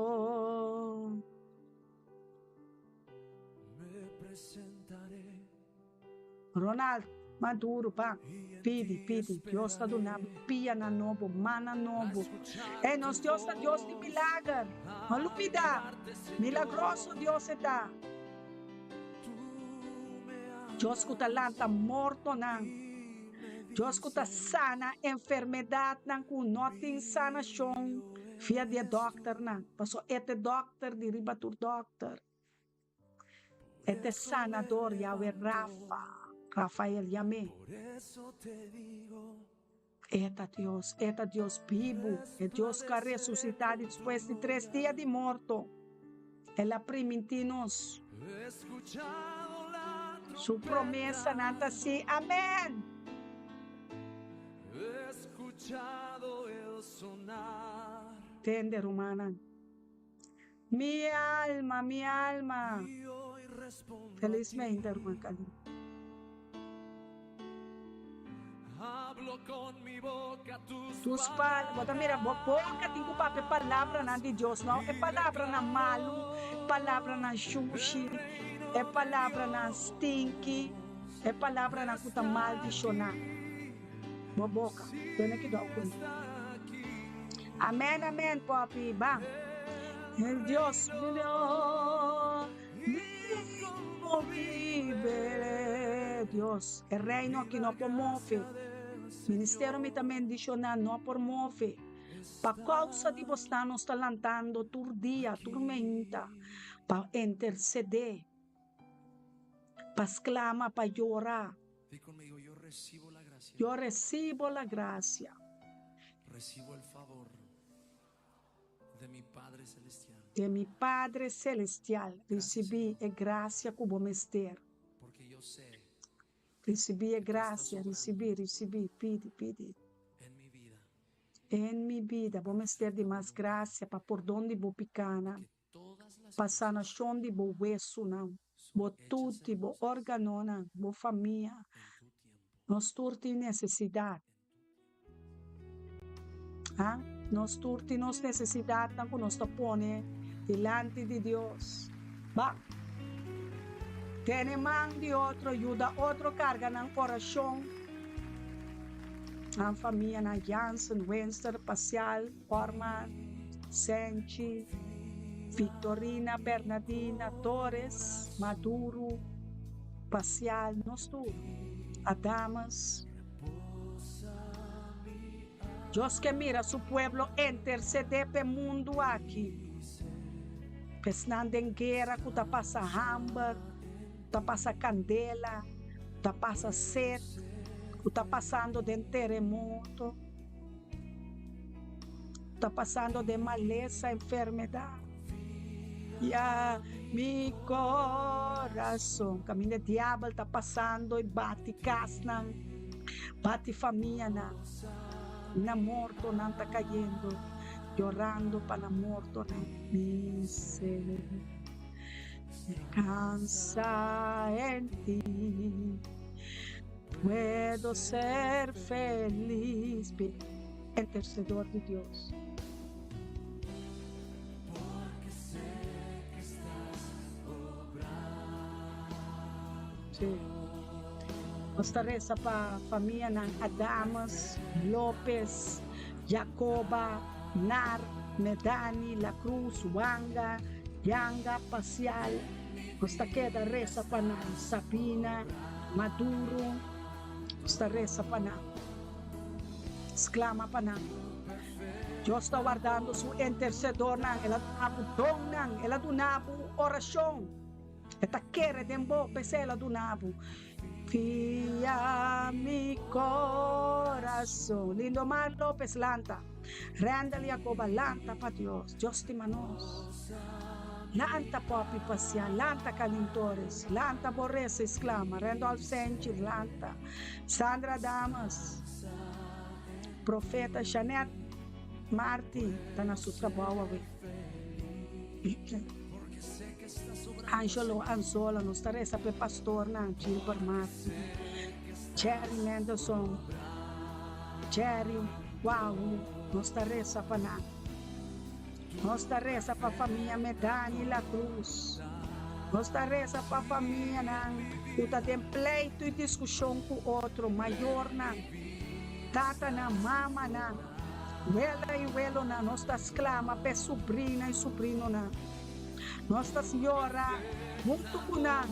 Ronald, Maduro pa pidi, pidi. Dios ta duna bo pianan nobo, mannan nobo. Ey, nos Dios ta Dios di milager. No lubida, milagroso Dios e ta. Dios ku ta lanta mortonan. Dios ku ta sana enfermedadnan ku no tin sanashon via di e dòkternan, pasobra e ta e dòkter di riba tur dòkter. E ta e sanador, Yahweh Rafa, Rafael, yam'é. E ta Dios, e ta Dios bibu, e Dios ku a resusitá despues di tres dia di morto. El a primintí nos. Su promesanan ta sí, Amén. Tende, rumannan. Mi alma, mi alma. Felismente, ruman Kalin. Tus pal, bo ta mira bo boka tin ku papia palabranan di Dios, no e palabranan malu, palabranan shushi, e palabranan stinky, e palabranan ku ta maldishoná bo boka. Tene kidou ku mi. Amen, amen, Poppy, ban. El Dios mío. Inmovibel Dios, e reino aki no por move. Ministerio mi ta mendiciona no por move. Pa causa di bosnan nos ta lantando tur dia, tur meinta, pa intercede, pa sclama, pa yora. Yo recibo la gracia. De mi Padre Celestial. De mi Padre Celestial. Ricibi e gracia cu bo mester. Porque yo sé. Ricibi e gracia, ricibi, ricibi, pidi, pidi. En mi vida. En mi bida, bo mester di mas gracia pa pordon di bo picanan, pa sanacion di bo wesunan, bo tuti, bo organonan, bo famia. Nos tur tin necesidad. Ha? Nos tur tin nos nesesidatnan ku nos ta pone dilanti di Dios. Ba! Tene man di otro, yuda otro karga nan orashon. Nan famianan Jansen, Wenster, Pasial, Orman, Senchi, Victorina, Bernadina, Torres, Maduro, Pasial, nos tur. Adamas. Dios ke mira su pueblo intercedé p'e mundu aki, p'esnan den guera ku ta pasa hamber, ku ta pasa kandela, ku ta pasa set, ku ta pasando den teremoto, ku ta pasando den malesa, enfermedat. Ya mi corazon. Caminda e diabel ta pasando y bati casnan. Bati famianan, nan mortonan ta cayendo, yorando pa nan mortonan. Mi ser descansa en ti, puedo ser feliz. Intercedor di Dios. Sí. Nos ta resa pa famianan Adames, Lopez, Jacoba, Nar, Medani, La Cruz, Wanga, Yanga, Pasial. Nos ta keda resa pa nan Sabina, Maduro. Nos ta resa pa nan. Sklama pa nan. Dios ta wardando su intercedornan. El a duna bo donnan. El a duna bo oracion. E ta kere den bo, p'esei el a duna bo. Fia mi corazon. Lindomar Lopez lanta. Randall Jacoba lanta pa Dios. Dios stima nos. Lanta Poppy Pasia, lanta Kalin Torres, lanta bo resa y sclama. Randolph Senchi lanta. Sandra Damas, Profeta Janet Marti ta na su trabou awe. Angelo Anzola, nos ta resa pa e pastornan, Gilbert Marti, Jerry Mendelson, Jerry Wahoo, nos ta resa pa nan. Nos ta resa pa famia Medani La Cruz. Nos ta resa pa famianan ku ta den pleitu i diskushon ku otro, mayornan, tatanan, mamanan, wela i welonan. Nos ta sklama pa e subrina i subrinonan. Nos ta yora huntu ku nan.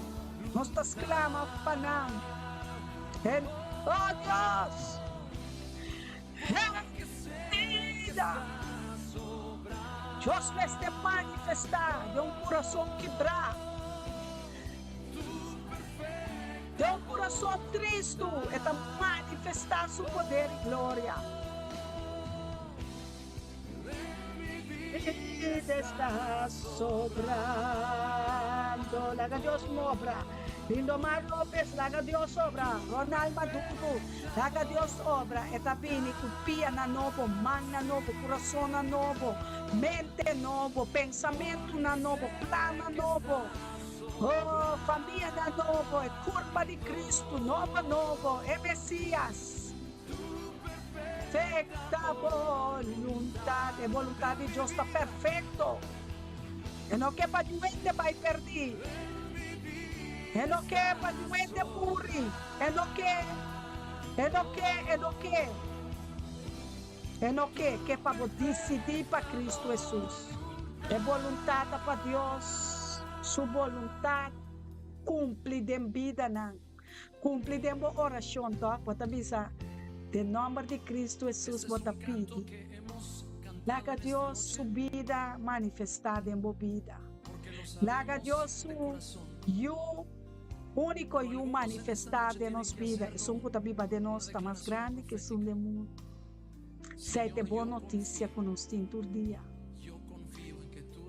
Nos ta sklama pa nan. En, oh Dios! Henda! Dios mester manifestá den un kurason kibrá, den un kurason tristu, e ta manifestá su poder i gloria. Vida está sobrando. Laga Dios mobra. Lindomar Lopez, laga Dios obra. Ronald Maduro, laga Dios obra. E ta bini ku pianan nobo, mannan nobo, kurasonnan nobo, mente nobo, pensamentunan nobo, plannan nobo. Oh, famianan nobo, e kurpa di Kristu, nobo nobo, e Mesias. Perfecta voluntad. E voluntad di Dios ta perfecto. E no ke pa niun hende bai perdí. E no ke pa niun hende muri. E no ke, e no ke, e no ke. E no ke, ke pa bo disidí pa Cristo Hesus. E voluntad ta pa Dios su voluntad cumpli den bidanan. Cumpli den bo oracion toch bo ta bisa den nomber di Cristo Jesus bo ta pidi. Laga Dios su bida manifesta den bo bida. Laga Dios su Yu, unico Yu manifesta den nos bida. Esun cu ta biba den nos ta mas grandi cu esun den mundo. Esey ta e bon noticia cu nos tin tur dia.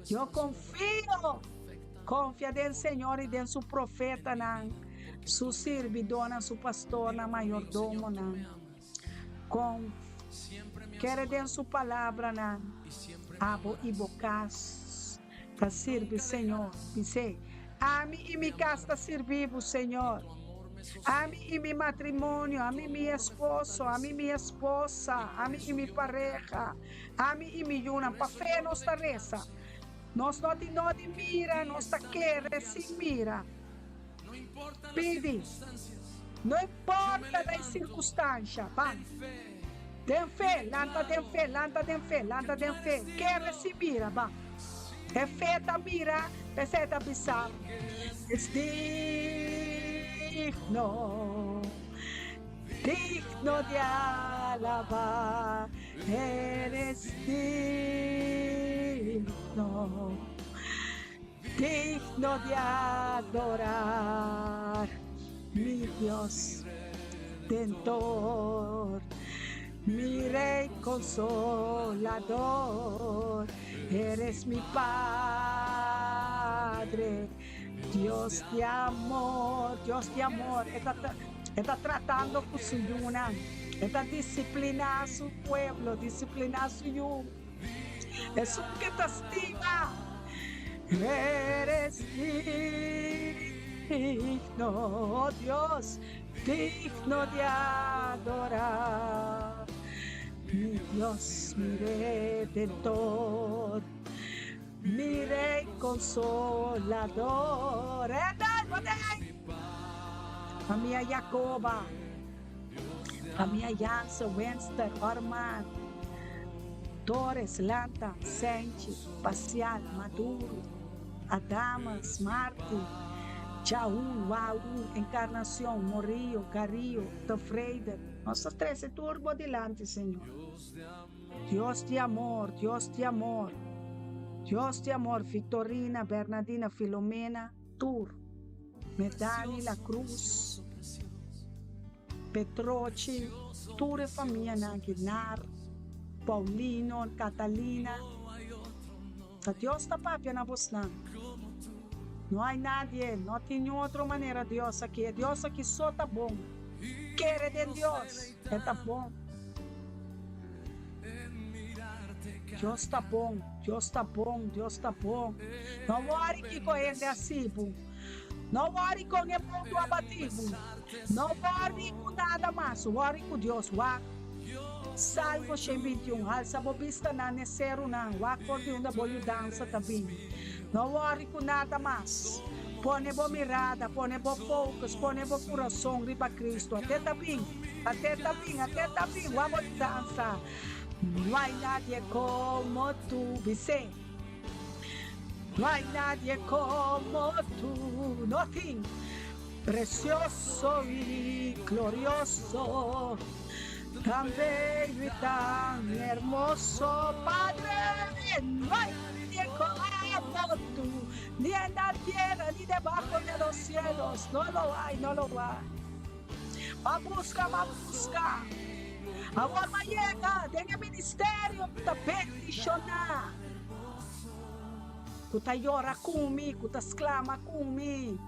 Yo confio! Konfia den Señor i den Su profetanan, Su sirbidónan, Su pastornan, mayordomonan. Konf. Kere den Su palabranan. Abo i bo kas ta sirbi Señor. Bis'é, Ami i mi kas ta sirbi bo, Señor. Ami i mi matrimonio, ami i mi esposo, ami i mi esposa, ami i mi pareha, ami i mi yunan. Pa fe nos ta resa. Nos no tin no di mira, nos ta kere sin mira. Pidi. No importa na e sirkunstansha, ban. Den fe, lanta den fe, lanta den fe, lanta den fe. Kere sin mira, ban. E fe ta mira, p'esei e ta bisa, Es digno, digno di alabá. Eres digno, digno de adorar, mi Dios Redentor, mi Rey Consolador, eres mi Padre, Dios de amor, Dios de amor. E ta tratando ku su yunan. E ta disipliná su pueblo, disipliná su yu. Esun ke ta stima, eres digno, oh Dios, digno di adorá. Mi Dios, mi Redentor, mi Rey Consolador. Renda, bote! Famia Jacoba, famia Jansen, Wenster, Orman, Torres, Lanta, Senchi, Pasial, Maduro, Adamas, Martin, Chaun, Wau, Encarnacion, Morillo, Carrillo, Tevreden. Nos ta trece tur bo dilanti, Señor. Dios di amor, Dios di amor, Dios di amor, Victorina, Bernadina, Filomena, tur. Medani La Cruz, Petrochi, tur e famianan Guinar, Paulino, Catalina. Ta Dios ta papia na bosnan. No hay nadie, no tin niun otro manera Dios aki, e Dios aki so ta bon. Kere den Dios, e ta bon. Dios ta bon, Dios ta bon, Dios ta bon. No wòri kiko hende a hasi bo. No wòri kon e mundu a bati bo. No wòri ku nada mas, wòri ku Dios. Wak Salmo 121, Halsa bo bistanan n'e serunan, wak for di unda bo yudansa ta bini. No wòri ku nada mas. Pone bo mirada, pone bo focus, pone bo kurason riba Cristo. Ate ta bin, ate ta bin, ate ta bin, wak bo yudansa. No hay nadie como tu, bis'é. No hay nadie como tu, no tin. Precioso y glorioso, tan bello y tan hermoso, Padre, no hay nadie como tú, ni en la tierra ni debajo de los cielos, no lo hay, no lo hay. Ma busca, ma busca. Awor ma yega den e ministerio ku ta bendishoná, ku ta yora ku mi, ku ta sklama ku mi,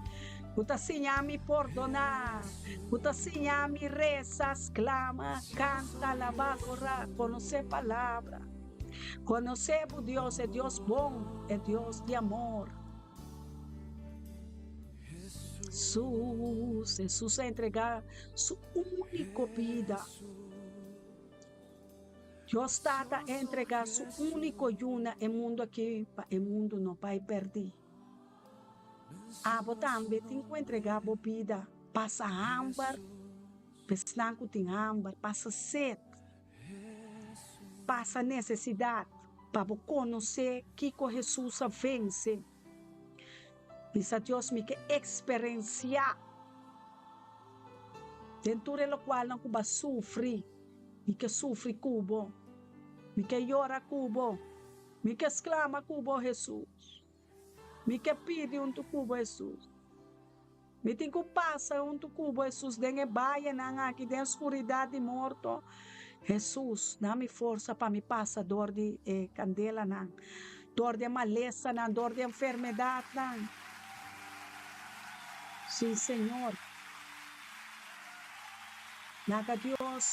ku ta siña mi pordoná, ku ta siña mi resa, sklama, kanta, alabá, adorá, konosé palabra, konosé bo Dios, e Dios bon, e Dios di amor. Jesús, Jesús a entregá su úniko bida. Dios Tata a entregá su úniko Yu na e mundu akí pa e mundu no bai pèrdí. Abo tambe tin ku entregá bo bida, pasa hamber pa esnan ku tin hamber, pasa set, pasa nesesidat pa bo konosé kiko Hesus a vense. Bisa Dios, Mi ke eksperensiá den tur e lokualnan ku bo a sufri. Mi ke sufri ku bo. Mi ke yora ku bo. Mi ke sklama ku bo, Hesus. Mi ke pidi huntu ku bo, Hesus. Mi tin ku pasa huntu ku bo, Hesus, den e bayenan aki, den skuridat di morto. Hesus, da mi forsa pa mi pasa dor di e kandelanan, dor di e malesanan, dor di e enfermedatnan. Sí, Señor. Laga Dios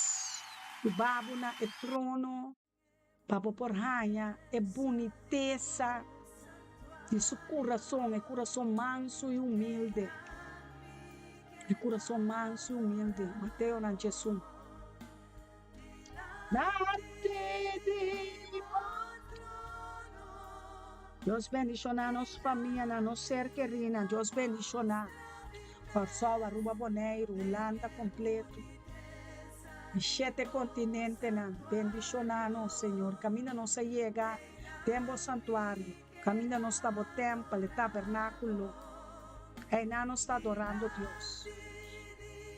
hiba bo na e trono Pa bo por haña e bunitesa di su kurason, e kurason mansu i humilde, e kurason mansu i humilde. Mateo nan djesun. Lante di bo trono. Dios bendishoná nos famianan, nos ser kerinan. Dios bendishoná Kòrsou, Aruba, Boneiru, Hulanda kompleto. Di shete kontinentenan, bendishoná nos, Señor, kaminda nos a yega den bo santuario, kaminda nos ta bo tèmpel, e tabernákulo, einan nos ta adorando Dios.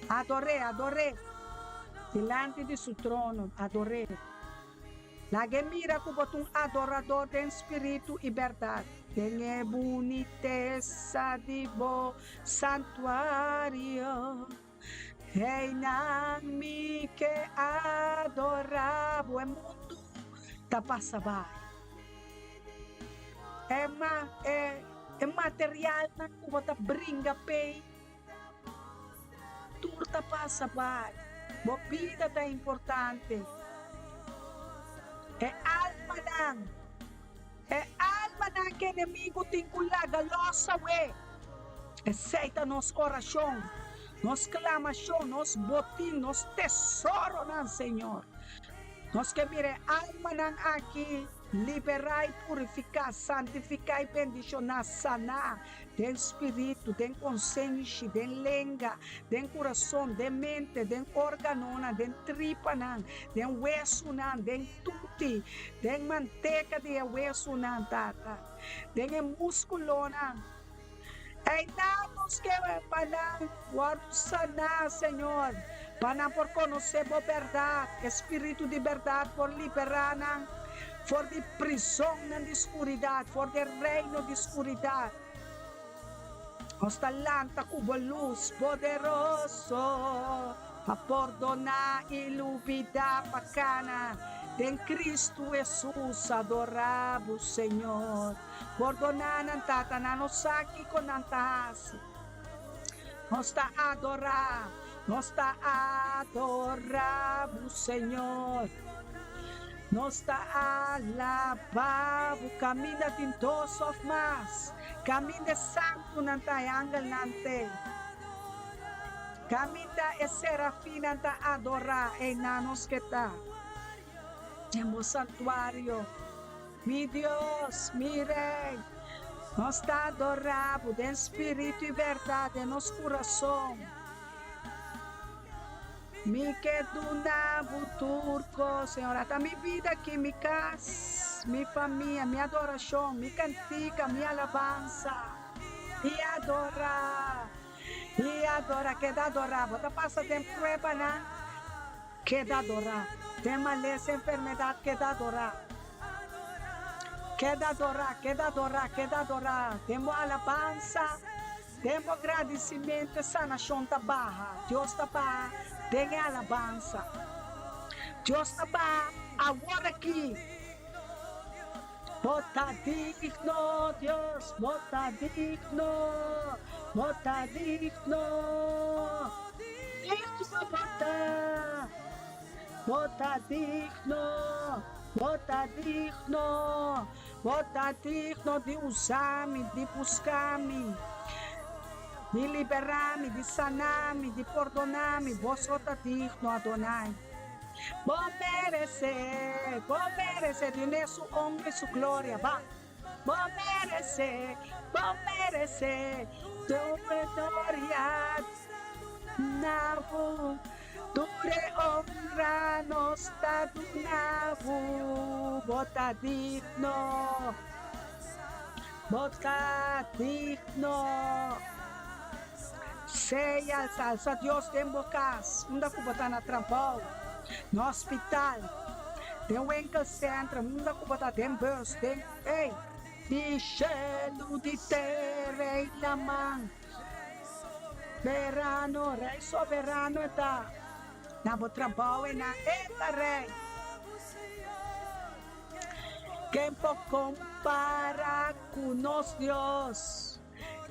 Ador'é, ador'é, dilanti di su trono, ador'é. Lag'é mira ku bo ta un adorador den spiritu i bèrdat. Den e bunitesa di bo santuario. Reinan mi ke adorá bo e mundu ta pasa bai. E ma e e materialnan ku bo ta bringa p'ei tur ta. pasa bai. Bo bida ta importante. E almanan, e almanan ku enemigu tin ku laga lòs awe. Esei ta nos orashon, nos klamashon, nos botin, nos tesoronan, Señor. Nos ke mira e almanan aki liberá i purifiká, santifiká i bendishoná, saná den spiritu, den konsenshi, den lenga, den kurason, den mente, den órganonan, den tripanan, den wesunan, den tuti, den manteka di e wesunan, Tata, den e múskulonan. Einan nos ke pa nan wòrdu saná, Señor, pa nan por konosé Bo bèrdat, e Spiritu di bèrdat por liberá nan for di prizonnan di skuridat, for di e reino di skuridat. Nos ta lanta ku Bo lus poderoso pa pordoná i lubidá pa kana den Kristu Hesus. Adorá Bo, Señor. Pordoná nan, Tata, nan no sa kiko nan ta hasi. Nos ta adorá, nos ta adorá bo, Señor. Nos ta alabá bo. Kaminda tin dos òf mas, kaminda e santunan ta, e angelnan t'ei. Kaminda e serafinnan ta adorá, einan nos ke ta. Den bo santuario. Mi Dios, mi Rey, nos ta adorá bo den spiritu i bèrdat den nos kurason. Mi ke duna bo tur kos, Señor. Ata mi bida aki, mi kas, mi famia, mi adorashon, mi kantika, mi alabansa. I adorá, i adorá, keda adorá. Bo ta pasa den pruebanan. Keda adorá. Den malesa, enfermedat, keda adorá. Keda adorá, keda adorá, keda adorá. Den bo alabansa, den bo gradisimentu e sanashon ta baha. Dios ta baha den e alabansa. Dios ta baha awor aki. Bo ta digno, Dios, bo ta digno, bo ta digno. Digno bo ta, bo ta digno, bo ta digno, bo ta digno di usa mi, di buska mi, di libera mi, di sana mi, di pordona mi, bo so ta digno, Adonai. Bo meresé, bo meresé di su honra i su gloria, ba. Bo meresé, bo meresé tur e gloria na bo, tur e honra nos ta duna bo, bo ta digno, bo ta digno. Sea alsa, alsa Dios den bo cas, unda cu bo ta na trabou, na hospital, den winkelcentrum, unda cu bo ta den bus, den, ey, di shelu, di tera y laman. Berano, Rey soberano e ta, na bo trabou e na e ta Rey. Ken por compara cu nos Dios?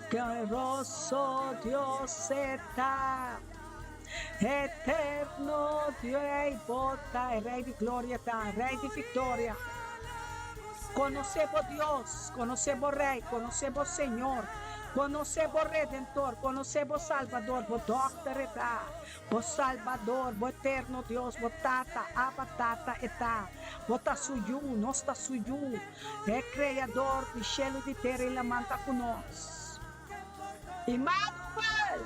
Glorioso Dios e ta, eterno Dios bo ta, e Rey di gloria ta, Rey di victoria. Conoce bo Dios, conoce bo Rey, conoce bo Señor, conoce bo Redentor, conoce bo Salvador, bo Dokter e ta, bo Salvador, bo eterno Dios, bo Tata, Abba Tata e ta, bo ta su yu, nos ta su yu. E Kreador di shelu, di tera i laman ta ku nos. Immanuel!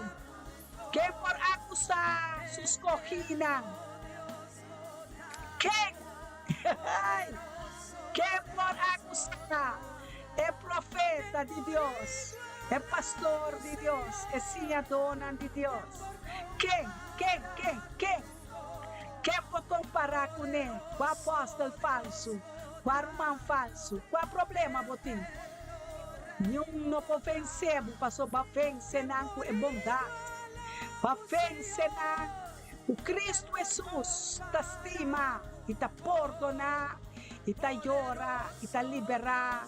Ken por akusá su skogínan? Ken? Ken por akusá e profeta di Dios, e pastor di Dios, e siñadónan di Dios? Ken? Ken? Ken? Ken? Ken por kompará kuné? Kua apòstel falsu? Kua ruman falsu? Kua problema bo tin? Niun no por vense bo, pasobra bo a vense nan ku e bondat. Bo a vense nan ku Kristu Hesus ta stima i ta pordoná i ta yora i ta liberá.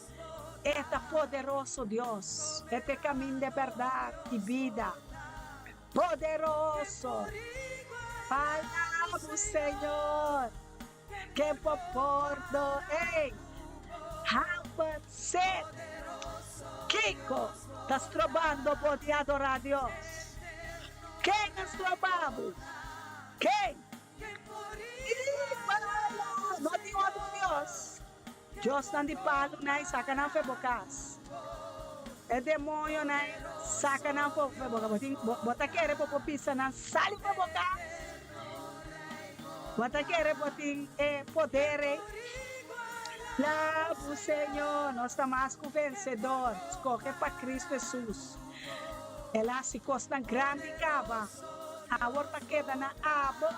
E ta poderoso Dios. E ta e kaminda, e bèrdat i bida. Poderoso. Alabo Señor. Ken por pordo ey. Hamber, sed. Kiko ta strobando bo di adora Dios? Ken a stroba bo? Ken? Iguala! No tin otro Dios. Diosnan di palunan i saka nan for bo kas. E demoñonan saka nan for bo kas. Bo tin, bo ta kere bo por bisa nan sali for bo kas? Bo ta kere bo tin e poder ei? Labu Señor, nos ta mas ku vensedor. Skohe pa Cristo Hesus. El a hasi kosnan grandi kaba. Awor ta keda na abo.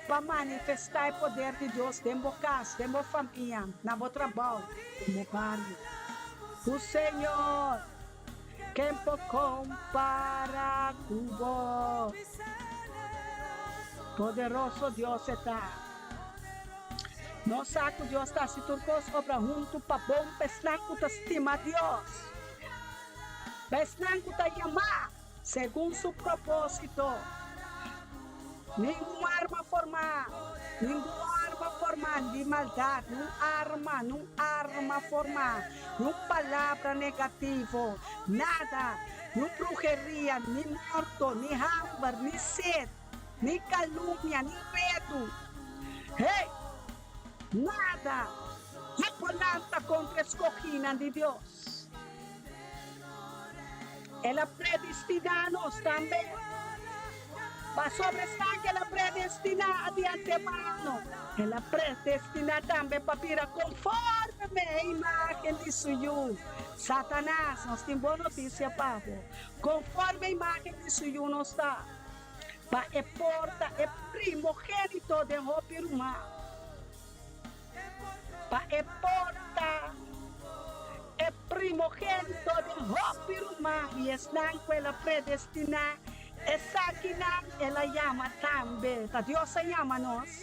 Pa manifestá e poder di Dios den bo kas, den bo famia, na bo trabou, den bo bario. Ku Señor, ken por kompará ku bo? Poderoso Dios e ta. Nos sa ku Dios ta hasi tur kos obra huntu pa bon pa esnan ku ta stima Dios, pa esnan ku ta yamá. Segun su propósito. Ningun arma formá, ningun arma formá di maldat, nun arma, nun arma formá, nun palabra negativo, nada, nun bruheria, ni morto, ni hamber, ni sed, ni kalumnia, ni redu, hey, nada lo por lanta kontra e skogínan di Dios. El a predestiná nos tambe. Pasobra esnan ku el a predestiná di antemano, el a predestiná tambe pa bira konforme e imágen di su Yu. Satanas, nos tin bon notisia pa bo. Konforme e imágen di su Yu nos ta, pa e por ta e primogénito den hopi ruman. Pa e por ta e primogénito den hopi ruman, i esnan ku el a predestiná, esakinan el a yama tambe. Ta Dios a yama nos.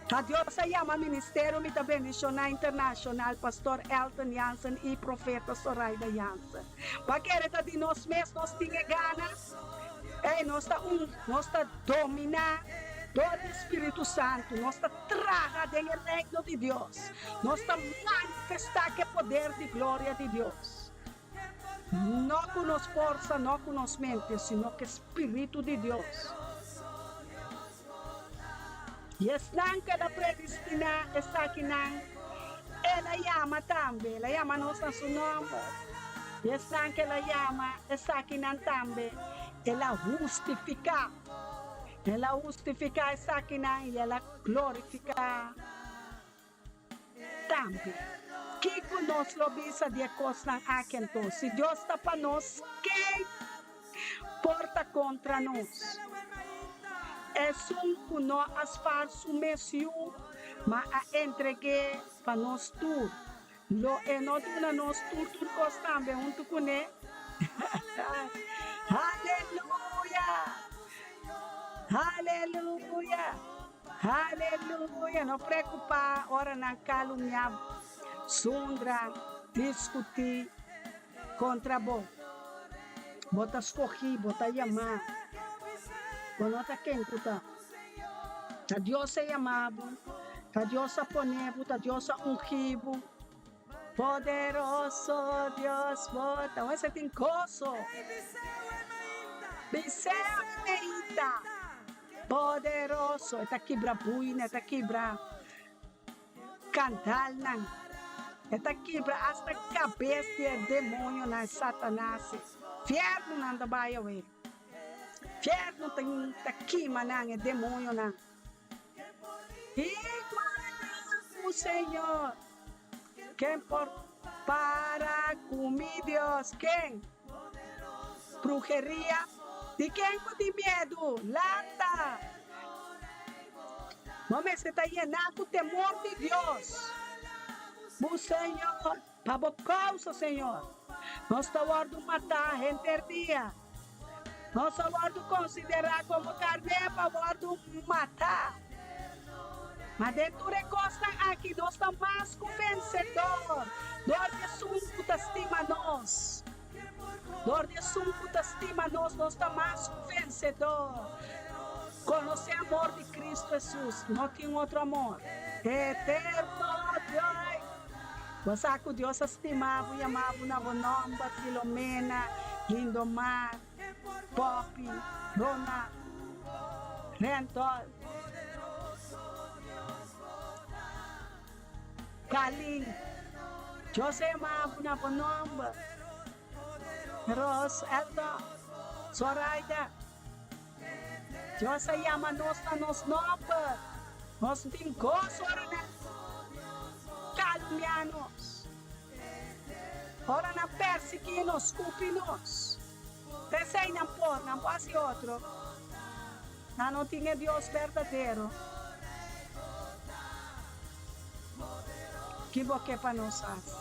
Ta Dios a yama Ministerio Mi Ta Bendishoná Internashonal, Pastor Elton Jansen i Profeta Soraida Jansen. Pa kere ta di nos mes nos tin e gana? Ey, nos ta un, nos ta dominá dor di Spiritu Santu, nos ta traha den e reino di Dios, nos ta manifestá ku e poder di gloria di Dios. No ku nos forsa, no ku nos mente, sino ku e Spiritu di Dios. I esnan ku el a predestiná, esakinan el a yama tambe, el a yama nos na su nòmber. I esnan ku el a yama, esakinan tambe el a hustifiká. El a hustifiká esakinan i el a glorifiká tambe. Kiko nos lo bisa di e kosnan aki anto? Si Dios ta pa nos, ken por ta kontra nos? Esun ku no a spar su mes yu, ma a entreg'é pa nos tur, lo e no duna nos tur tur kos tambe huntu kuné? Haleluya! Haleluya! Haleluya! No preokupá ora nan kalumniá, zundra, diskutí kontra bo. Bo ta skogí, bo ta yamá. Bo no ta ken ku ta. Ta Dios a yamá bo, ta Dios a pone bo, ta Dios a ungí bo. Poderoso Dios bo ta. Wese tin goso. Biseo e meita. Poderoso, e ta kibra buina, e ta kibra kandalnan, e ta kibra asta kabes di e demonionan, e Satanas. Fiernunan ta bai awe. Fiernu ta ta kima nan, e demonionan. Igual ku Señor, ken por para ku mi Dios? Ken? Bruheria? Di ken ku tin miedu? Lanta! Bo mester ta yená ku temor di Dios, bo Señor, pa bo kousa, Señor. Nos ta wòrdu matá henter dia. Nos a wòrdu konsiderá komo karné pa wòrdu matá. Ma den tur e kosnan aki nos ta mas ku vensedor dor di esun ku ta stima nos. Dor di esun ku ta stima nos, nos ta mas ku vensedor. Konosé amor di Kristu Hesus, no tin otro amor. Eterno Dios! Bo sa ku Dios a stima bo i ama bo na bo nòmber, Filomena, Lindomar, Poppy, Ronald, Randolph, Kalin. Dios a yama bo na bo nòmber. Ros, Elda, Zoraida. Dios a yama nos na nos nòmber. Nos tin goso ora nan kalumia nos, ora nan persiguí nos, skupi nos. P'esei nan por, nan por hasi otro. Nan no tin e Dios berdadero. Ki bo ke pa nos hasi?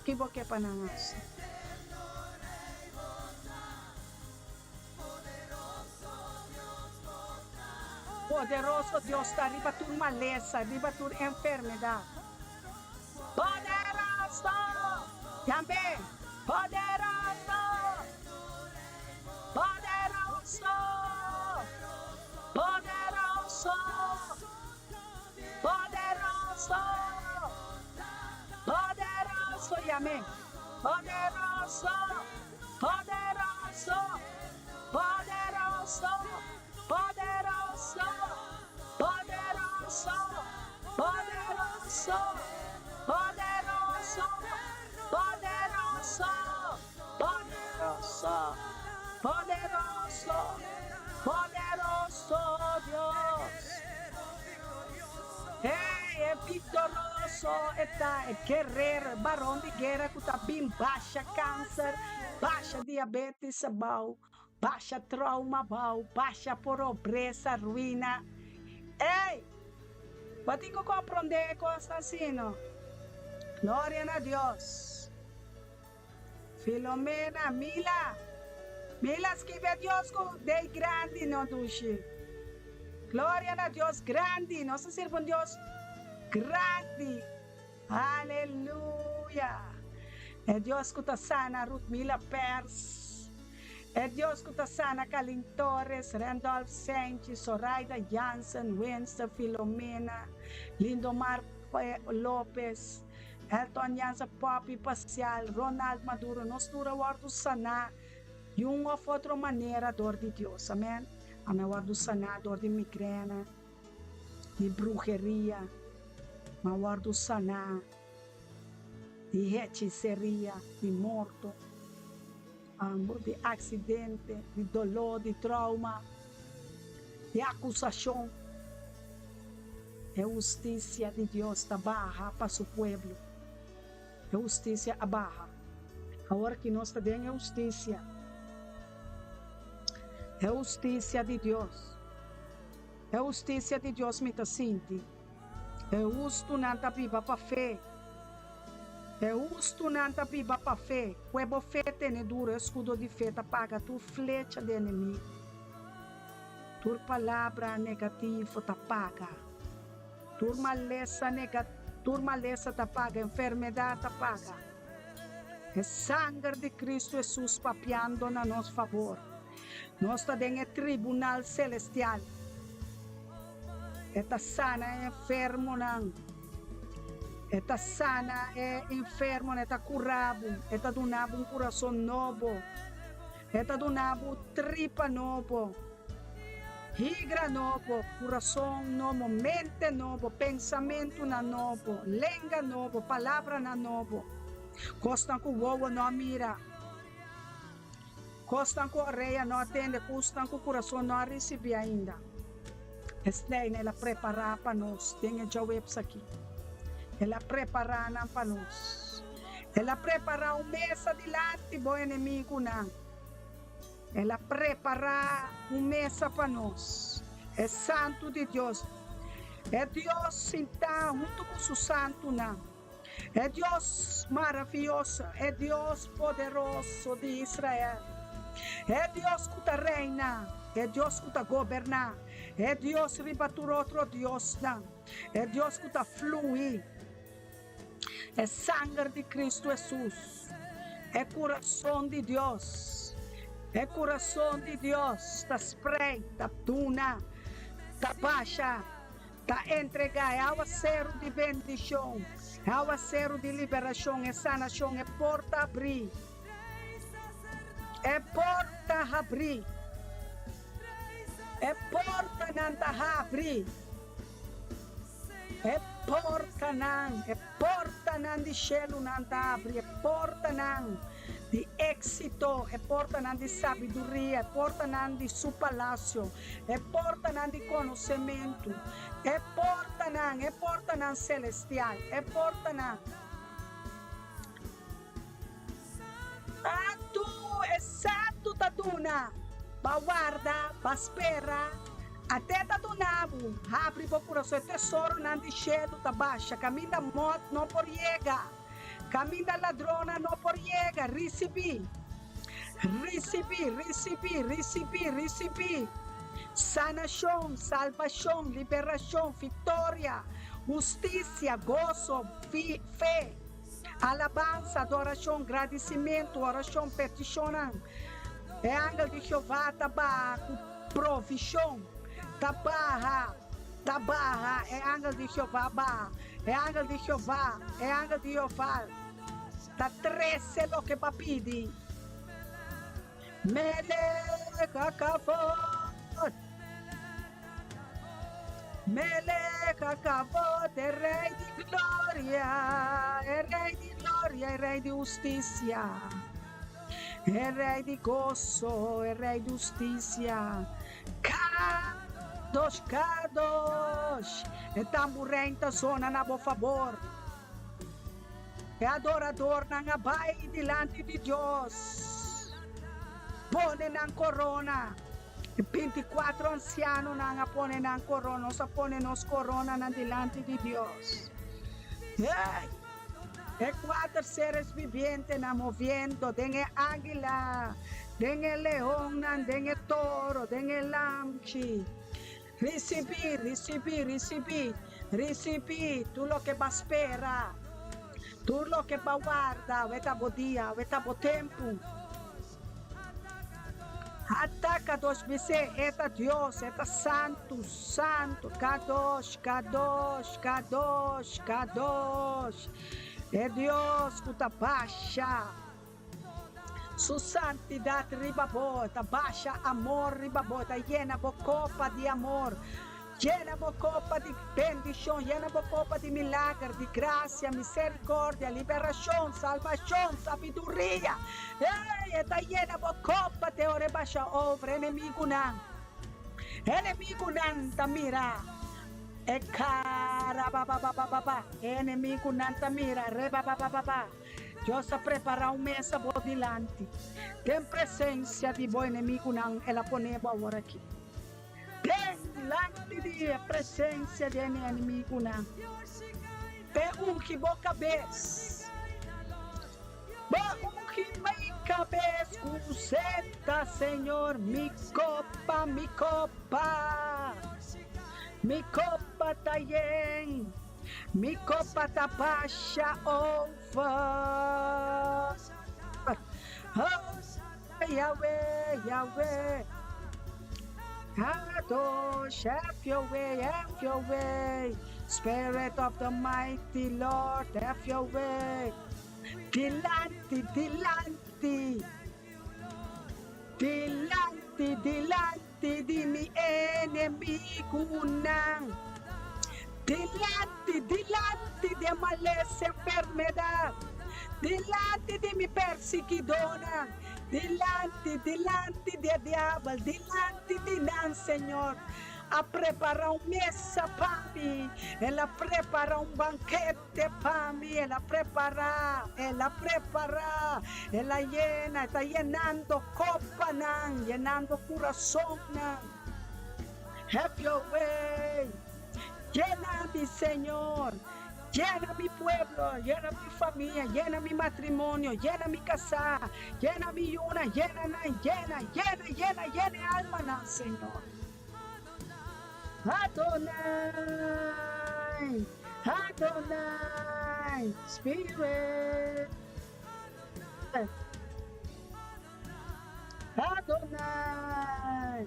Ki bo ke pa nan hasi? Poderoso Dios ta riba tur malesa, riba tur enfermedad. Poderoso! Yam'é! Poderoso! Poderoso! Poderoso! Poderoso! Poderoso! Yam'é! Poderoso! Poderoso! Poderoso! Poderoso! Poderoso! Poderoso! Poderoso! Poderoso! Poderoso! Poderoso! Poderoso Dios! Hey, e victoroso e ta, e guerrero, e baron di guera cu ta bin basha cancer, basha diabetes abao, basha trauma abao, basha porobresa, ruina. Ey! Bo tin cu comprende e cosnan asina. Gloria na Dios. Filomena, Mila, Mila skibi Dios cu dei grandi no dushi. Gloria na Dios grandi, nos ta sirbi un Dios grandi. Aleluya! E Dios cu ta sana Ruth Mila Pers, e Dios cu ta sana Kalin Torres, Randolph Sanchez, Zoraida Jansen, Winston Filomena, Lindomar Lopez, Elton Jansen, Poppy Pacial, Ronald Maduro, nos tur a wordo sana di un of otro manera dor di Dios. Amen. Ami a wordo sana dor di migrena, di bruheria, mi a wordo sana di hechiseria, di morto, di accidente, di dolor, di trauma, di acusacion. E husticia di Dios ta baha pa su pueblo. E husticia a baha. Awor ki nos ta den e husticia. E husticia di Dios. E husticia di Dios mi ta sinti. E hustunan ta biba pa fe. E hustunan ta biba pa fe. Kue bo fe tene duro, e escudo di fe ta paga tur flecha di enemigo. Tur palabra negativo ta paga. Tur malesa nega tur malesa ta paga, enfermedad ta paga. E sanger di Cristo Jesus papiando na nos fabor. Nos ta den e tribunal celestial. E ta sana e enfermonan. E ta sana e enfermonan, e ta cura bo, e ta duna bo un curason nobo. E ta duna bo tripa nobo, higra nobo, kurason nobo, mente nobo, pensamentunan nobo, lenga nobo, palabranan nobo, kosnan ku wowo no a mira, kosnan ku orea no a tende, kosnan ku kurason no a risibí ainda. Esei el a prepará pa nos den e djaweps akí. El a prepará nan pa nos. El a prepará un mesa dilanti bo enemigunan. El a prepará un mesa pa nos. E Santu di Dios, e Dios sintá huntu ku su santunan, e Dios maravioso, e Dios poderoso di Israel, e Dios ku ta reina, e Dios ku ta goberná, e Dios riba tur otro diosnan, e Dios ku ta fluí. E sanger di Cristo Hesus. E kurason di Dios, e kurason di Dios ta sprei, ta duna, ta basha, ta entregá e awaseru di bendishon, e awaseru di liberashon, e sanashon, e porta habrí, e porta habrí, e portanan ta habrí. E portanan, e portanan di shelunan ta abri, e portanan di éksito, e portanan di sabiduria, e portanan di su palasio, e portanan di konosementu, e portanan, e portanan selestial, e portanan. Santu, e Santu ta duna. Ba warda, ba spera, ate ta duna bo. Habri bo kurason, e tesoronan di shelu ta basha, kaminda mòt no por yega, kaminda ladronnan no por yega. Risibí, risibí, risibí, risibí, risibí sanashon, salbashon, liberashon, viktoria, hustisia, goso, fe. Alabansa, adorashon, gradisimentu, orashon, petishonnan. E angel di Jehová ta baha ku provishon. Ta baha, ta baha, e angel di Jehová baha. E angel di Jehová, e angel di Jehová ta trese loke bo a pidi. Melech hakavod, Melech hakavod, e Rei di gloria, e Rei di gloria, e Rei di hustisia, e Rei di goso, e Rei di hustisia. Kadosh, kadosh, e tamburein ta zona na bo fabor. E adoradornan a bai dilanti di Dios, pone nan korona. E binticuatro ansianonan a pone nan korona. Nos a pone nos koronanan dilanti di Dios. Hey! E cuater seres vivientenan moviendo den e águila, den e leonnan, den e toro, den e lamchi. Risibí, risibí, risibí, risibí tur loke bo a spera, tur loke bo a warda, awe ta bo dia, awe ta bo tempu. Ata Kadosh bis'é, E ta Dios, E ta Santu, Santu, Kadosh, Kadosh, Kadosh, Kadosh, e Dios ku ta basha. Su santidat riba bo ta basha amor riba bo, ta yena bo kopa di amor, yena bo kopa di bendishon, yena bo kopa di milager, di grasia, miserikordia, liberashon, salbashon, sabiduria. Ey, e ta yena bo kopa te ora e basha over enemigunan. Enemigunan ta mira e kara ba-ba-ba-ba-ba-ba, enemigunan ta mira re-ba-ba-ba-ba-ba. Dios a prepará un mesa bo dilanti. Den presensia di bo enemigunan el a pone bo awor aki. Den dilanti di e presensia di e enemigunan. P'e ungi bo kabes. Bo ungi mi kabes ku seta, Señor, mi kopa, mi kopa, mi kopa ta yen. Mi kopa ta basha over. Oh, Yahweh, Yahweh. Kadosh, have your way, have your way. Spirit of the mighty Lord, have your way. Dilanti, dilanti. Dilanti, dilanti di mi enemigunan. Dilanti, dilanti di e malesa, enfermedat. Dilanti di mi persiguidónan. Dilanti, dilanti di e diabel. Dilanti di nan, Señor. A prepará un mesa pa mi. El a prepará un bankete. Te pa mi el a prepará, el a prepará, el a yena, e ta yenando kopanan, yenando kurasonnan. Have your way, yena mi Señor, yena mi pueblo, yena mi famia, yena mi matrimonio, yena mi kasá, yena mi yunan, yena nan, yena, yena, yena, yena e almanan, Señor. Adonai, Adonai, Spirit. Adonai.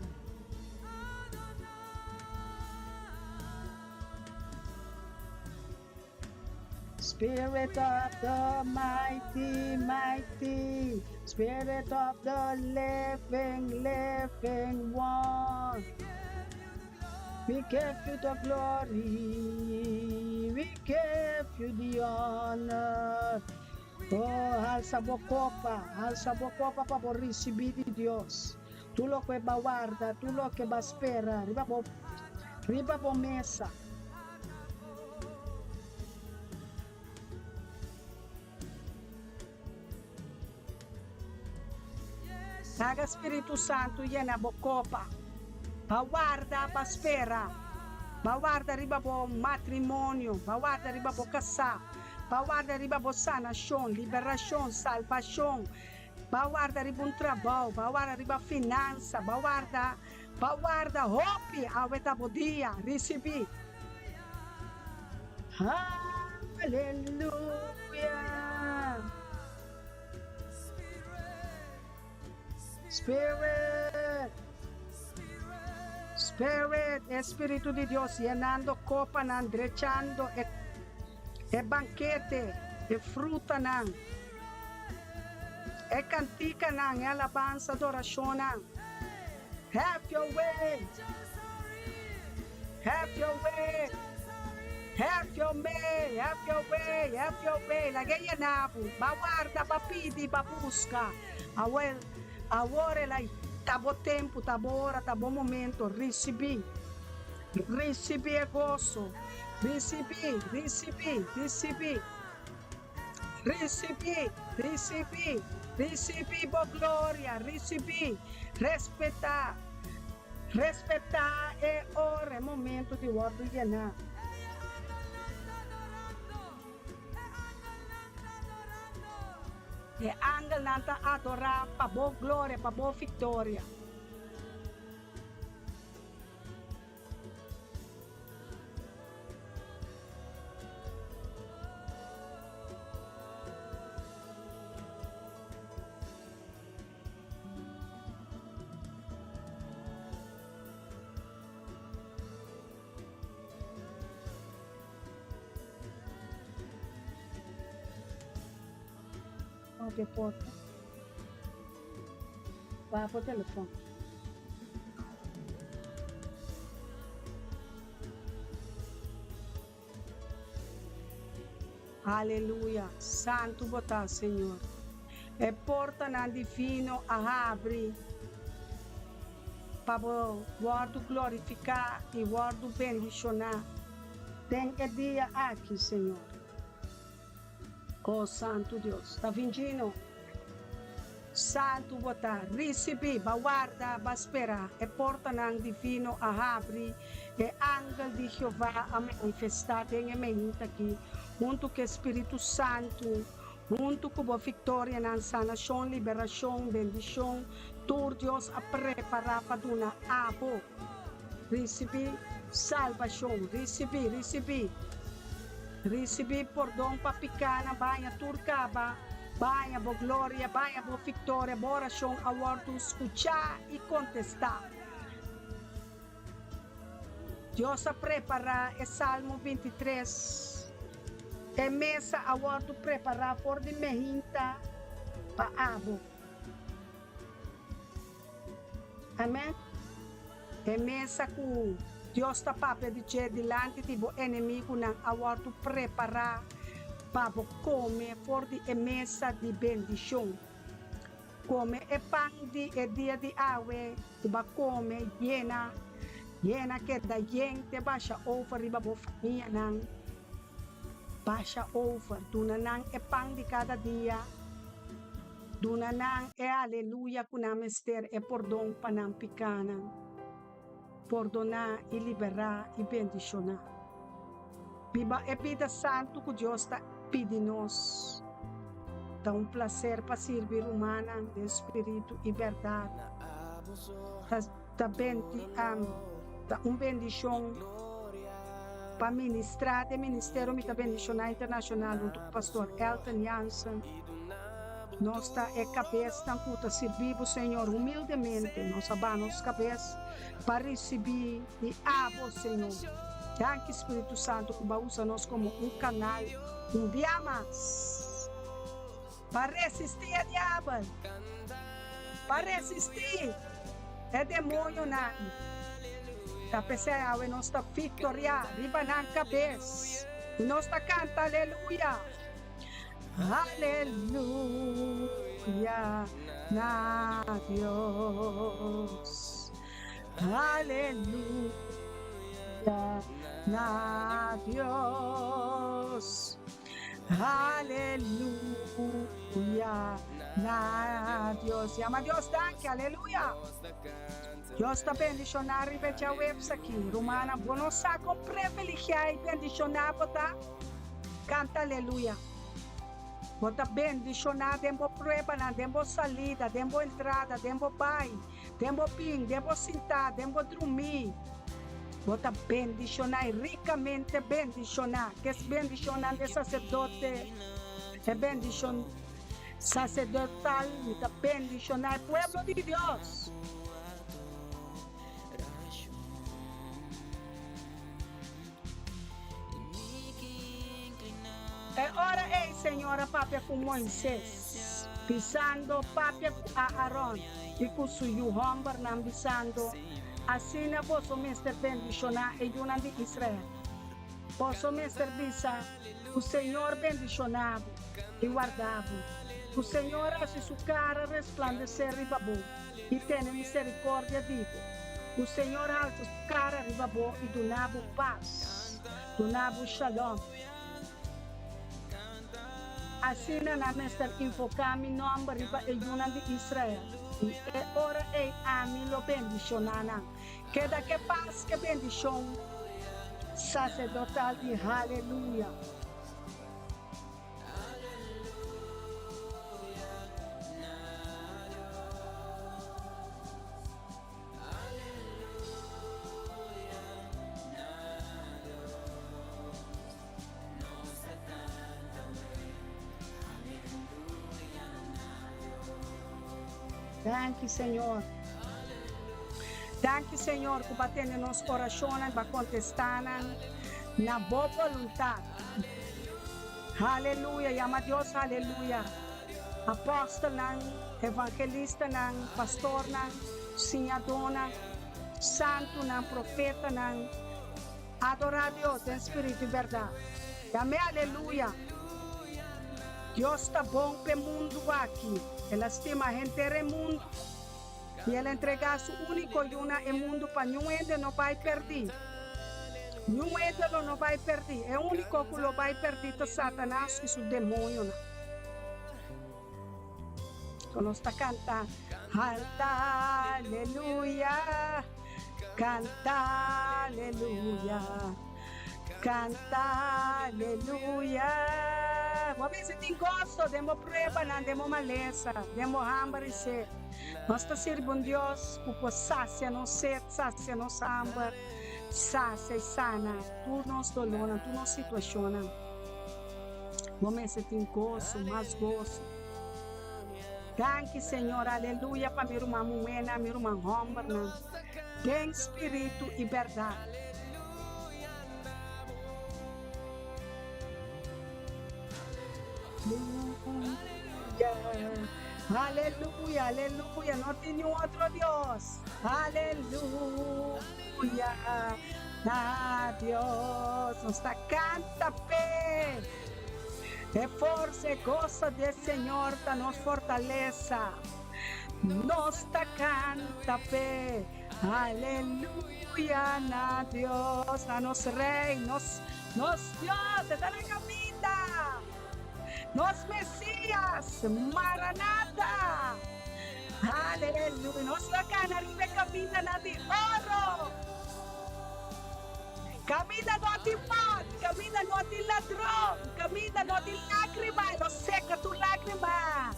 Spirit of the mighty, mighty, Spirit of the living, living one. We give you the glory, we give you the honor. Oh, alsa bo kopa, alsa bo kopa pa bo risibí di Dios. Tur loke bo a warda, tur loke bo a spera riba bo, riba bo mesa. Laga Spiritu Santu yena bo kopa. Ba warda, ba spera. Ba warda riba bo matrimonio, ba warda riba bo kasá, ba warda riba bo sanashon, liberashon, salbashon, ba warda riba un trabou, ba warda riba finansa, ba warda, ba warda hopi. Awe ta bo dia, risibí. Haleluya! Spirit, Spirit, e Spiritu di Dios yenando kopanan, drechando e e bankete, e frutanan, e kantikanan, e alabansa, adorashonnan. Have your way, have your way, have your way, have your way, have your way. Laga e yena bo. Ba warda, ba pidi, ba buska. Awel, awor el a ta bo tempu, ta bo ora, ta bo momento. Risibí, risibí e goso. Risibí, risibí, risibí. Risibí, risibí, risibí bo gloria, risibí. Respetá, respetá e ora, e momento di wòrdu yená. E angelnan ta adorá pa bo gloria, pa bo viktoria. Papia porta. Wak bo telefon. Aleluya! Santu bo ta, Señor. E portanan divino a habri pa bo wòrdu glorifiká i wòrdu bendishoná den e dia aki, Señor. O Santu Dios, ta vingino. Santu bo ta risibí, ba warda, ba spera. E portanan divino a habri, e angel di Jehová a manifestá den e meinta akí, huntu ku e Spiritu Santu, huntu ku bo viktorianan, sanashon, liberashon, bendishon, tur Dios a prepará pa duna abo. Risibí salbashon, risibí, risibí. Risibí pordon pa pikánan, baña tur kaba, baña bo gloria, baña bo viktoria, bo orashon a wòrdu skuchá i kontestá. Dios a prepará e Salmo 23. E mesa a wòrdu prepará for di mehinta pa abo. Amen. E mesa ku Dios ta papia di dje dilanti di bo enemigunan a wòrdu prepará pa bo kome for di e mesa di bendishon. Kome e pan di e dia di awe ku bo a kome yena, yena keda yen te basha over riba bo famianan. Basha over, duna nan e pan di kada dia. Duna nan e aleluya ku nan mester, e pordon pa nan pikánan. Pordoná i liberá i bendishoná. Biba e bida santu ku Dios ta pidi nos. Ta un plaser pa sirbi rumannan den spiritu i bèrdat. Ta ta benti ta un bendishon pa ministrá den ministerio Mi Ta Bendishoná Internashonal huntu ku Pastor Elton Jansen. Nos ta e kabesnan ku ta sirbi bo, Señor, humildemente nos a baha nos kabes pa risibí di abo, Señor. Danki, Spiritu Santu, ku bo a usa nos komo un kanal un bia mas pa resistí e diabel, pa resistí e demoñonan. Ta p'esei awe nos ta viktoriá riba nan kabes i nos ta kanta aleluya. Aleluya na Dios. Aleluya na Dios. Aleluya na Dios. Yama Dios danki. Aleluya. Dios ta bendishoná riba e djaweps aki. Rumannan, bo no sa kon previligiá i bendishoná bo ta? Kanta aleluya. Bo ta bendishoná den bo pruebanan, den bo salida, den bo entrada, den bo bai, den bo bin, den bo sintá, den bo drumí. Bo ta bendishoná i rikamente bendishoná. Kes bendishonnan di saserdote, e bendishon saserdotal, mi ta bendishoná e pueblo di Dios. E ora ei Señor a papia ku Moises, bisando, Papia ku Aaron i ku su yu hòmbernan, bisando, Asina boso mester bendishoná e yunan di Israel. Boso mester bisa, Ku Señor bendishoná bo i warda bo. Ku Señor hasi su kara resplandesé riba bo i tene miserikòrdia di bo. Ku Señor halsa su kara riba bo i duna bo pas, duna bo shalom. Asina nan mester invoká mi nòmber riba e yunan di Israel, i e ora ei ami lo bendishoná nan. Keda ke pas ke bendishon saserdotal di Haleluya. Danki Señor. Danki Señor ku bo a tende nos orashonnan, bo a kontestá nan na bo boluntat. Haleluya, yama Dios haleluya. Apòstelnan, evangelistanan, pastornan, siñadónan, santunan, profetanan, adorá Dios den spiritu i bèrdat. Yam'é aleluya. Dios ta bon p'e mundu aki. El a stima henter e mundu i el a entregá su úniko Yu na e mundu pa niun hende no bai pèrdí. Niun hende lo no bai pèrdí. E úniko ku lo bai pèrdí ta Satanas i su demoñonan. Ku nos ta kanta, Alta aleluya, kanta aleluya, kanta aleluya. Bo a bisa tin goso den bo pruebanan, den bo malesa, den bo hamber i sed. Nos ta sirbi un Dios ku por sasia nos sed, sasia nos hamber, sasia i sana tur nos dolornan, tur nos situashonnan. Bo mester tin goso, mas goso. Danki Señor, aleluya pa mi ruman muhénan, mi ruman hòmbernan, den spiritu i bèrdat. Aleluya, aleluya, no tin niun otro Dios. Aleluya. Na Dios nos ta canta p'e. E forsa e goso di e Señor ta nos fortalesa. Nos ta canta p'e. Aleluya na Dios, na nos Rey, nos nos Dios, e ta na caminda. Nos Mesias, Maranata. Aleluya. Nos lo cana riba e camindanan di oro. Caminda no tin mot, caminda no tin ladron, caminda no tin lagrima, e lo seca tur lagrima.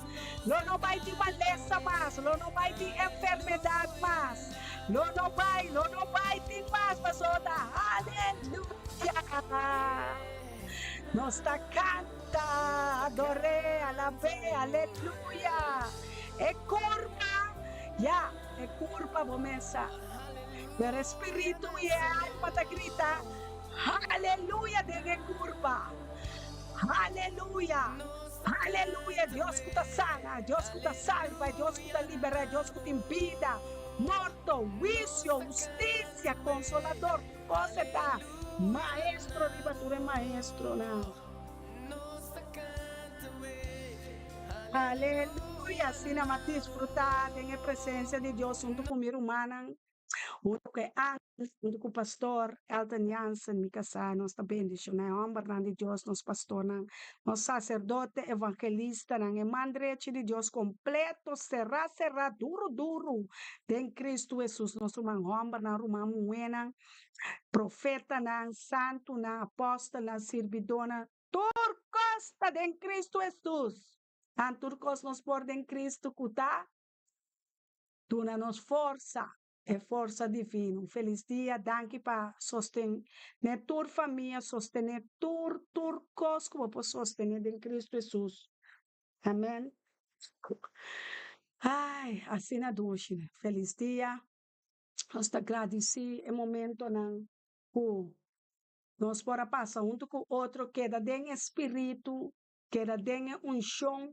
Lo no bai tin malesa mas, lo no bai tin enfermedad mas, lo no bai, lo no bai tin mas, pasobra aleluya. Nos ta canta, ador'é. Alab'é! Aleluya! E kurpa, ya, e kurpa bo mesa. Pero e spiritu i e alma ta grita, Aleluya den e kurpa! Aleluya! Aleluya! Dios ku ta sana, Dios ku ta salba, Dios ku ta libera, Dios ku tin bida, morto, huisio, hustisia, konsolador, tur kos e ta. Maestro riba tur e maestronan. Aleluya! Asina m'a disfrutá den e presensia di Dios huntu ku mi rumannan, huntu ku e angel, huntu ku Pastor Elton Jansen, mi kasá. Nos ta bendishoná e hòmbernan di Dios, nos pastornan, nos saserdote, evangelistanan, e man drechi di Dios kompleto, será será, duru duru den Kristu Hesus, nos ruman hòmbernan, ruman muhénan. Profetanan, santunan, apòstelnan, sirbidónan, tur kos ta den Kristu Hesus. An tur kos nos por den Kristu ku ta duna nos forsa, e forsa divino. Un felis dia, danki pa sostené tur famia, sostené tur, tur kos ku bo por sostené den Kristu Hesus. Amen. Ai, asina dushi. Felis dia. Nos ta gradisí e momentonan ku nos por a pasa huntu ku otro, keda den e spiritu, keda den e unshon,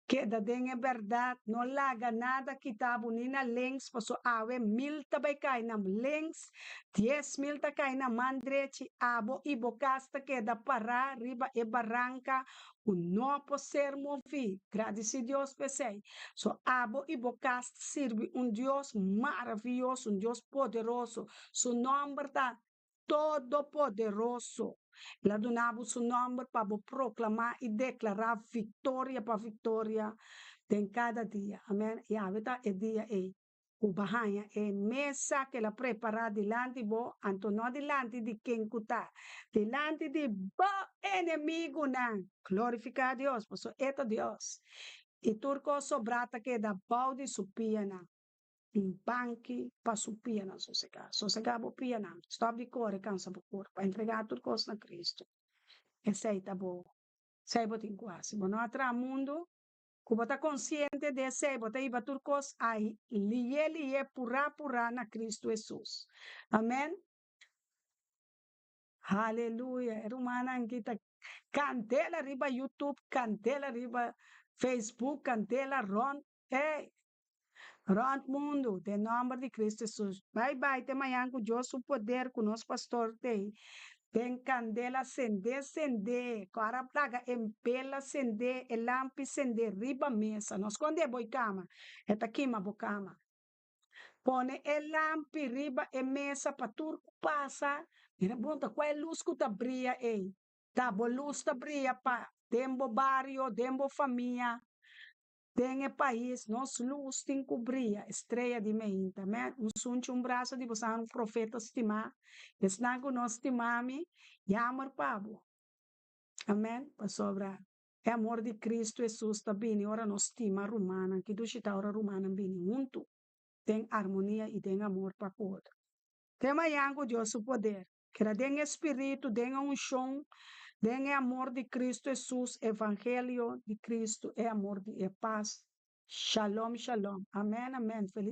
keda den e bèrdat, no laga nada kita bo ni na links, pasobra awe mil ta bai kai na links, 10,000 ta kai na man drechi, abo i bo kas ta keda pará riba e baranka ku no por ser moví. Gradisí Dios pa esei. So abo i bo kas ta sirbi un Dios maravioso, un Dios poderoso. Su nòmber ta Todopoderoso. El a duna bo su nòmber pa bo proklamá i deklará viktoria pa viktoria den kada dia. Amèn. I awe ta e dia ei. Ku bo haña e mesa ku el a prepará dilanti bo, anto no dilanti di ken ku ta, dilanti di bo enemigunan. Glorifiká Dios, pasobra e ta Dios, i tur kos sobrá ta keda bou di su pianan. Un banki pa su pianan sosegá. Sosegá bo pianan. Stòp di kore kansa bo kurpa. Entregá tur kos na Kristu. Esei ta bo, esei bo tin ku hasi. Bo no a traha mundu Ku bo ta konsiente di esei, bo ta hiba tur kos ai lié lié, purá purá na Kristu Hesus. Amèn. Haleluya. E rumannan aki ta kandela riba YouTube, kandela riba Facebook, kandela rònt, ey, rònt mundu, den nòmber di Kristu Hesus. Bai bai te mañan ku Dios su poder ku nos pastor t'ei den kandela sendé sendé, ku ara plaga e bela sendé, e lampi sendé riba mesa. No skondé bo e kama, e ta kima bo kama. Pone e lampi riba e mesa pa tur ku pasa mira bon ta kua e lus ku ta bria ei. Ta bo lus ta bria pa den bo bario, den bo famia. Den e pais nos lus tin cu bria, estrella di meinta. Amen. Un sunchi, un braso di bosan, un profeta stimá. Esnan cu no stima mi, jammer pa bo. Amen. Pasobra e amor di Cristo Jesus ta bini ora nos stima rumannan. Ki dushi ta ora rumannan bini huntu den armonia i den amor pa cu otro. Te mañan cu Dios su poder. Keda den e spiritu, den e unshon, den e amor di Kristu Hesus, evangelio di Kristu, e amor di e pas. Shalom, shalom. Amen, amen. Felis.